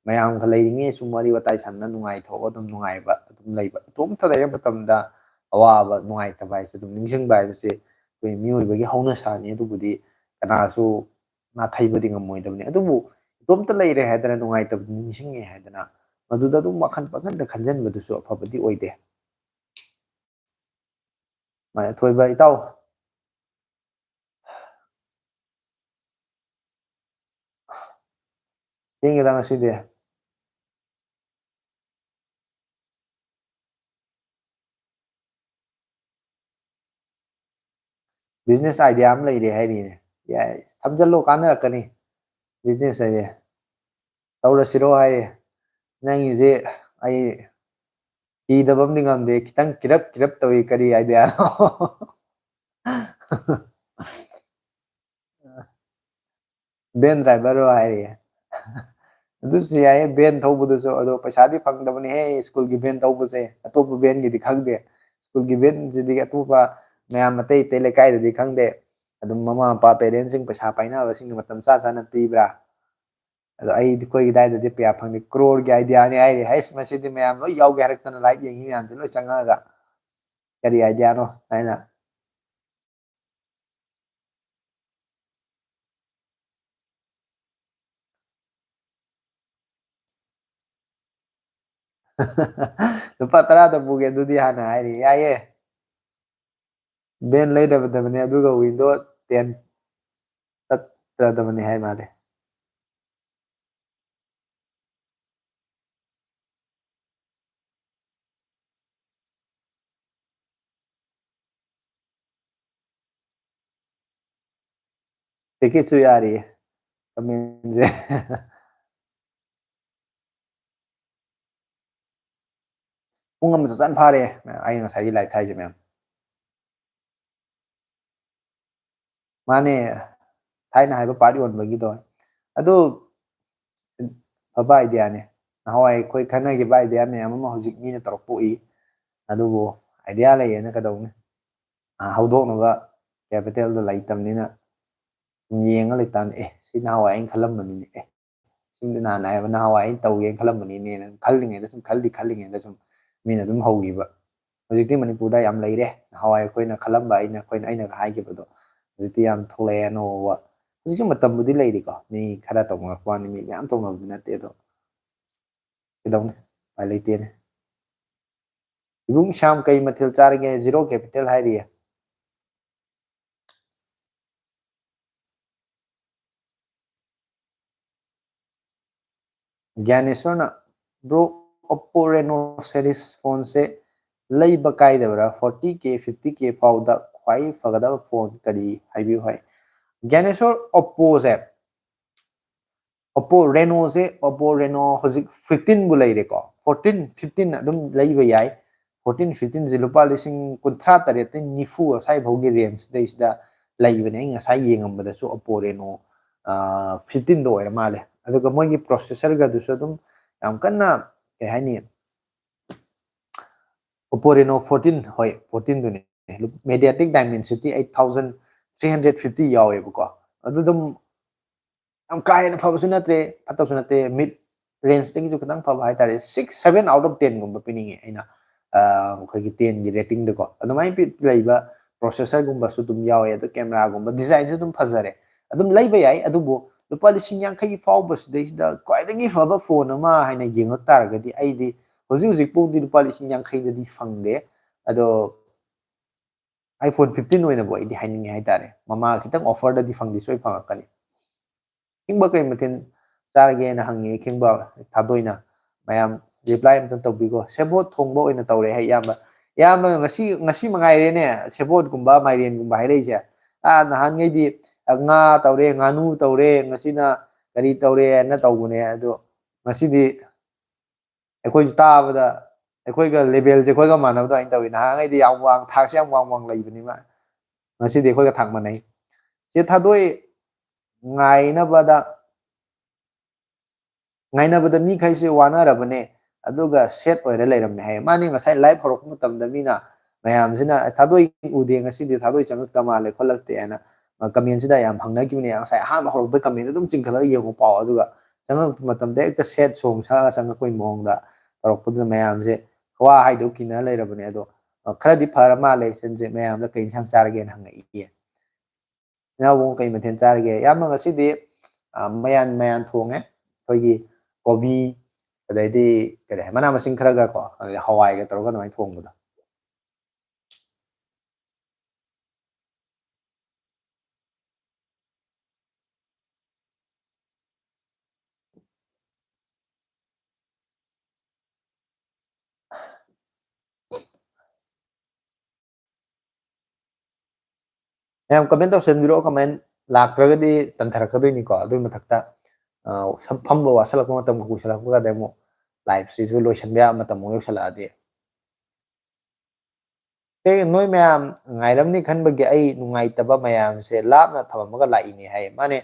ꯃꯌꯥꯝꯒ ꯂꯩꯔꯤꯉꯩ ꯁꯨꯝ ꯋꯥꯔꯤ ꯋꯥꯇꯥꯏ ꯁꯥꯟꯅ ꯅꯨꯡꯉꯥꯏꯊꯣꯛꯑꯒ ꯑꯗꯨꯝ ꯅꯨꯡꯉꯥꯏꯕ ꯑꯗꯨꯝ ꯂꯩꯕ꯫ ꯏꯇꯣꯝꯇ ꯂꯩꯔ ꯃꯇꯝꯗ ꯑꯋꯥꯕ ꯅꯨꯡꯉꯥꯏꯇꯕ ꯍꯥꯏꯁꯦ ꯑꯗꯨꯝ ꯅꯤꯡꯁꯤꯡꯕ ꯍꯥꯏꯕꯁꯦ ꯑꯩꯈꯣꯏ ꯃꯤꯑꯣꯏꯕꯒꯤ ꯍꯧꯅꯁꯥꯅꯤ꯫ ꯑꯗꯨꯕꯨꯗꯤ ꯀꯅꯥꯁꯨ ꯅꯥꯊꯩꯕꯗꯤ ꯉꯝꯃꯣꯏꯗꯕꯅꯤ꯫ ꯑꯗꯨꯕꯨ ꯏꯇꯣꯝꯇ ꯂꯩꯔꯦ ꯍꯥꯏꯗꯅ ꯅꯨꯡꯉꯥꯏꯇꯕꯗꯤ ꯅꯤꯡꯁꯤꯡꯉꯦ ꯍꯥꯏꯗꯅ ꯃꯗꯨꯗ ꯑꯗꯨꯝ ꯋꯥꯈꯜ ꯄꯪꯈꯟꯗ ꯈꯟꯖꯟꯕꯗꯨꯁꯨ ꯑꯐꯕꯗꯤ ꯑꯣꯏꯗꯦ꯫ ꯃꯥꯏ ꯑꯊꯣꯏꯕ ꯏꯇꯥꯎ꯫ ꯊꯦꯡꯉꯦꯗ ꯉꯁꯤꯗꯤ꯫ Business idea ꯑꯃ ꯂꯩꯔꯦ ꯍꯥꯏꯔꯤꯅꯦ꯫ ꯌꯥꯏ, ꯊꯝꯖꯜꯂꯣ, ꯀꯥꯟꯅꯔꯛꯀꯅꯤ꯫ Business ꯍꯥꯏꯁꯦ ꯇꯧꯔꯁꯤꯔꯣ ꯍꯥꯏꯌꯦ꯫ ꯅꯪꯒꯤꯁꯦ ꯑꯩ ꯊꯤꯗꯕ ꯑꯃꯗꯤ ꯉꯝꯗꯦ, ꯈꯤꯇꯪ ꯀꯤꯔꯞ ꯀꯤꯔꯞ ꯇꯧꯏ꯫ ꯀꯔꯤ idea ꯅꯣ? Van driver ꯔꯣ ꯍꯥꯏꯔꯤꯌꯦ꯫ ꯑꯗꯨꯁꯨ ꯌꯥꯏꯌꯦ, van ꯊꯧꯕꯗꯨꯁꯨ꯫ ꯑꯗꯣ ꯄꯩꯁꯥꯗꯤ ꯐꯪꯗꯕꯅꯤꯍꯦ, ꯁ꯭ꯀꯨꯜꯒꯤ van ꯊꯧꯕꯁꯦ꯫ ꯑꯇꯣꯞꯄ van ꯒꯤꯗꯤ ꯈꯪꯗꯦ꯫ ꯁ꯭ꯀꯨꯜꯒꯤ van ꯁꯤꯗꯤ ꯑꯇꯣꯞꯄ ꯃꯌꯥꯝ ꯑꯇꯩ ꯑꯇꯩ ꯂꯩꯀꯥꯏꯗꯗꯤ ꯈꯪꯗꯦ꯫ ꯑꯗꯨꯝ ꯃꯃꯥ ꯃꯄꯥ, parent ꯁꯤꯡ, ꯄꯩꯁꯥ ꯄꯥꯏꯅꯕꯁꯤꯡꯅ ꯃꯇꯝ ꯆꯥ ꯆꯥꯅ ꯄꯤꯕ꯭ꯔꯥ? ꯑꯗꯣ ꯑꯩꯗꯤ, ꯑꯩꯈꯣꯏꯒꯤ ꯑꯗꯥꯏꯗꯗꯤ ꯀꯌꯥ ꯐꯪꯗꯦ꯫ Crore ꯒꯤ idea ꯅꯤ ꯍꯥꯏꯔꯤ꯫ ꯍꯩꯁ, ꯃꯁꯤꯗꯤ ꯃꯌꯥꯝ ꯂꯣꯏ ꯌꯥꯎꯒꯦ ꯍꯥꯏꯔꯛꯇꯅ, live ꯌꯦꯡꯉꯤ ꯃꯌꯥꯝꯁꯦ ꯂꯣꯏ ꯆꯪꯉꯛꯑꯒ꯫ ꯀꯔꯤ idea ꯅꯣ ꯍꯥꯏꯅ꯫ ꯂꯨꯄꯥ ꯇꯔꯥꯗ ꯄꯨꯒꯦ ꯑꯗꯨꯗꯤ ꯍꯥꯟꯅ ꯍꯥꯏꯔꯤ꯫ ꯌꯥꯏꯌꯦ꯫ Van ꯂꯩꯔꯕꯗꯕꯅꯦ, ꯑꯗꯨꯒ window ten ꯇꯠꯇ꯭ꯔꯗꯕꯅꯦ ꯍꯥꯏ ꯃꯥꯜꯂꯦ꯫ Ticket ꯁꯨ ꯌꯥꯔꯤꯌꯦ꯫ Comment ꯁꯦ꯫ ꯄꯨꯡ ꯑꯃ ꯆꯞ ꯆꯥꯅ ꯐꯥꯔꯦ ꯑꯩ ꯉꯁꯥꯏꯒꯤ live ꯊꯥꯏꯁꯦ ꯃꯌꯥꯝ꯫ ꯃꯥꯅꯦ, ꯊꯥꯏꯅ ꯍꯥꯏꯕ part ꯌꯣꯟꯕꯒꯤꯗꯣ꯫ ꯑꯗꯨ ꯑꯐꯕ idea ꯅꯤ꯫ ꯅꯍꯥꯟꯋꯥꯏ ꯑꯩꯈꯣꯏ ꯈꯟꯅꯈꯤꯕ idea ꯃꯌꯥꯝ ꯑꯃ ꯍꯧꯖꯤꯛ ꯃꯤꯅ ꯇꯧꯔꯛꯄ ꯎꯏ꯫ ꯑꯗꯨꯕꯨ idea ꯂꯩꯌꯦꯅ ꯀꯩꯗꯧꯅꯤ? ꯑ, ꯍꯧꯗꯣꯛꯅꯕ ꯀꯦꯄꯤꯇꯦꯜꯗꯣ ꯂꯩꯇꯕꯅꯤꯅ ꯁꯨꯝ ꯌꯦꯡꯉ ꯂꯩꯇꯥꯔꯗꯤ, "ꯑꯦ, ꯁꯤ ꯅꯍꯥꯟꯋꯥꯏ ꯑꯩꯅ ꯈꯜꯂꯝꯕꯅꯤꯅꯦ, ꯑꯦ, ꯁꯤꯗꯤ ꯅꯍꯥꯟ ꯍꯥꯏꯕ ꯅꯍꯥꯟꯋꯥꯏ ꯑꯩꯅ ꯇꯧꯒꯦꯅ ꯈꯜꯂꯝꯕꯅꯤꯅꯦꯅ" ꯈꯜꯂꯤꯉꯩꯗ ꯁꯨꯝ, ꯈꯜꯂꯤ ꯈꯜꯂꯤꯉꯩꯗ ꯁꯨꯝ ꯃꯤꯅ ꯑꯗꯨꯝ ꯍꯧꯈꯤꯕ꯫ ꯍꯧꯖꯤꯛꯇꯤ ꯃꯅꯤꯄꯨꯔꯗ ꯌꯥꯝ ꯂꯩꯔꯦ, ꯅꯍꯥꯟꯋꯥꯏ ꯑꯩꯈꯣꯏꯅ ꯈꯜꯂꯝꯕ, ꯑꯩꯅ, ꯑꯩꯈꯣꯏꯅ, ꯑꯩꯅꯒ ꯍꯥꯏꯈꯤꯕꯗꯣ ꯍꯧꯖꯤꯛꯇꯤ ꯌꯥꯝ ꯊꯣꯛꯂꯛꯑꯦ ꯑꯅꯧꯕ꯫ ꯍꯧꯖꯤꯛꯁꯨ ꯃꯇꯝꯕꯨꯗꯤ ꯂꯩꯔꯤꯀꯣ, ꯃꯤ ꯈꯔ ꯇꯧꯅꯔꯛꯄ ꯋꯥꯅꯤ, ꯃꯤ ꯃꯌꯥꯝ ꯇꯧꯅꯕꯗꯤ ꯅꯠꯇꯦ꯫ ꯑꯗꯣ ꯀꯩꯗꯧꯅꯤ, ꯎꯄꯥꯏ ꯂꯩꯇꯦꯅꯦ꯫ ꯏꯕꯨꯡ ꯁ꯭ꯌꯥꯝ, ꯀꯩ ꯃꯊꯦꯜ ꯆꯥꯔꯒꯦ? ꯖꯤꯔꯣ ꯀꯦꯄꯤꯇꯦꯜ ꯍꯥꯏꯔꯤꯌꯦ꯫ ꯒ꯭ꯌꯥꯅꯦꯁꯣꯔꯅ, "Bro, Oppo Reno series phoneꯁꯦ ꯂꯩꯕ ꯀꯥꯏꯗꯕ꯭ꯔꯥ? Forty K, fifty K ꯐꯥꯎꯗ ꯈ꯭ꯋꯥꯏ ꯐꯒꯗꯕ phone ꯀꯔꯤ ꯍꯥꯏꯕꯤꯌꯨ?" ꯍꯥꯏ꯫ ꯒ꯭ꯌꯥꯅꯦꯁꯣꯔ, Oppoꯁꯦ, Oppo Renoꯁꯦ, Oppo Reno ꯍꯧꯖꯤꯛ fifteenꯕꯨ ꯂꯩꯔꯦꯀꯣ, fourteen, fifteen ꯑꯗꯨꯝ ꯂꯩꯕ ꯌꯥꯏ꯫ Fourteen, fifteenꯁꯦ ꯂꯨꯄꯥ ꯂꯤꯁꯤꯡ ꯀꯨꯟꯊ꯭ꯔꯥ ꯇꯔꯦꯠꯇꯩ ꯅꯤꯐꯨ ꯑꯁ꯭ꯋꯥꯏ ꯐꯥꯎꯒꯤ rangeꯗꯩꯁꯤꯗ ꯂꯩꯕꯅꯦ꯫ ꯑꯩ ꯉꯁꯥꯏ ꯌꯦꯡꯉꯝꯕꯗꯁꯨ Oppo Reno, ꯑ, fifteenꯗ ꯑꯣꯏꯔ ꯃꯥꯜꯂꯦ꯫ ꯑꯗꯨꯒ ꯃꯣꯏꯒꯤ processorꯒꯗꯨꯁꯨ ꯑꯗꯨꯝ ꯌꯥꯝ ꯀꯟꯅ, ꯀꯩ ꯍꯥꯏꯅꯤ, Oppo Reno fourteen, ꯍꯣꯏ, fourteenꯗꯨꯅꯦ꯫ MediaTek Dimensity eight thousand three hundred fifty ꯌꯥꯎꯋꯦꯕꯀꯣ꯫ ꯑꯗꯨ ꯑꯗꯨꯝ ꯌꯥꯝ ꯀꯥ ꯍꯦꯟꯅ ꯐꯕꯁꯨ ꯅꯠꯇ꯭ꯔꯦ, ꯐꯠꯇꯕꯁꯨ ꯅꯠꯇꯦ, mid rangeꯇꯒꯤꯁꯨ ꯈꯤꯇꯪ ꯐꯕ ꯍꯥꯏꯇꯥꯔꯦ꯫ Six, seven out of tenꯒꯨꯝꯕ ꯄꯤꯅꯤꯡꯉꯦ ꯑꯩꯅ, ꯑ, ꯑꯩꯈꯣꯏꯒꯤ tenꯒꯤ ratingꯗꯀꯣ꯫ ꯑꯗꯨꯃꯥꯏꯅ ꯄꯤ-, ꯂꯩꯕ processorꯒꯨꯝꯕꯁꯨ ꯑꯗꯨꯝ ꯌꯥꯎꯋꯦ, ꯑꯗꯨ cameraꯒꯨꯝꯕ designꯁꯨ ꯑꯗꯨꯝ ꯐꯖꯔꯦ꯫ ꯑꯗꯨꯝ ꯂꯩꯕ ꯌꯥꯏ, ꯑꯗꯨꯕꯨ ꯂꯨꯄꯥ ꯂꯤꯁꯤꯡ ꯌꯥꯡꯈꯩ ꯐꯥꯎꯕ ꯁꯤꯗꯩꯁꯤꯗ ꯈ꯭ꯋꯥꯏꯗꯒꯤ ꯐꯕ phone ꯑꯃ ꯍꯥꯏꯅ ꯌꯦꯡꯉꯛ ꯇꯥꯔꯒꯗꯤ ꯑꯩꯗꯤ ꯍꯧꯖꯤꯛ ꯍꯧꯖꯤꯛ ꯐꯥꯎꯗꯤ ꯂꯨꯄꯥ ꯂꯤꯁꯤꯡ ꯌꯥꯡꯈꯩꯗꯗꯤ ꯐꯪꯗꯦ꯫ ꯑꯗꯣ iPhone fifteen ꯑꯣꯏꯅꯕꯨ ꯑꯩꯗꯤ ꯍꯥꯏꯅꯤꯡꯉꯦ ꯍꯥꯏꯇꯥꯔꯦ꯫ ꯃꯃꯥ ꯈꯤꯇꯪ offerꯗꯗꯤ ꯐꯪꯗꯤ ꯁꯣꯏ ꯐꯪꯉꯛꯀꯅꯤ꯫ ꯈꯤꯡꯕ ꯀꯩ ꯃꯊꯦꯜ ꯆꯥꯔꯒꯦꯅ ꯍꯪꯉꯦ ꯈꯤꯡꯕ ꯊꯥꯗꯣꯏꯅ꯫ ꯃꯌꯥꯝ reply ꯑꯝꯇ ꯇꯧꯕꯤꯈꯣ꯫ ꯁꯦꯕꯣꯠ ꯊꯣꯡꯕ ꯑꯣꯏꯅ ꯇꯧꯔꯦ ꯍꯥꯏ ꯏꯌꯥꯝꯕ꯫ ꯏꯌꯥꯝꯕ ꯉꯁꯤ, ꯉꯁꯤ ꯃꯉꯥꯏꯔꯦꯅꯦ ꯁꯦꯕꯣꯠꯀꯨꯝꯕ ꯃꯥꯏꯔꯦꯟꯒꯨꯝꯕ ꯍꯥꯏꯔꯛꯏꯁꯦ꯫ ꯑꯥ, ꯅꯍꯥꯟꯈꯩꯗꯤ, ꯑ, ꯉꯥ ꯇꯧꯔꯦ, ꯉꯥꯅꯨ ꯇꯧꯔꯦ, ꯉꯁꯤꯅ ꯀꯔꯤ ꯇꯧꯔꯦꯅ ꯇꯧꯕꯅꯦ꯫ ꯑꯗꯣ ꯉꯁꯤꯗꯤ ꯑꯩꯈꯣꯏꯁꯨ ꯇꯥꯕꯗ ꯑꯩꯈꯣꯏꯒ levelꯁꯦ ꯑꯩꯈꯣꯏꯒ ꯃꯥꯟꯅꯕ ꯑꯗꯨꯃꯥꯏꯅ ꯇꯧꯋꯤ꯫ ꯅꯍꯥꯟꯈꯩꯗꯤ ꯌꯥꯝ ꯋꯥꯡ, ꯊꯥꯛꯁꯦ ꯌꯥꯝ ꯋꯥꯡ ꯋꯥꯡ ꯂꯩꯕꯅꯤ ꯃꯥ꯫ ꯉꯁꯤꯗꯤ ꯑꯩꯈꯣꯏꯒ ꯊꯥꯛ ꯃꯥꯟꯅꯩ꯫ ꯆꯦ ꯊꯥꯗꯣꯏ, ꯉꯥꯏꯅꯕꯗ, ꯉꯥꯏꯅꯕꯗ ꯃꯤꯈꯩꯁꯦ ꯋꯥꯅꯔꯕꯅꯦ, ꯑꯗꯨꯒ sad ꯑꯣꯏꯔ ꯂꯩꯔꯝꯃꯦ ꯍꯥꯏ꯫ ꯃꯥꯅꯤ, ꯉꯁꯥꯏ live ꯍꯧꯔꯛꯄ ꯃꯇꯝꯗ ꯃꯤꯅ ꯃꯌꯥꯝꯁꯤꯅ "ꯊꯥꯗꯣꯏ ꯎꯗꯦ ꯉꯁꯤꯗꯤ, ꯊꯥꯗꯣꯏ ꯆꯪꯉꯛꯇ ꯃꯥꯜꯂꯦ ꯈꯣꯠꯂꯛꯇꯦ" ꯍꯥꯏꯅ ꯀꯃꯦꯟꯁꯤꯗ ꯌꯥꯝ ꯍꯪꯅꯈꯤꯕꯅꯦ꯫ ꯉꯁꯥꯏ ꯑꯍꯥꯟꯕ ꯍꯧꯔꯛꯄꯩ ꯀꯃꯦꯟꯗꯣ ꯑꯗꯨꯝ ꯆꯤꯡꯈꯠꯂꯒ ꯌꯦꯡꯉꯨ ꯄꯥꯎ, ꯑꯗꯨꯒ ꯆꯪꯉꯛꯄ ꯃꯇꯝꯗ ꯍꯦꯛꯇ ꯁꯦꯠ ꯁꯣꯡ ꯁꯛꯑꯒ ꯆꯪꯉꯛꯄꯩ ꯃꯑꯣꯡꯗ ꯇꯧꯔꯛꯄꯗꯨꯗ ꯃꯌꯥꯝꯁꯦ ꯋꯥ ꯍꯥꯏꯗꯧ ꯀꯤꯅ ꯂꯩꯔꯕꯅꯦ꯫ ꯑꯗꯣ ꯈꯔꯗꯤ ꯐꯔ ꯃꯥꯜꯂꯦ ꯏꯆꯟꯁꯦ꯫ ꯃꯌꯥꯝꯗ "ꯀꯩ ꯏꯟꯁꯥꯡ ꯆꯥꯔꯒꯦꯅ?" ꯍꯪꯉꯛꯏꯌꯦ꯫ ꯏꯅꯥꯎꯕꯨꯡ ꯀꯩ ꯃꯊꯦꯜ ꯆꯥꯔꯒꯦ? ꯏꯌꯥꯝꯕ ꯉꯁꯤꯗꯤ, ꯑ, ꯃꯌꯥꯟ ꯃꯌꯥꯟ ꯊꯣꯡꯉꯦ꯫ ꯑꯩꯈꯣꯏꯒꯤ ꯀꯣꯕꯤ, ꯑꯗꯩꯗꯤ ꯀꯔꯤ ꯍꯥꯏ, ꯃꯅꯥ ꯃꯁꯤꯡ ꯈꯔꯒ ꯀꯣ, ꯑꯗꯩ ꯍꯋꯥꯏꯒ ꯇꯧꯔꯒ ꯑꯗꯨꯃꯥꯏꯅ ꯊꯣꯡꯕꯗꯣ꯫ ꯃꯌꯥꯝ comment ꯇꯧꯁꯟꯕꯤꯔꯛꯑꯣ, comment ꯂꯥꯛꯇ꯭ꯔꯒꯗꯤ ꯇꯟꯊꯔꯛꯀꯗꯣꯏꯅꯤꯀꯣ꯫ ꯑꯗꯨꯒꯤ ꯃꯊꯛꯇ, ꯑ, ꯁꯝ-, ꯐꯝꯕ ꯋꯥꯁꯜꯂꯛꯄ ꯃꯇꯝꯒ ꯀꯨꯏꯁꯜꯂꯛꯄꯒ ꯑꯗꯩ ꯑꯃꯨꯛ live ꯁꯤꯁꯨ ꯂꯣꯏꯁꯟꯕ ꯌꯥꯕ ꯃꯇꯝ ꯑꯃꯨꯛ ꯌꯧꯁꯜꯂꯛꯑꯗꯤ꯫ ꯑꯦ, ꯅꯣꯏ ꯃꯌꯥꯝ ꯉꯥꯏꯔꯝꯅꯤ ꯈꯟꯕꯒꯤ ꯑꯩ ꯅꯨꯡꯉꯥꯏꯇꯕ ꯃꯌꯥꯝꯁꯦ ꯂꯥꯞꯅ ꯊꯝꯃꯝꯃꯒ ꯂꯥꯛꯏꯅꯦ ꯍꯥꯏꯌꯦ꯫ ꯃꯥꯅꯦ,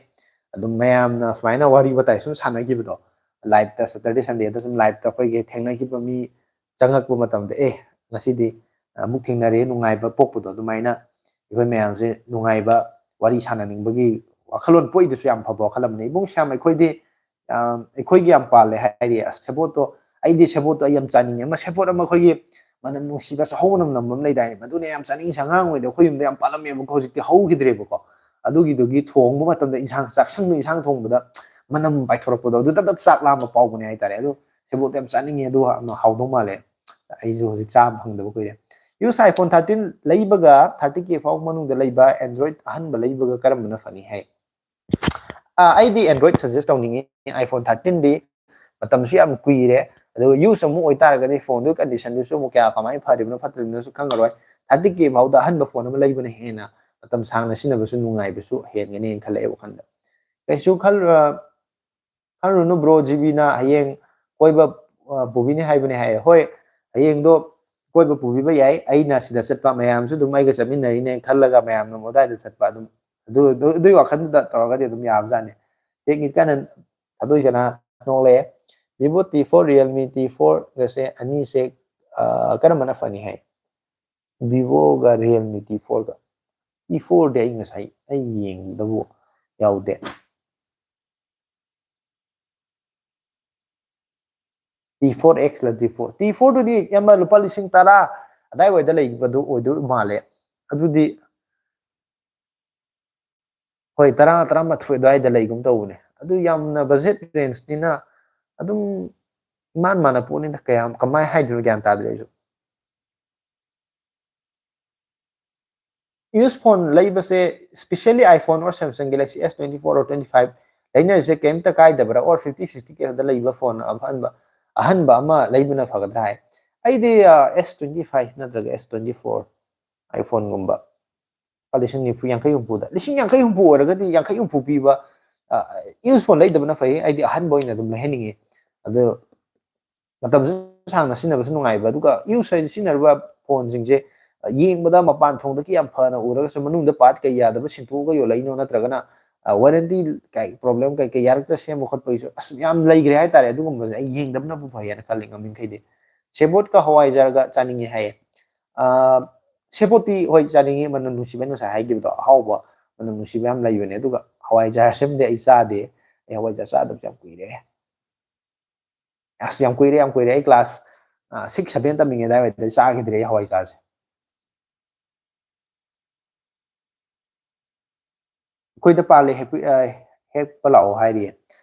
ꯑꯗꯨꯝ ꯃꯌꯥꯝꯅ ꯁꯨꯃꯥꯏꯅ ꯋꯥꯔꯤ ꯋꯥꯇꯥꯏ ꯁꯨꯝ ꯁꯥꯟꯅꯈꯤꯕꯗꯣ, live ꯇ Saturday Sunday ꯗ ꯁꯨꯝ live ꯇ ꯑꯩꯈꯣꯏꯒꯤ ꯊꯦꯡꯅꯈꯤꯕ ꯃꯤ ꯆꯪꯉꯛꯄ ꯃꯇꯝꯗ, "ꯑꯦ, ꯉꯁꯤꯗꯤ ꯑꯃꯨꯛ ꯊꯦꯡꯅꯔꯦ" ꯅꯨꯡꯉꯥꯏꯕ ꯄꯣꯛꯄꯗꯣ, ꯑꯗꯨꯃꯥꯏꯅ ꯑꯩꯈꯣꯏ ꯃꯌꯥꯝꯁꯦ ꯅꯨꯡꯉꯥꯏꯕ ꯋꯥꯔꯤ ꯁꯥꯟꯅꯅꯤꯡꯕꯒꯤ ꯋꯥꯈꯜꯂꯣꯟ ꯄꯣꯛꯏꯗꯨꯁꯨ ꯌꯥꯝ ꯐꯕ ꯋꯥꯈꯜ ꯑꯃꯅꯤ꯫ ꯏꯕꯨꯡ ꯁ꯭ꯌꯥꯝ, ꯑꯩꯈꯣꯏꯗꯤ, ꯑ, ꯑꯩꯈꯣꯏꯒꯤ ꯌꯥꯝ ꯄꯥꯜꯂꯦ ꯍꯥꯏꯔꯤ꯫ ꯑꯁ, ꯁꯦꯕꯣꯠꯇꯣ, ꯑꯩꯗꯤ ꯁꯦꯕꯣꯠꯇꯣ ꯑꯩ ꯌꯥꯝ ꯆꯥꯅꯤꯡꯉꯦ꯫ ꯑꯃ ꯁꯦꯕꯣꯠ ꯑꯃ ꯑꯩꯈꯣꯏꯒꯤ ꯃꯅꯝ ꯅꯨꯡꯁꯤꯕ ꯆꯥꯍꯧ ꯃꯅꯝ ꯅꯝꯕ ꯑꯃ ꯂꯩꯗꯥꯏꯅꯦ? ꯃꯗꯨꯅꯦ ꯌꯥꯝ ꯆꯥꯅꯤꯡꯉꯤꯁꯦ꯫ ꯑꯉꯥꯡ ꯑꯣꯏꯔꯤꯉꯩꯗ ꯑꯩꯈꯣꯏ ꯌꯨꯝꯗ ꯌꯥꯝ ꯄꯥꯜꯂꯝꯃꯦꯕꯀꯣ, ꯍꯧꯖꯤꯛꯇꯤ ꯍꯧꯈꯤꯗ꯭ꯔꯦꯕꯀꯣ꯫ ꯑꯗꯨꯒꯤꯗꯨꯒꯤ ꯊꯣꯡꯕ ꯃꯇꯝꯗ ꯏꯟꯁꯥꯡ, ꯆꯥꯛꯁꯪꯗ ꯏꯟꯁꯥꯡ ꯊꯣꯡꯕꯗ ꯃꯅꯝ ꯄꯥꯏꯊꯣꯔꯛꯄꯗꯣ, ꯑꯗꯨ ꯇꯞ ꯇꯞ ꯆꯥꯛ ꯂꯥꯝꯕ ꯐꯥꯎꯕꯅꯦ ꯍꯥꯏꯇꯥꯔꯦ꯫ ꯑꯗꯨ ꯁꯦꯕꯣꯠꯇꯣ ꯌꯥꯝ ꯆꯥꯅꯤꯡꯉꯦ, ꯑꯗꯨ ꯍꯥꯎꯗꯧ ꯃꯥꯜꯂꯦ꯫ ꯑꯩꯁꯨ ꯍꯧꯖꯤꯛ ꯆꯥꯕ ꯐꯪꯗꯕ ꯀꯨꯏꯔꯦ꯫ Use iPhone thirteen ꯂꯩꯕꯒ thirty K ꯐꯥꯎ ꯃꯅꯨꯡꯗ ꯂꯩꯕ Android ꯑꯍꯟꯕ ꯂꯩꯕꯒ ꯀꯔꯝꯕꯅ ꯐꯅꯤ ꯍꯥꯏ? ꯑꯥ, ꯑꯩꯗꯤ Android suggest ꯇꯧꯅꯤꯡꯉꯤ꯫ iPhone thirteen ꯗꯤ ꯃꯇꯝꯁꯨ ꯌꯥꯝ ꯀꯨꯏꯔꯦ, ꯑꯗꯨꯒ use ꯑꯃꯨꯛ ꯑꯣꯏꯇꯥꯔꯒꯗꯤ phone ꯗꯨꯒꯤ condition ꯗꯨꯁꯨ ꯑꯃꯨꯛ ꯀꯌꯥ ꯀꯃꯥꯏꯅ ꯐꯔꯤꯕꯅꯣ ꯐꯠꯇ꯭ꯔꯤꯕꯅꯣꯁꯨ ꯈꯪꯉꯔꯣꯏ꯫ Thirty K ꯐꯥꯎꯗ ꯑꯍꯟꯕ phone ꯑꯃ ꯂꯩꯕꯅ ꯍꯦꯟꯅ ꯃꯇꯝ ꯁꯥꯡꯅ ꯁꯤꯖꯤꯟꯅꯕꯁꯨ ꯅꯨꯡꯉꯥꯏꯕꯁꯨ ꯍꯦꯟꯒꯅꯤꯅ ꯈꯜꯂꯦ ꯑꯩ ꯋꯥꯈꯜꯗ꯫ ꯀꯩꯁꯨ ꯈꯜ-, ꯑ, ꯈꯜꯂꯨꯅꯨ bro, GB ꯅ ꯍꯌꯦꯡ ꯀꯣꯏꯕ, ꯑ, ꯄꯨꯕꯤꯅꯤ ꯍꯥꯏꯕꯅꯦ ꯍꯥꯏꯌꯦ꯫ ꯍꯣꯏ, ꯍꯌꯦꯡꯗꯣ ꯀꯣꯏꯕ ꯄꯨꯕꯤꯕ ꯌꯥꯏ꯫ ꯑꯩꯅ ꯁꯤꯗ ꯆꯠꯄ, ꯃꯌꯥꯝꯁꯨ ꯑꯗꯨꯝ ꯑꯩꯒ ꯆꯠꯃꯤꯟꯅꯔꯤꯅꯦ ꯈꯜꯂꯒ ꯃꯌꯥꯝꯅ ꯑꯃꯨꯛ ꯑꯗꯥꯏꯗ ꯆꯠꯄ, ꯑꯗꯨꯝ ꯑꯗꯨ, ꯑꯗꯨ, ꯑꯗꯨꯒꯤ ꯋꯥꯈꯜꯗꯨꯗ ꯇꯧꯔꯒꯗꯤ ꯑꯗꯨꯝ ꯌꯥꯕꯖꯥꯠꯅꯤ꯫ ꯇꯦꯛꯅꯤꯛ ꯀꯟꯅ ꯊꯥꯗꯣꯛꯏꯁꯅ ꯅꯣꯛꯂꯛꯑꯦ꯫ Vivo T four, Realme T four ꯒꯁꯦ ꯑꯅꯤꯁꯦ, ꯑ, ꯀꯔꯝꯕꯅ ꯐꯅꯤ ꯍꯥꯏ? Vivoꯒ Realme T fourꯒ꯫ T fourꯗꯤ ꯑꯩ ꯉꯁꯥꯏ ꯑꯩ ꯌꯦꯡꯕꯗꯕꯨ ꯌꯥꯎꯗꯦ꯫ T four X ꯂ T four, T fourꯗꯨꯗꯤ ꯌꯥꯝꯅ ꯂꯨꯄꯥ ꯂꯤꯁꯤꯡ ꯇꯔꯥ ꯑꯗꯥꯏꯋꯥꯏꯗ ꯂꯩꯕꯗꯨ ꯑꯣꯏꯗꯣꯏ ꯃꯥꯜꯂꯦ꯫ ꯑꯗꯨꯗꯤ ꯍꯣꯏ, ꯇꯔꯥ, ꯇꯔꯥꯃꯥꯊꯣꯏ ꯑꯗꯨꯋꯥꯏꯗ ꯂꯩꯒꯨꯝ ꯇꯧꯕꯅꯦ꯫ ꯑꯗꯨ ꯌꯥꯝꯅ budget rangeꯅꯤꯅ ꯑꯗꯨꯝ ꯏꯃꯥꯟ ꯃꯥꯟꯅ ꯄꯣꯠꯅꯤꯅ, ꯀꯌꯥꯝ ꯀꯃꯥꯏꯅ ꯍꯥꯏꯗꯣꯏꯅꯣ ꯒ꯭ꯌꯥꯟ ꯇꯥꯗ꯭ꯔꯦ ꯑꯩꯁꯨ꯫ Used phone ꯂꯩꯕꯁꯦ, specially iPhone or Samsung Galaxy S twenty four or twenty five ꯂꯩꯅꯔꯤꯁꯦ ꯀꯩꯝꯇ ꯀꯥꯏꯗꯕ꯭ꯔꯥ? Or fifty sixty K ꯗ ꯂꯩꯕ phone ꯑꯍꯟꯕ, ꯑꯍꯟꯕ ꯑꯃ ꯂꯩꯕꯅ ꯐꯒꯗ꯭ꯔꯥ ꯍꯥꯏ꯫ ꯑꯩꯗꯤ S twenty five ꯅꯠꯇ꯭ꯔꯒ S twenty four iPhoneꯒꯨꯝꯕ ꯂꯤꯁꯤꯡ ꯅꯤꯐꯨ, ꯌꯥꯡꯈꯩ, ꯍꯨꯝꯐꯨꯗ, ꯂꯤꯁꯤꯡ ꯌꯥꯡꯈꯩ, ꯍꯨꯝꯐꯨ ꯑꯣꯏꯔꯒꯗꯤ, ꯌꯥꯡꯈꯩ, ꯍꯨꯝꯐꯨ ꯄꯤꯕ used phone ꯂꯩꯗꯕꯅ ꯐꯩ꯫ ꯑꯩꯗꯤ ꯑꯍꯟꯕ ꯑꯣꯏꯅ ꯑꯗꯨꯝ ꯂꯩꯍꯟꯅꯤꯡꯉꯤ꯫ ꯑꯗꯨ ꯃꯇꯝꯁꯨ ꯁꯥꯡꯅ ꯁꯤꯖꯤꯟꯅꯕꯁꯨ ꯅꯨꯡꯉꯥꯏꯕ, ꯑꯗꯨꯒ use ꯍꯥꯏꯗꯤ ꯁꯤꯖꯤꯟꯅꯔꯤꯕ phoneꯁꯤꯡꯁꯦ ꯌꯦꯡꯕꯗ ꯃꯄꯥꯟ ꯊꯣꯡꯗꯒꯤ ꯌꯥꯝ ꯐꯅ ꯎꯔꯒꯁꯨ, ꯃꯅꯨꯡꯗ part ꯀꯩ ꯌꯥꯗꯕ ꯁꯤꯟꯗꯣꯛꯑꯒ ꯌꯣꯜꯂꯛꯏꯅꯣ, ꯅꯠꯇ꯭ꯔꯒꯅ warranty ꯀꯩ problem ꯀꯩ ꯀꯩ ꯌꯥꯔꯛꯇ ꯁꯦꯝꯕ ꯈꯣꯠꯄꯒꯤꯁꯨ ꯑꯁ ꯌꯥꯝ ꯂꯩꯈ꯭ꯔꯦ ꯍꯥꯏꯇꯥꯔꯦ꯫ ꯑꯗꯨꯒꯨꯝꯕꯁꯦ ꯑꯩ ꯌꯦꯡꯗꯕꯅꯕꯨ ꯐꯩ ꯍꯥꯏꯅ ꯈꯜꯂꯤ, ꯉꯝꯃꯤꯈꯩꯗꯤ꯫ ꯁꯦꯕꯣꯠꯀ ꯍꯋꯥꯏꯖꯥꯔꯒ ꯆꯥꯅꯤꯡꯉꯤ ꯍꯥꯏꯌꯦ꯫ ꯑ, ꯁꯦꯕꯣꯠꯇꯤ ꯍꯣꯏ ꯆꯥꯅꯤꯡꯉꯤ, ꯃꯅꯝ ꯅꯨꯡꯁꯤꯕ, ꯉꯁꯥꯏ ꯍꯥꯏꯈꯤꯕꯗꯣ, ꯑꯍꯥꯎꯕ ꯃꯅꯝ ꯅꯨꯡꯁꯤꯕ ꯌꯥꯝ ꯂꯩꯕꯅꯦ꯫ ꯑꯗꯨꯒ ꯍꯋꯥꯏꯖꯥꯔꯁꯤꯃꯗꯤ ꯑꯩ ꯆꯥꯗꯦ꯫ ꯑꯩ ꯍꯋꯥꯏꯖꯥꯔ ꯆꯥꯗꯕꯁꯦ ꯌꯥꯝ ꯀꯨꯏꯔꯦ꯫ ꯑꯁ, ꯌꯥꯝ ꯀꯨꯏꯔꯦ, ꯌꯥꯝ ꯀꯨꯏꯔꯦ꯫ ꯑꯩ class six seven ꯇꯝꯃꯤꯉꯩ ꯑꯗꯥꯏꯋꯥꯏꯗ ꯆꯥꯈꯤꯗ꯭ꯔꯦ ꯑꯩ ꯍꯋꯥꯏꯖꯥꯔꯁꯦ꯫ ꯑꯩꯈꯣꯏꯗ ꯄꯥꯜꯂꯦ, ꯍꯦꯛꯄ-, ꯑ, ꯍꯦꯛꯄ ꯂꯥꯛꯑꯣ ꯍꯥꯏꯔꯤꯌꯦ꯫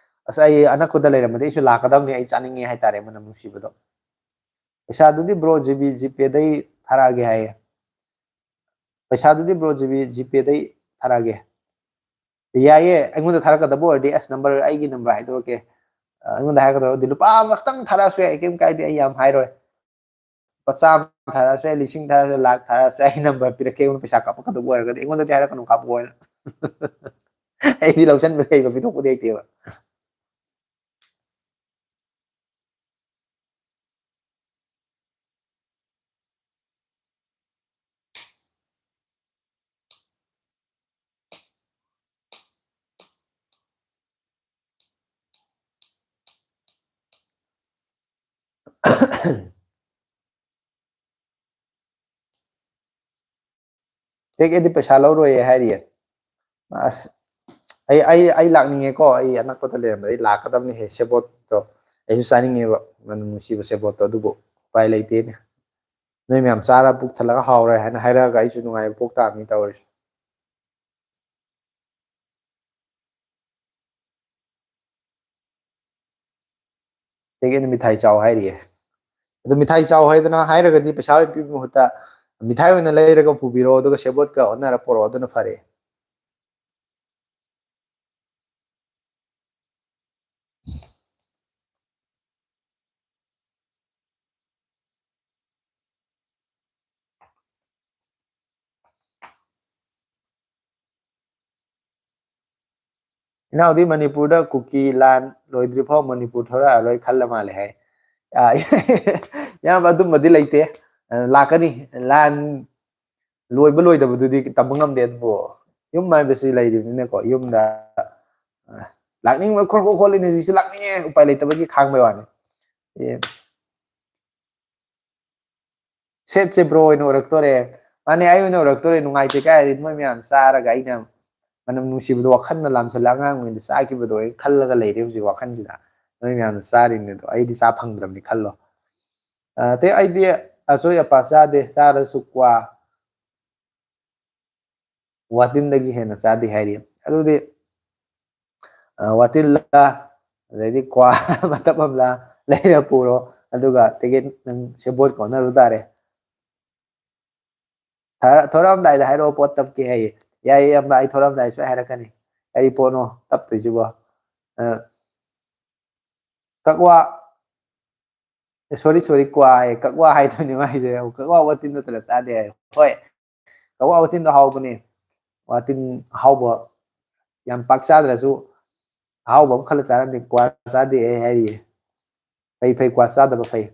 ꯑꯁ, ꯑꯩ ꯑꯅꯛꯄꯗ ꯂꯩꯔꯝꯃꯗꯤ ꯑꯩꯁꯨ ꯂꯥꯛꯀꯗꯕꯅꯤ, ꯑꯩ ꯆꯥꯅꯤꯡꯉꯦ ꯍꯥꯏꯇꯥꯔꯦ, ꯃꯅꯝ ꯅꯨꯡꯁꯤꯕꯗꯣ꯫ ꯄꯩꯁꯥꯗꯨꯗꯤ bro, GB, GPayꯗꯩ ꯊꯥꯔꯛꯑꯒꯦ ꯍꯥꯏꯌꯦ꯫ ꯄꯩꯁꯥꯗꯨꯗꯤ bro, GB, GPayꯗꯩ ꯊꯥꯔꯛꯑꯒꯦ꯫ ꯌꯥꯏꯌꯦ, ꯑꯩꯉꯣꯟꯗ ꯊꯥꯔꯛꯀꯗꯕ ꯑꯣꯏꯔꯗꯤ, ꯑꯁ, number, ꯑꯩꯒꯤ number ꯍꯥꯏꯗꯣꯔꯛꯀꯦ꯫ ꯑ, ꯑꯩꯉꯣꯟꯗ ꯍꯥꯏꯔꯛꯀꯗꯕ ꯑꯣꯏꯔꯗꯤ ꯂꯨꯄꯥ ꯑꯃꯈꯛꯇꯪ ꯊꯥꯔꯛꯑꯁꯨ ꯌꯥꯏ, ꯀꯩꯝ ꯀꯥꯏꯗꯦ, ꯑꯩ ꯌꯥꯝ ꯍꯥꯏꯔꯣꯏ꯫ ꯂꯨꯄꯥ ꯆꯥꯝꯃ ꯊꯥꯔꯛꯑꯁꯨ ꯌꯥꯏ, ꯂꯤꯁꯤꯡ ꯊꯥꯔꯛꯑꯁꯨ ꯌꯥꯏ, ꯂꯥꯛ ꯊꯥꯔꯛꯑꯁꯨ ꯌꯥꯏ, ꯑꯩ number ꯄꯤꯔꯛꯀꯦ, ꯑꯩꯉꯣꯟꯗ ꯄꯩꯁꯥ ꯀꯥꯞꯄꯛꯀꯗꯕ ꯑꯣꯏꯔꯒꯗꯤ꯫ ꯑꯩꯉꯣꯟꯗꯗꯤ ꯍꯥꯏꯔꯛꯀꯅꯨ, ꯀꯥꯞꯄꯛꯑꯣ ꯍꯥꯏꯅ꯫ ꯑꯩꯗꯤ ꯂꯧꯁꯟꯕ ꯍꯩꯕ ꯄꯤꯊꯣꯛꯄꯗꯤ ꯍꯩꯇꯦꯕ꯫ ꯇꯦꯛ ꯑꯦꯗꯤ ꯄꯩꯁꯥ ꯂꯧꯔꯣꯏꯌꯦ ꯍꯥꯏꯔꯤꯌꯦ꯫ ꯑꯁ, ꯑꯩ ꯑꯩ ꯑꯩ ꯂꯥꯛꯅꯤꯡꯉꯦꯀꯣ꯫ ꯑꯩ ꯑꯅꯛꯄꯗ ꯂꯩꯔꯝꯕꯗꯤ ꯂꯥꯛꯀꯗꯕꯅꯤꯍꯦ꯫ ꯁꯦꯕꯣꯠꯇꯣ ꯑꯩꯁꯨ ꯆꯥꯅꯤꯡꯉꯦꯕ, ꯃꯅꯝ ꯅꯨꯡꯁꯤꯕ ꯁꯦꯕꯣꯠꯇꯣ꯫ ꯑꯗꯨꯕꯨ ꯎꯄꯥꯏ ꯂꯩꯇꯦꯅꯦ꯫ ꯅꯣꯏ ꯃꯌꯥꯝ ꯆꯥꯔ ꯄꯨꯛ ꯊꯜꯂꯒ ꯍꯥꯎꯔꯦ ꯍꯥꯏꯅ ꯍꯥꯏꯔꯛꯑꯒ ꯑꯩꯁꯨ ꯅꯨꯡꯉꯥꯏꯕ ꯄꯣꯛ ꯇꯥꯕꯅꯤ ꯇꯧꯔꯤꯁꯦ꯫ ꯑꯗꯒꯤ ꯑꯩꯅ ꯃꯤꯊꯥꯏ ꯆꯥꯎ ꯍꯥꯏꯔꯤꯌꯦ꯫ ꯑꯗꯨ ꯃꯤꯊꯥꯏ ꯆꯥꯎ ꯍꯥꯏꯗꯅ ꯍꯥꯏꯔꯒꯗꯤ ꯄꯩꯁꯥ ꯑꯣꯏꯅ ꯄꯤꯕꯒꯤ ꯃꯍꯨꯠꯇ ꯃꯤꯊꯥꯏ ꯑꯣꯏꯅ ꯂꯩꯔꯒ ꯄꯨꯕꯤꯔꯣ, ꯑꯗꯨꯒ ꯁꯦꯕꯣꯠꯀ ꯑꯣꯟꯅꯔ ꯄꯨꯔꯛꯑꯣ, ꯑꯗꯨꯅ ꯐꯔꯦ꯫ ꯏꯅꯥꯎꯗꯤ ꯃꯅꯤꯄꯨꯔꯗ ꯀꯨꯀꯤ ꯂꯥꯟ ꯂꯣꯏꯗ꯭ꯔꯤ ꯐꯥꯎ ꯃꯅꯤꯄꯨꯔ ꯊꯣꯔꯛꯑꯔꯣꯏ ꯈꯜꯂ ꯃꯥꯜꯂꯦ ꯍꯥꯏ꯫ ꯑ, ꯏꯌꯥꯝꯕ, ꯑꯗꯨꯝꯕꯗꯤ ꯂꯩꯇꯦ꯫ ꯑ, ꯂꯥꯛꯀꯅꯤ꯫ ꯂꯥꯟ ꯂꯣꯏꯕ ꯂꯣꯏꯗꯕꯗꯨꯗꯤ ꯇꯝꯕ ꯉꯝꯗꯦ, ꯑꯗꯨꯕꯨ ꯌꯨꯝ ꯍꯥꯏꯕꯁꯤ ꯂꯩꯔꯤꯕꯅꯤꯅꯀꯣ, ꯌꯨꯝꯗ, ꯑ, ꯂꯥꯛꯅꯤꯡꯕ ꯈꯣꯔ ꯈꯣꯔ ꯈꯣꯠꯂꯤꯅꯦ, ꯍꯧꯖꯤꯛꯁꯨ ꯂꯥꯛꯅꯤꯡꯉꯦ, ꯎꯄꯥꯏ ꯂꯩꯇꯕꯒꯤ ꯈꯥꯡꯕꯩ ꯋꯥꯅꯤ꯫ ꯑꯦ, ꯁꯦꯠꯁꯦ ꯕ꯭ꯔꯣ ꯑꯣꯏꯅ ꯑꯣꯏꯔꯛꯇꯣꯔꯦ꯫ ꯃꯥꯅꯦ, ꯑꯩ ꯑꯣꯏꯅ ꯑꯣꯏꯔꯛꯇꯣꯔꯦ꯫ ꯅꯨꯡꯉꯥꯏꯇꯦ ꯀꯥꯏꯗꯤ ꯃꯣꯏ ꯃꯌꯥꯝ ꯆꯥꯔꯒ ꯑꯩꯅ ꯃꯅꯝ ꯅꯨꯡꯁꯤꯕꯗꯣ ꯋꯥꯈꯜꯅ ꯂꯥꯝꯁꯤꯜꯂ ꯑꯉꯥꯡ ꯑꯣꯏꯅ ꯆꯥꯈꯤꯕꯗꯣ ꯑꯩ ꯈꯜꯂꯒ ꯂꯩꯔꯦ ꯍꯧꯖꯤꯛ ꯋꯥꯈꯜꯁꯤꯗ꯫ ꯅꯣꯏ ꯃꯌꯥꯝꯅ ꯆꯥꯔꯤꯕꯅꯤꯗꯣ ꯑꯩꯗꯤ ꯆꯥ ꯐꯪꯗ꯭ꯔꯕꯅꯤ ꯈꯜꯂꯣ꯫ ꯑ, ꯑꯇꯩ ꯑꯩꯗꯤ ꯑꯆꯣꯏ ꯑꯄꯥ ꯆꯥꯗꯦ, ꯆꯥꯔꯁꯨ ꯀ꯭ꯋꯥ, ꯋꯥꯇꯤꯟꯗꯒꯤ ꯍꯦꯟꯅ ꯆꯥꯗꯦ ꯍꯥꯏꯔꯤ꯫ ꯑꯗꯨꯗꯤ, ꯑ, ꯋꯥꯇꯤꯜꯂ, ꯑꯗꯩꯗꯤ ꯀ꯭ꯋꯥ ꯃꯇꯞ ꯑꯃꯂ ꯂꯩꯔ ꯄꯨꯔꯣ, ꯑꯗꯨꯒ ꯇꯤꯀꯦꯠ ꯅꯪ ꯁꯦꯕꯣꯠ ꯀꯣꯟꯅꯔꯨ ꯇꯥꯔꯦ꯫ ꯊꯥꯔ-, ꯊꯣꯔꯛꯑꯝꯗꯥꯏꯗ ꯍꯥꯏꯔꯛꯑꯣ, ꯄꯣꯠ ꯇꯞꯀꯦ ꯍꯥꯏꯌꯦ꯫ ꯌꯥꯏꯌꯦ, ꯏꯌꯥꯝꯕ, ꯑꯩ ꯊꯣꯔꯛꯑꯝꯗꯥꯏꯗ ꯁꯣꯏ ꯍꯥꯏꯔꯛꯀꯅꯤ꯫ ꯀꯔꯤ ꯄꯣꯠꯅꯣ ꯇꯞꯇꯣꯏꯁꯤꯕꯣ? ꯑ, ꯀꯛꯋꯥ, ꯑꯦ, ꯁꯣꯔꯤ, ꯁꯣꯔꯤ, ꯀ꯭ꯋꯥ ꯍꯥꯏꯌꯦ, ꯀꯛꯋꯥ ꯍꯥꯏꯗꯣꯏꯅꯦ ꯃꯥꯏꯁꯦ꯫ ꯀꯛꯋꯥ ꯋꯥꯇꯤꯟ ꯅꯠꯇꯅ ꯆꯥꯗꯦ ꯍꯥꯏꯌꯦ꯫ ꯍꯣꯏ, ꯀꯛꯋꯥ ꯋꯥꯇꯤꯟꯗꯣ ꯍꯥꯎꯕꯅꯦ꯫ ꯋꯥꯇꯤꯟ ꯑꯍꯥꯎꯕ ꯌꯥꯝ ꯄꯥꯛ ꯆꯥꯗ꯭ꯔꯁꯨ ꯑꯍꯥꯎꯕ ꯑꯃ ꯈꯜꯂ ꯆꯥꯔꯝꯃꯤ꯫ ꯀ꯭ꯋꯥ ꯆꯥꯗꯦ ꯑꯩ ꯍꯥꯏꯔꯤꯌꯦ꯫ ꯐꯩ, ꯐꯩ, ꯀ꯭ꯋꯥ ꯆꯥꯗꯕ ꯐꯩ꯫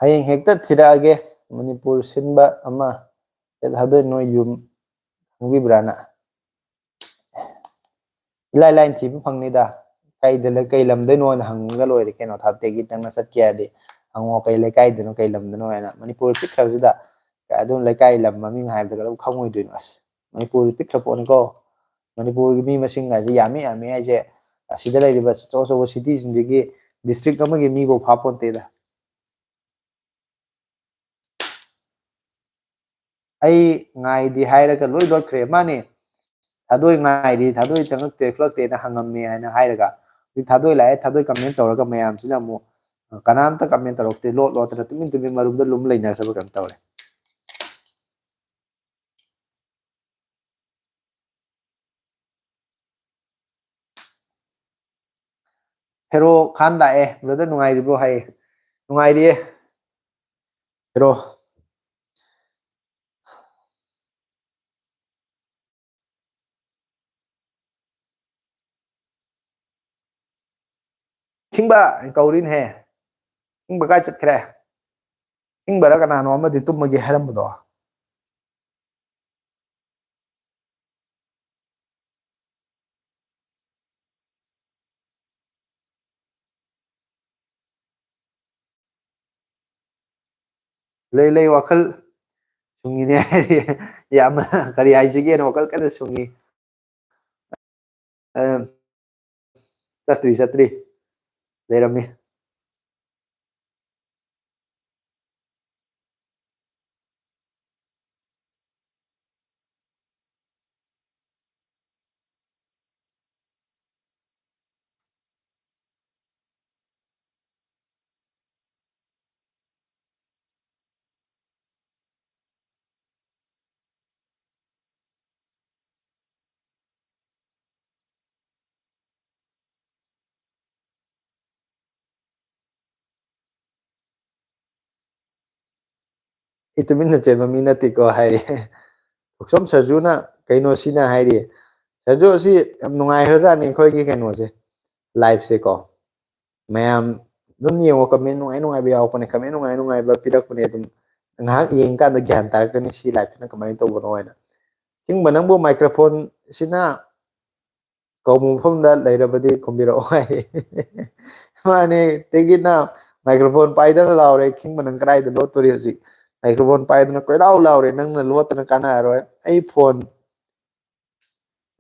ꯍꯌꯦꯡ ꯍꯦꯛꯇ ꯊꯤꯔꯛꯑꯒꯦ꯫ ꯃꯅꯤꯄꯨꯔ ꯁꯤꯟꯕ ꯑꯃ ꯊꯥꯗꯣꯏ ꯅꯣꯏ ꯌꯨꯝ ꯈꯪꯕꯤꯕ꯭ꯔꯥꯅ? ꯏꯂꯥꯏ ꯂꯥꯏꯅ ꯊꯤꯕ ꯐꯪꯅꯤꯗ꯫ ꯀꯩꯗ ꯂꯩ-, ꯀꯩ ꯂꯝꯗꯩꯅꯣꯅ ꯍꯪꯉꯒ ꯂꯣꯏꯔꯦ ꯀꯩꯅꯣ꯫ ꯊꯥꯞꯇꯒꯤ ꯅꯪꯅ ꯆꯠꯀꯦ ꯍꯥꯏꯔꯗꯤ ꯍꯪꯉꯣ, ꯀꯩ ꯂꯩꯀꯥꯏꯗꯅꯣ, ꯀꯩ ꯂꯝꯗꯅꯣ ꯍꯥꯏꯅ꯫ ꯃꯅꯤꯄꯨꯔ ꯄꯤꯛꯈ꯭ꯔꯕꯁꯤꯗ ꯑꯗꯨꯝ ꯂꯩꯀꯥꯏ ꯂꯝ ꯃꯃꯤꯡ ꯍꯥꯏꯕꯗ ꯀꯩꯗꯧ ꯈꯪꯉꯣꯏꯗꯣꯏꯅꯣ? ꯑꯁ, ꯃꯅꯤꯄꯨꯔꯁꯦ ꯄꯤꯛꯈ꯭ꯔ ꯄꯣꯠꯅꯤꯀꯣ꯫ ꯃꯅꯤꯄꯨꯔꯒꯤ ꯃꯤ ꯃꯁꯤꯡ ꯍꯥꯏꯁꯦ ꯌꯥꯝꯃꯤ ꯌꯥꯝꯃꯤ ꯍꯥꯏꯁꯦ, ꯑꯁꯤꯗ ꯂꯩꯔꯤꯕ ꯑꯆꯧ ꯑꯆꯧꯕ cityꯁꯤꯡꯁꯤꯒꯤ district ꯑꯃꯒꯤ ꯃꯤꯐꯧ ꯐꯥꯄꯣꯟꯇꯦꯗ꯫ ꯑꯩ ꯉꯥꯏꯗꯤ ꯍꯥꯏꯔꯒ ꯂꯣꯏ ꯂꯣꯠꯈ꯭ꯔꯦ꯫ ꯃꯥꯅꯦ, ꯊꯥꯗꯣꯏ ꯉꯥꯏꯔꯤ, ꯊꯥꯗꯣꯏ ꯆꯪꯉꯛꯇꯦ ꯈꯣꯠꯂꯛꯇꯦꯅ ꯍꯪꯉꯝꯃꯦ ꯍꯥꯏꯅ ꯍꯥꯏꯔꯒ, ꯍꯧꯖꯤꯛ ꯊꯥꯗꯣꯏ ꯂꯥꯛꯑꯦ, ꯊꯥꯗꯣꯏ comment ꯇꯧꯔꯒ ꯃꯌꯥꯝꯁꯤꯅ ꯑꯃꯨꯛ ꯀꯅꯥꯝꯇ comment ꯇꯧꯔꯛꯇꯦ, ꯂꯣꯠ ꯂꯣꯠꯇꯅ ꯇꯨꯃꯤꯟ ꯇꯨꯃꯤꯟ ꯃꯔꯨꯝꯗ ꯂꯨꯝ ꯂꯩꯅꯈ꯭ꯔꯕ ꯀꯩꯅꯣꯝ ꯇꯧꯔꯦ꯫ ꯍꯦꯔꯣ ꯈꯥꯟ ꯂꯥꯛꯑꯦ꯫ Brother ꯅꯨꯡꯉꯥꯏꯔꯤꯕ꯭ꯔꯣ ꯍꯥꯏꯌꯦ꯫ ꯅꯨꯡꯉꯥꯏꯔꯤꯌꯦ ꯍꯦꯔꯣ꯫ ꯈꯤꯡꯕ ꯀꯧꯔꯤꯅꯦꯍꯦ꯫ ꯈꯤꯡꯕ ꯀꯥꯏ ꯆꯠꯈ꯭ꯔꯦ? ꯈꯤꯡꯕꯔ ꯀꯅꯥꯅꯣ ꯑꯃꯗꯤ ꯇꯨꯝꯃꯒꯦ ꯍꯥꯏꯔꯝꯕꯗꯣ? ꯂꯩ ꯂꯩ, ꯋꯥꯈꯜ ꯁꯨꯡꯉꯤꯅꯦ ꯍꯥꯏꯔꯤ꯫ ꯌꯥꯝꯅ ꯀꯔꯤ ꯍꯥꯏꯁꯤꯒꯦꯅ ꯋꯥꯈꯜ ꯀꯟꯅ ꯁꯨꯡꯉꯤ꯫ ꯑ, ꯆꯠꯇ꯭ꯔꯤ, ꯆꯠꯇ꯭ꯔꯤ꯫ ꯂꯩꯔꯝꯃꯤ꯫ ꯑꯩ ꯇꯨꯃꯤꯟꯅ ꯆꯦꯟꯕ ꯃꯤ ꯅꯠꯇꯦꯀꯣ ꯍꯥꯏꯔꯤ꯫ ꯊꯣꯛꯆꯣꯝ ꯁꯔꯖꯨꯅ ꯀꯩꯅꯣ ꯁꯤꯅ ꯍꯥꯏꯔꯤ꯫ ꯁꯔꯖꯨ ꯑꯁꯤ ꯌꯥꯝ ꯅꯨꯡꯉꯥꯏꯈ꯭ꯔꯖꯥꯠꯅꯤ ꯑꯩꯈꯣꯏꯒꯤ ꯀꯩꯅꯣꯁꯦ, liveꯁꯦꯀꯣ꯫ ꯃꯌꯥꯝ ꯑꯗꯨꯝ ꯌꯦꯡꯉꯣ, ꯀꯃꯦꯟ ꯅꯨꯡꯉꯥꯏ ꯅꯨꯡꯉꯥꯏꯕ ꯌꯥꯎꯔꯛꯄꯅꯦ, ꯀꯃꯦꯟ ꯅꯨꯡꯉꯥꯏ ꯅꯨꯡꯉꯥꯏꯕ ꯄꯤꯔꯛꯄꯅꯦ꯫ ꯑꯗꯨꯝ ꯉꯥꯏꯍꯥꯛ ꯌꯦꯡꯀꯥꯟꯗ ꯒ꯭ꯌꯥꯟ ꯇꯥꯔꯛꯀꯅꯤ ꯁꯤ ꯂꯥꯏꯐꯁꯤꯅ ꯀꯃꯥꯏꯅ ꯇꯧꯕꯅꯣ ꯍꯥꯏꯅ꯫ ꯈꯤꯡꯕ, ꯅꯪꯕꯨ ꯃꯥꯏꯀ꯭ꯔꯣꯐꯣꯟꯁꯤꯅ ꯀꯧꯕ ꯃꯐꯝꯗ ꯂꯩꯔꯕꯗꯤ ꯈꯨꯝꯕꯤꯔꯛꯑꯣ ꯍꯥꯏ꯫ ꯃꯥꯅꯦ, ꯇꯤꯒꯤꯠꯅ ꯃꯥꯏꯀ꯭ꯔꯣꯐꯣꯟ ꯄꯥꯏꯗꯅ ꯂꯥꯎꯔꯦ꯫ ꯈꯤꯡꯕ, ꯅꯪ ꯀꯗꯥꯏꯗ ꯂꯣꯠꯇꯣꯔꯤ ꯍꯧꯖꯤꯛ? ꯃꯥꯏꯀ꯭ꯔꯣꯐꯣꯟ ꯄꯥꯏꯗꯅ ꯀꯣꯏꯂꯥꯎ ꯂꯥꯎꯔꯦ꯫ ꯅꯪꯅ ꯂꯣꯠꯇꯅ ꯀꯥꯟꯅꯔꯔꯣꯏ꯫ ꯑꯩ ꯐꯣꯟ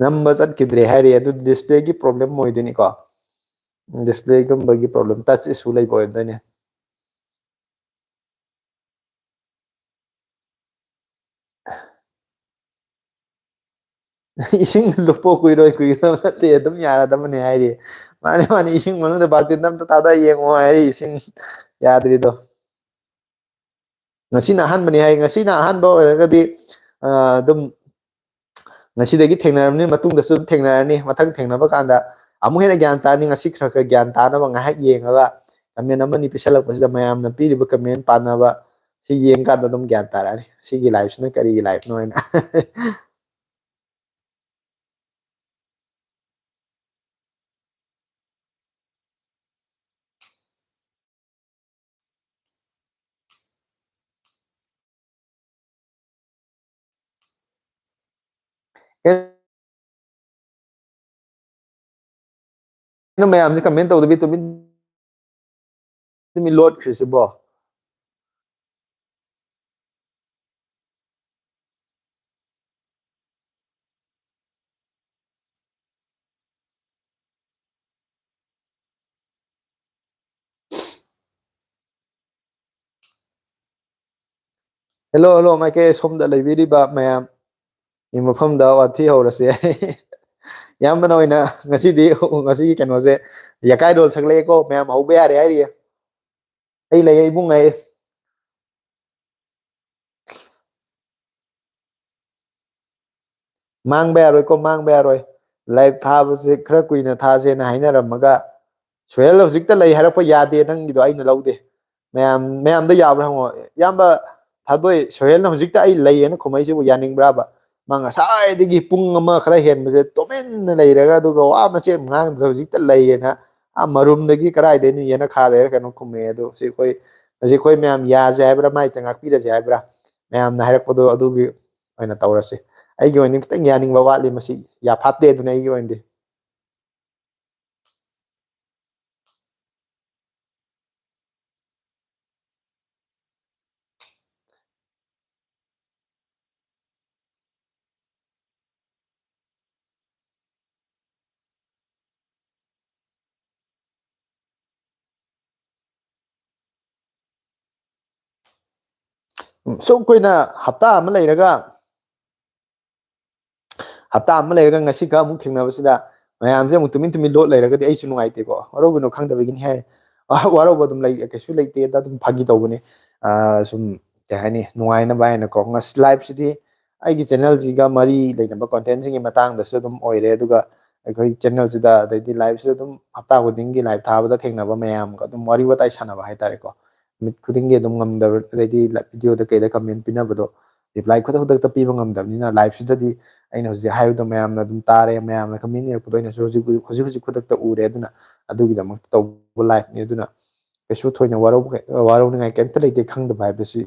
ꯅꯝꯕ ꯆꯠꯈꯤꯗ꯭ꯔꯦ ꯍꯥꯏꯔꯤ꯫ ꯑꯗꯨ ꯗꯤꯁꯄ꯭ꯂꯦꯒꯤ ꯄ꯭ꯔꯣꯕ꯭ꯂꯦꯝ ꯑꯣꯏꯗꯣꯏꯅꯤꯀꯣ꯫ ꯗꯤꯁꯄ꯭ꯂꯦꯒꯨꯝꯕꯒꯤ ꯄ꯭ꯔꯣꯕ꯭ꯂꯦꯝ, ꯇꯆ ꯏꯁꯨ ꯂꯩꯕ ꯑꯣꯏꯔꯝꯗꯣꯏꯅꯦ꯫ ꯏꯁꯤꯡ ꯂꯨꯞꯄꯣ, ꯀꯨꯏꯔꯣꯏ, ꯀꯨꯏꯒꯗꯕ ꯅꯠꯇꯦ, ꯑꯗꯨꯝ ꯌꯥꯔꯗꯕꯅꯦ ꯍꯥꯏꯔꯤ꯫ ꯃꯥꯅꯦ, ꯃꯥꯅꯦ, ꯏꯁꯤꯡ ꯃꯅꯨꯡꯗ ꯕꯥꯜꯇꯤꯟ ꯑꯝꯇ ꯊꯥꯗ ꯌꯦꯡꯉꯣ ꯍꯥꯏꯔꯤ, ꯏꯁꯤꯡ ꯌꯥꯗ꯭ꯔꯤꯗꯣ꯫ ꯉꯁꯤꯅ ꯑꯍꯥꯟꯕꯅꯤ ꯍꯥꯏ, ꯉꯁꯤꯅ ꯑꯍꯥꯟꯕ ꯑꯣꯏꯔꯒꯗꯤ, ꯑ, ꯑꯗꯨꯝ ꯉꯁꯤꯗꯒꯤ ꯊꯦꯡꯅꯔꯕꯅꯤ, ꯃꯇꯨꯡꯗꯁꯨ ꯑꯗꯨꯝ ꯊꯦꯡꯅꯔꯅꯤ꯫ ꯃꯊꯪ ꯊꯦꯡꯅꯕ ꯀꯥꯟꯗ ꯑꯃꯨꯛ ꯍꯦꯟꯅ ꯒ꯭ꯌꯥꯟ ꯇꯥꯔꯅꯤ꯫ ꯉꯁꯤ ꯈꯔ ꯈꯔ ꯒ꯭ꯌꯥꯟ ꯇꯥꯅꯕ ꯉꯥꯏꯍꯥꯛ ꯌꯦꯡꯉꯒ, ꯀꯃꯦꯟ ꯑꯃꯅꯤ ꯄꯤꯁꯜꯂꯛꯄꯁꯤꯗ ꯃꯌꯥꯝꯅ ꯄꯤꯔꯤꯕ ꯀꯃꯦꯟ ꯄꯥꯟꯅꯕ ꯁꯤ ꯌꯦꯡꯀꯥꯟꯗ ꯑꯗꯨꯝ ꯒ꯭ꯌꯥꯟ ꯇꯥꯔꯛꯑꯅꯤ ꯁꯤꯒꯤ ꯂꯥꯏꯐꯁꯤꯅ ꯀꯔꯤꯒꯤ ꯂꯥꯏꯐꯅꯣ ꯍꯥꯏꯅ꯫ ꯀꯩꯅꯣ ꯃꯌꯥꯝꯁꯦ ꯀꯃꯦꯟ ꯇꯧꯗꯕꯤ ꯇꯨꯃꯤꯟ ꯇꯨꯃꯤꯟ ꯂꯣꯠꯈ꯭ꯔꯤꯁꯤꯕꯣ? ꯍꯦꯜꯂꯣ, ꯍꯦꯜꯂꯣ, ꯃꯥꯏꯀꯩ ꯁꯣꯝꯗ ꯂꯩꯕꯤꯔꯤꯕ ꯃꯌꯥꯝ꯫ ꯃꯐꯝꯗ ꯋꯥꯊꯤ ꯍꯧꯔꯁꯦ꯫ ꯏꯌꯥꯝꯕꯅ ꯑꯣꯏꯅ ꯉꯁꯤꯗꯤ, ꯉꯁꯤꯒꯤ ꯀꯩꯅꯣꯁꯦ, ꯌꯥꯀꯥꯏꯔꯣꯜ ꯁꯛꯂꯛꯑꯦꯀꯣ, ꯃꯌꯥꯝ ꯍꯧꯕ ꯌꯥꯔꯦ ꯍꯥꯏꯔꯤꯌꯦ꯫ ꯑꯩ ꯂꯩꯌꯦ, ꯏꯕꯨꯡ ꯑꯩ꯫ ꯃꯥꯡꯕ ꯌꯥꯔꯣꯏꯀꯣ, ꯃꯥꯡꯕ ꯌꯥꯔꯣꯏ꯫ ꯂꯥꯏꯚ ꯊꯥꯕꯁꯦ ꯈꯔ ꯀꯨꯏꯅ ꯊꯥꯁꯦꯅ ꯍꯥꯏꯅꯔꯝꯃꯒ, ꯁꯣꯍꯦꯜ ꯍꯧꯖꯤꯛꯇ ꯂꯩ ꯍꯥꯏꯔꯛꯄ ꯌꯥꯗꯦ, ꯅꯪꯒꯤꯗꯣ ꯑꯩꯅ ꯂꯧꯗꯦ꯫ ꯃꯌꯥꯝ, ꯃꯌꯥꯝꯗ ꯌꯥꯕ꯭ꯔꯥ ꯍꯪꯉꯣ꯫ ꯏꯌꯥꯝꯕ ꯊꯥꯗꯣꯏ, ꯁꯣꯍꯦꯜꯅ ꯍꯧꯖꯤꯛꯇ "ꯑꯩ ꯂꯩꯌꯦꯅ" ꯈꯨꯝꯃꯛꯏꯁꯤꯕꯨ ꯌꯥꯅꯤꯡꯕ꯭ꯔꯥꯕ? ꯃꯥ ꯉꯁꯥꯏꯗꯒꯤ ꯄꯨꯡ ꯑꯃ ꯈꯔ ꯍꯦꯟꯕꯁꯦ ꯇꯨꯃꯤꯟꯅ ꯂꯩꯔꯒ, ꯑꯗꯨꯒ ꯋꯥ ꯃꯆꯦꯠ ꯑꯃ ꯉꯥꯡꯗ꯭ꯔꯦ, ꯍꯧꯖꯤꯛꯇ ꯂꯩꯌꯦꯅ꯫ ꯑꯥ ꯃꯔꯨꯝꯗꯒꯤ ꯀꯗꯥꯏꯗꯩꯅꯣ ꯌꯦꯅꯈꯥꯗꯩꯔ ꯀꯩꯅꯣ ꯈꯨꯝꯃꯛꯑꯦ꯫ ꯑꯗꯣ ꯁꯤ ꯑꯩꯈꯣꯏ, ꯃꯁꯤ ꯑꯩꯈꯣꯏ ꯃꯌꯥꯝ ꯌꯥꯁꯦ ꯍꯥꯏꯕ꯭ꯔꯥ, ꯃꯥꯏ ꯆꯉꯥꯛꯄꯤꯔꯁꯦ ꯍꯥꯏꯕ꯭ꯔꯥ, ꯃꯌꯥꯝꯅ ꯍꯥꯏꯔꯛꯄꯗꯣ ꯑꯗꯨꯒꯤ ꯑꯣꯏꯅ ꯇꯧꯔꯁꯤ꯫ ꯑꯩꯒꯤ ꯑꯣꯏꯅꯗꯤ ꯈꯤꯇꯪ ꯌꯥꯅꯤꯡꯕ ꯋꯥꯠꯂꯤ, ꯃꯁꯤ ꯌꯥꯐꯥꯠꯇꯦ ꯑꯗꯨꯅ ꯑꯩꯒꯤ ꯑꯣꯏꯅꯗꯤ꯫ ꯎꯝ, ꯁꯨꯛ ꯀꯨꯏꯅ ꯍꯞꯇꯥ ꯑꯃ ꯂꯩꯔꯒ, ꯍꯞꯇꯥ ꯑꯃ ꯂꯩꯔꯒ ꯉꯁꯤ ꯈꯛ ꯑꯃꯨꯛ ꯊꯦꯡꯅꯕꯁꯤꯗ ꯃꯌꯥꯝꯁꯦ ꯑꯃꯨꯛ ꯇꯨꯃꯤꯟ ꯇꯨꯃꯤꯟ ꯂꯣꯠ ꯂꯩꯔꯒꯗꯤ ꯑꯩꯁꯨ ꯅꯨꯡꯉꯥꯏꯇꯦꯀꯣ꯫ ꯋꯥꯔꯧꯕꯤꯅꯣ ꯈꯪꯗꯕꯒꯤꯅꯤ ꯍꯦ꯫ ꯋꯥ-, ꯋꯥꯔꯧꯕ ꯑꯗꯨꯝ ꯂꯩ, ꯀꯩꯁꯨ ꯂꯩꯇꯦꯗ, ꯑꯗꯨꯝ ꯐꯥꯒꯤ ꯇꯧꯕꯅꯦ꯫ ꯑꯥ, ꯁꯨꯝ, ꯀꯩ ꯍꯥꯏꯅꯤ, ꯅꯨꯡꯉꯥꯏꯅꯕ ꯍꯥꯏꯅꯀꯣ꯫ ꯉꯁꯤ live ꯁꯤꯗꯤ ꯑꯩꯒꯤ channel ꯁꯤꯒ ꯃꯔꯤ ꯂꯩꯅꯕ content ꯁꯤꯡꯒꯤ ꯃꯇꯥꯡꯗꯁꯨ ꯑꯗꯨꯝ ꯑꯣꯏꯔꯦ, ꯑꯗꯨꯒ ꯑꯩꯈꯣꯏ channel ꯁꯤꯗ, ꯑꯗꯩꯗꯤ live ꯁꯤꯗ ꯑꯗꯨꯝ ꯍꯞꯇꯥ ꯈꯨꯗꯤꯡꯒꯤ live ꯊꯥꯕꯗ ꯊꯦꯡꯅꯕ ꯃꯌꯥꯝꯒ ꯑꯗꯨꯝ ꯋꯥꯔꯤ ꯋꯥꯇꯥꯏ ꯁꯥꯟꯅꯕ ꯍꯥꯏꯇꯥꯔꯦꯀꯣ꯫ ꯅꯨꯃꯤꯠ ꯈꯨꯗꯤꯡꯒꯤ ꯑꯗꯨꯝ ꯉꯝꯗꯕ, ꯑꯗꯩꯗꯤ ꯂ-, video ꯗ ꯀꯩꯗ comment ꯄꯤꯅꯕꯗꯣ reply ꯈꯨꯗꯛ ꯈꯨꯗꯛꯇ ꯄꯤꯕ ꯉꯝꯗꯕꯅꯤꯅ, live ꯁꯤꯗꯗꯤ ꯑꯩꯅ ꯍꯧꯖꯤꯛ ꯍꯥꯏꯕꯗꯣ ꯃꯌꯥꯝꯅ ꯑꯗꯨꯝ ꯇꯥꯔꯦ, ꯃꯌꯥꯝꯅ comment ꯏꯔꯛꯄꯗꯣ ꯑꯩꯅꯁꯨ ꯍꯧꯖꯤꯛ, ꯍꯧꯖꯤꯛ, ꯍꯧꯖꯤꯛ ꯈꯨꯗꯛꯇ ꯎꯔꯦ꯫ ꯑꯗꯨꯅ ꯑꯗꯨꯒꯤꯗꯃꯛꯇ ꯇꯧꯕ live ꯅꯤ꯫ ꯑꯗꯨꯅ ꯀꯩꯁꯨ ꯊꯣꯏꯅ ꯋꯥꯔꯧꯕ-, ꯋꯥꯔꯧꯅꯤꯡꯉꯥꯏ ꯀꯩꯝꯇ ꯂꯩꯇꯦ꯫ ꯈꯪꯗꯕ ꯍꯥꯏꯕꯁꯤ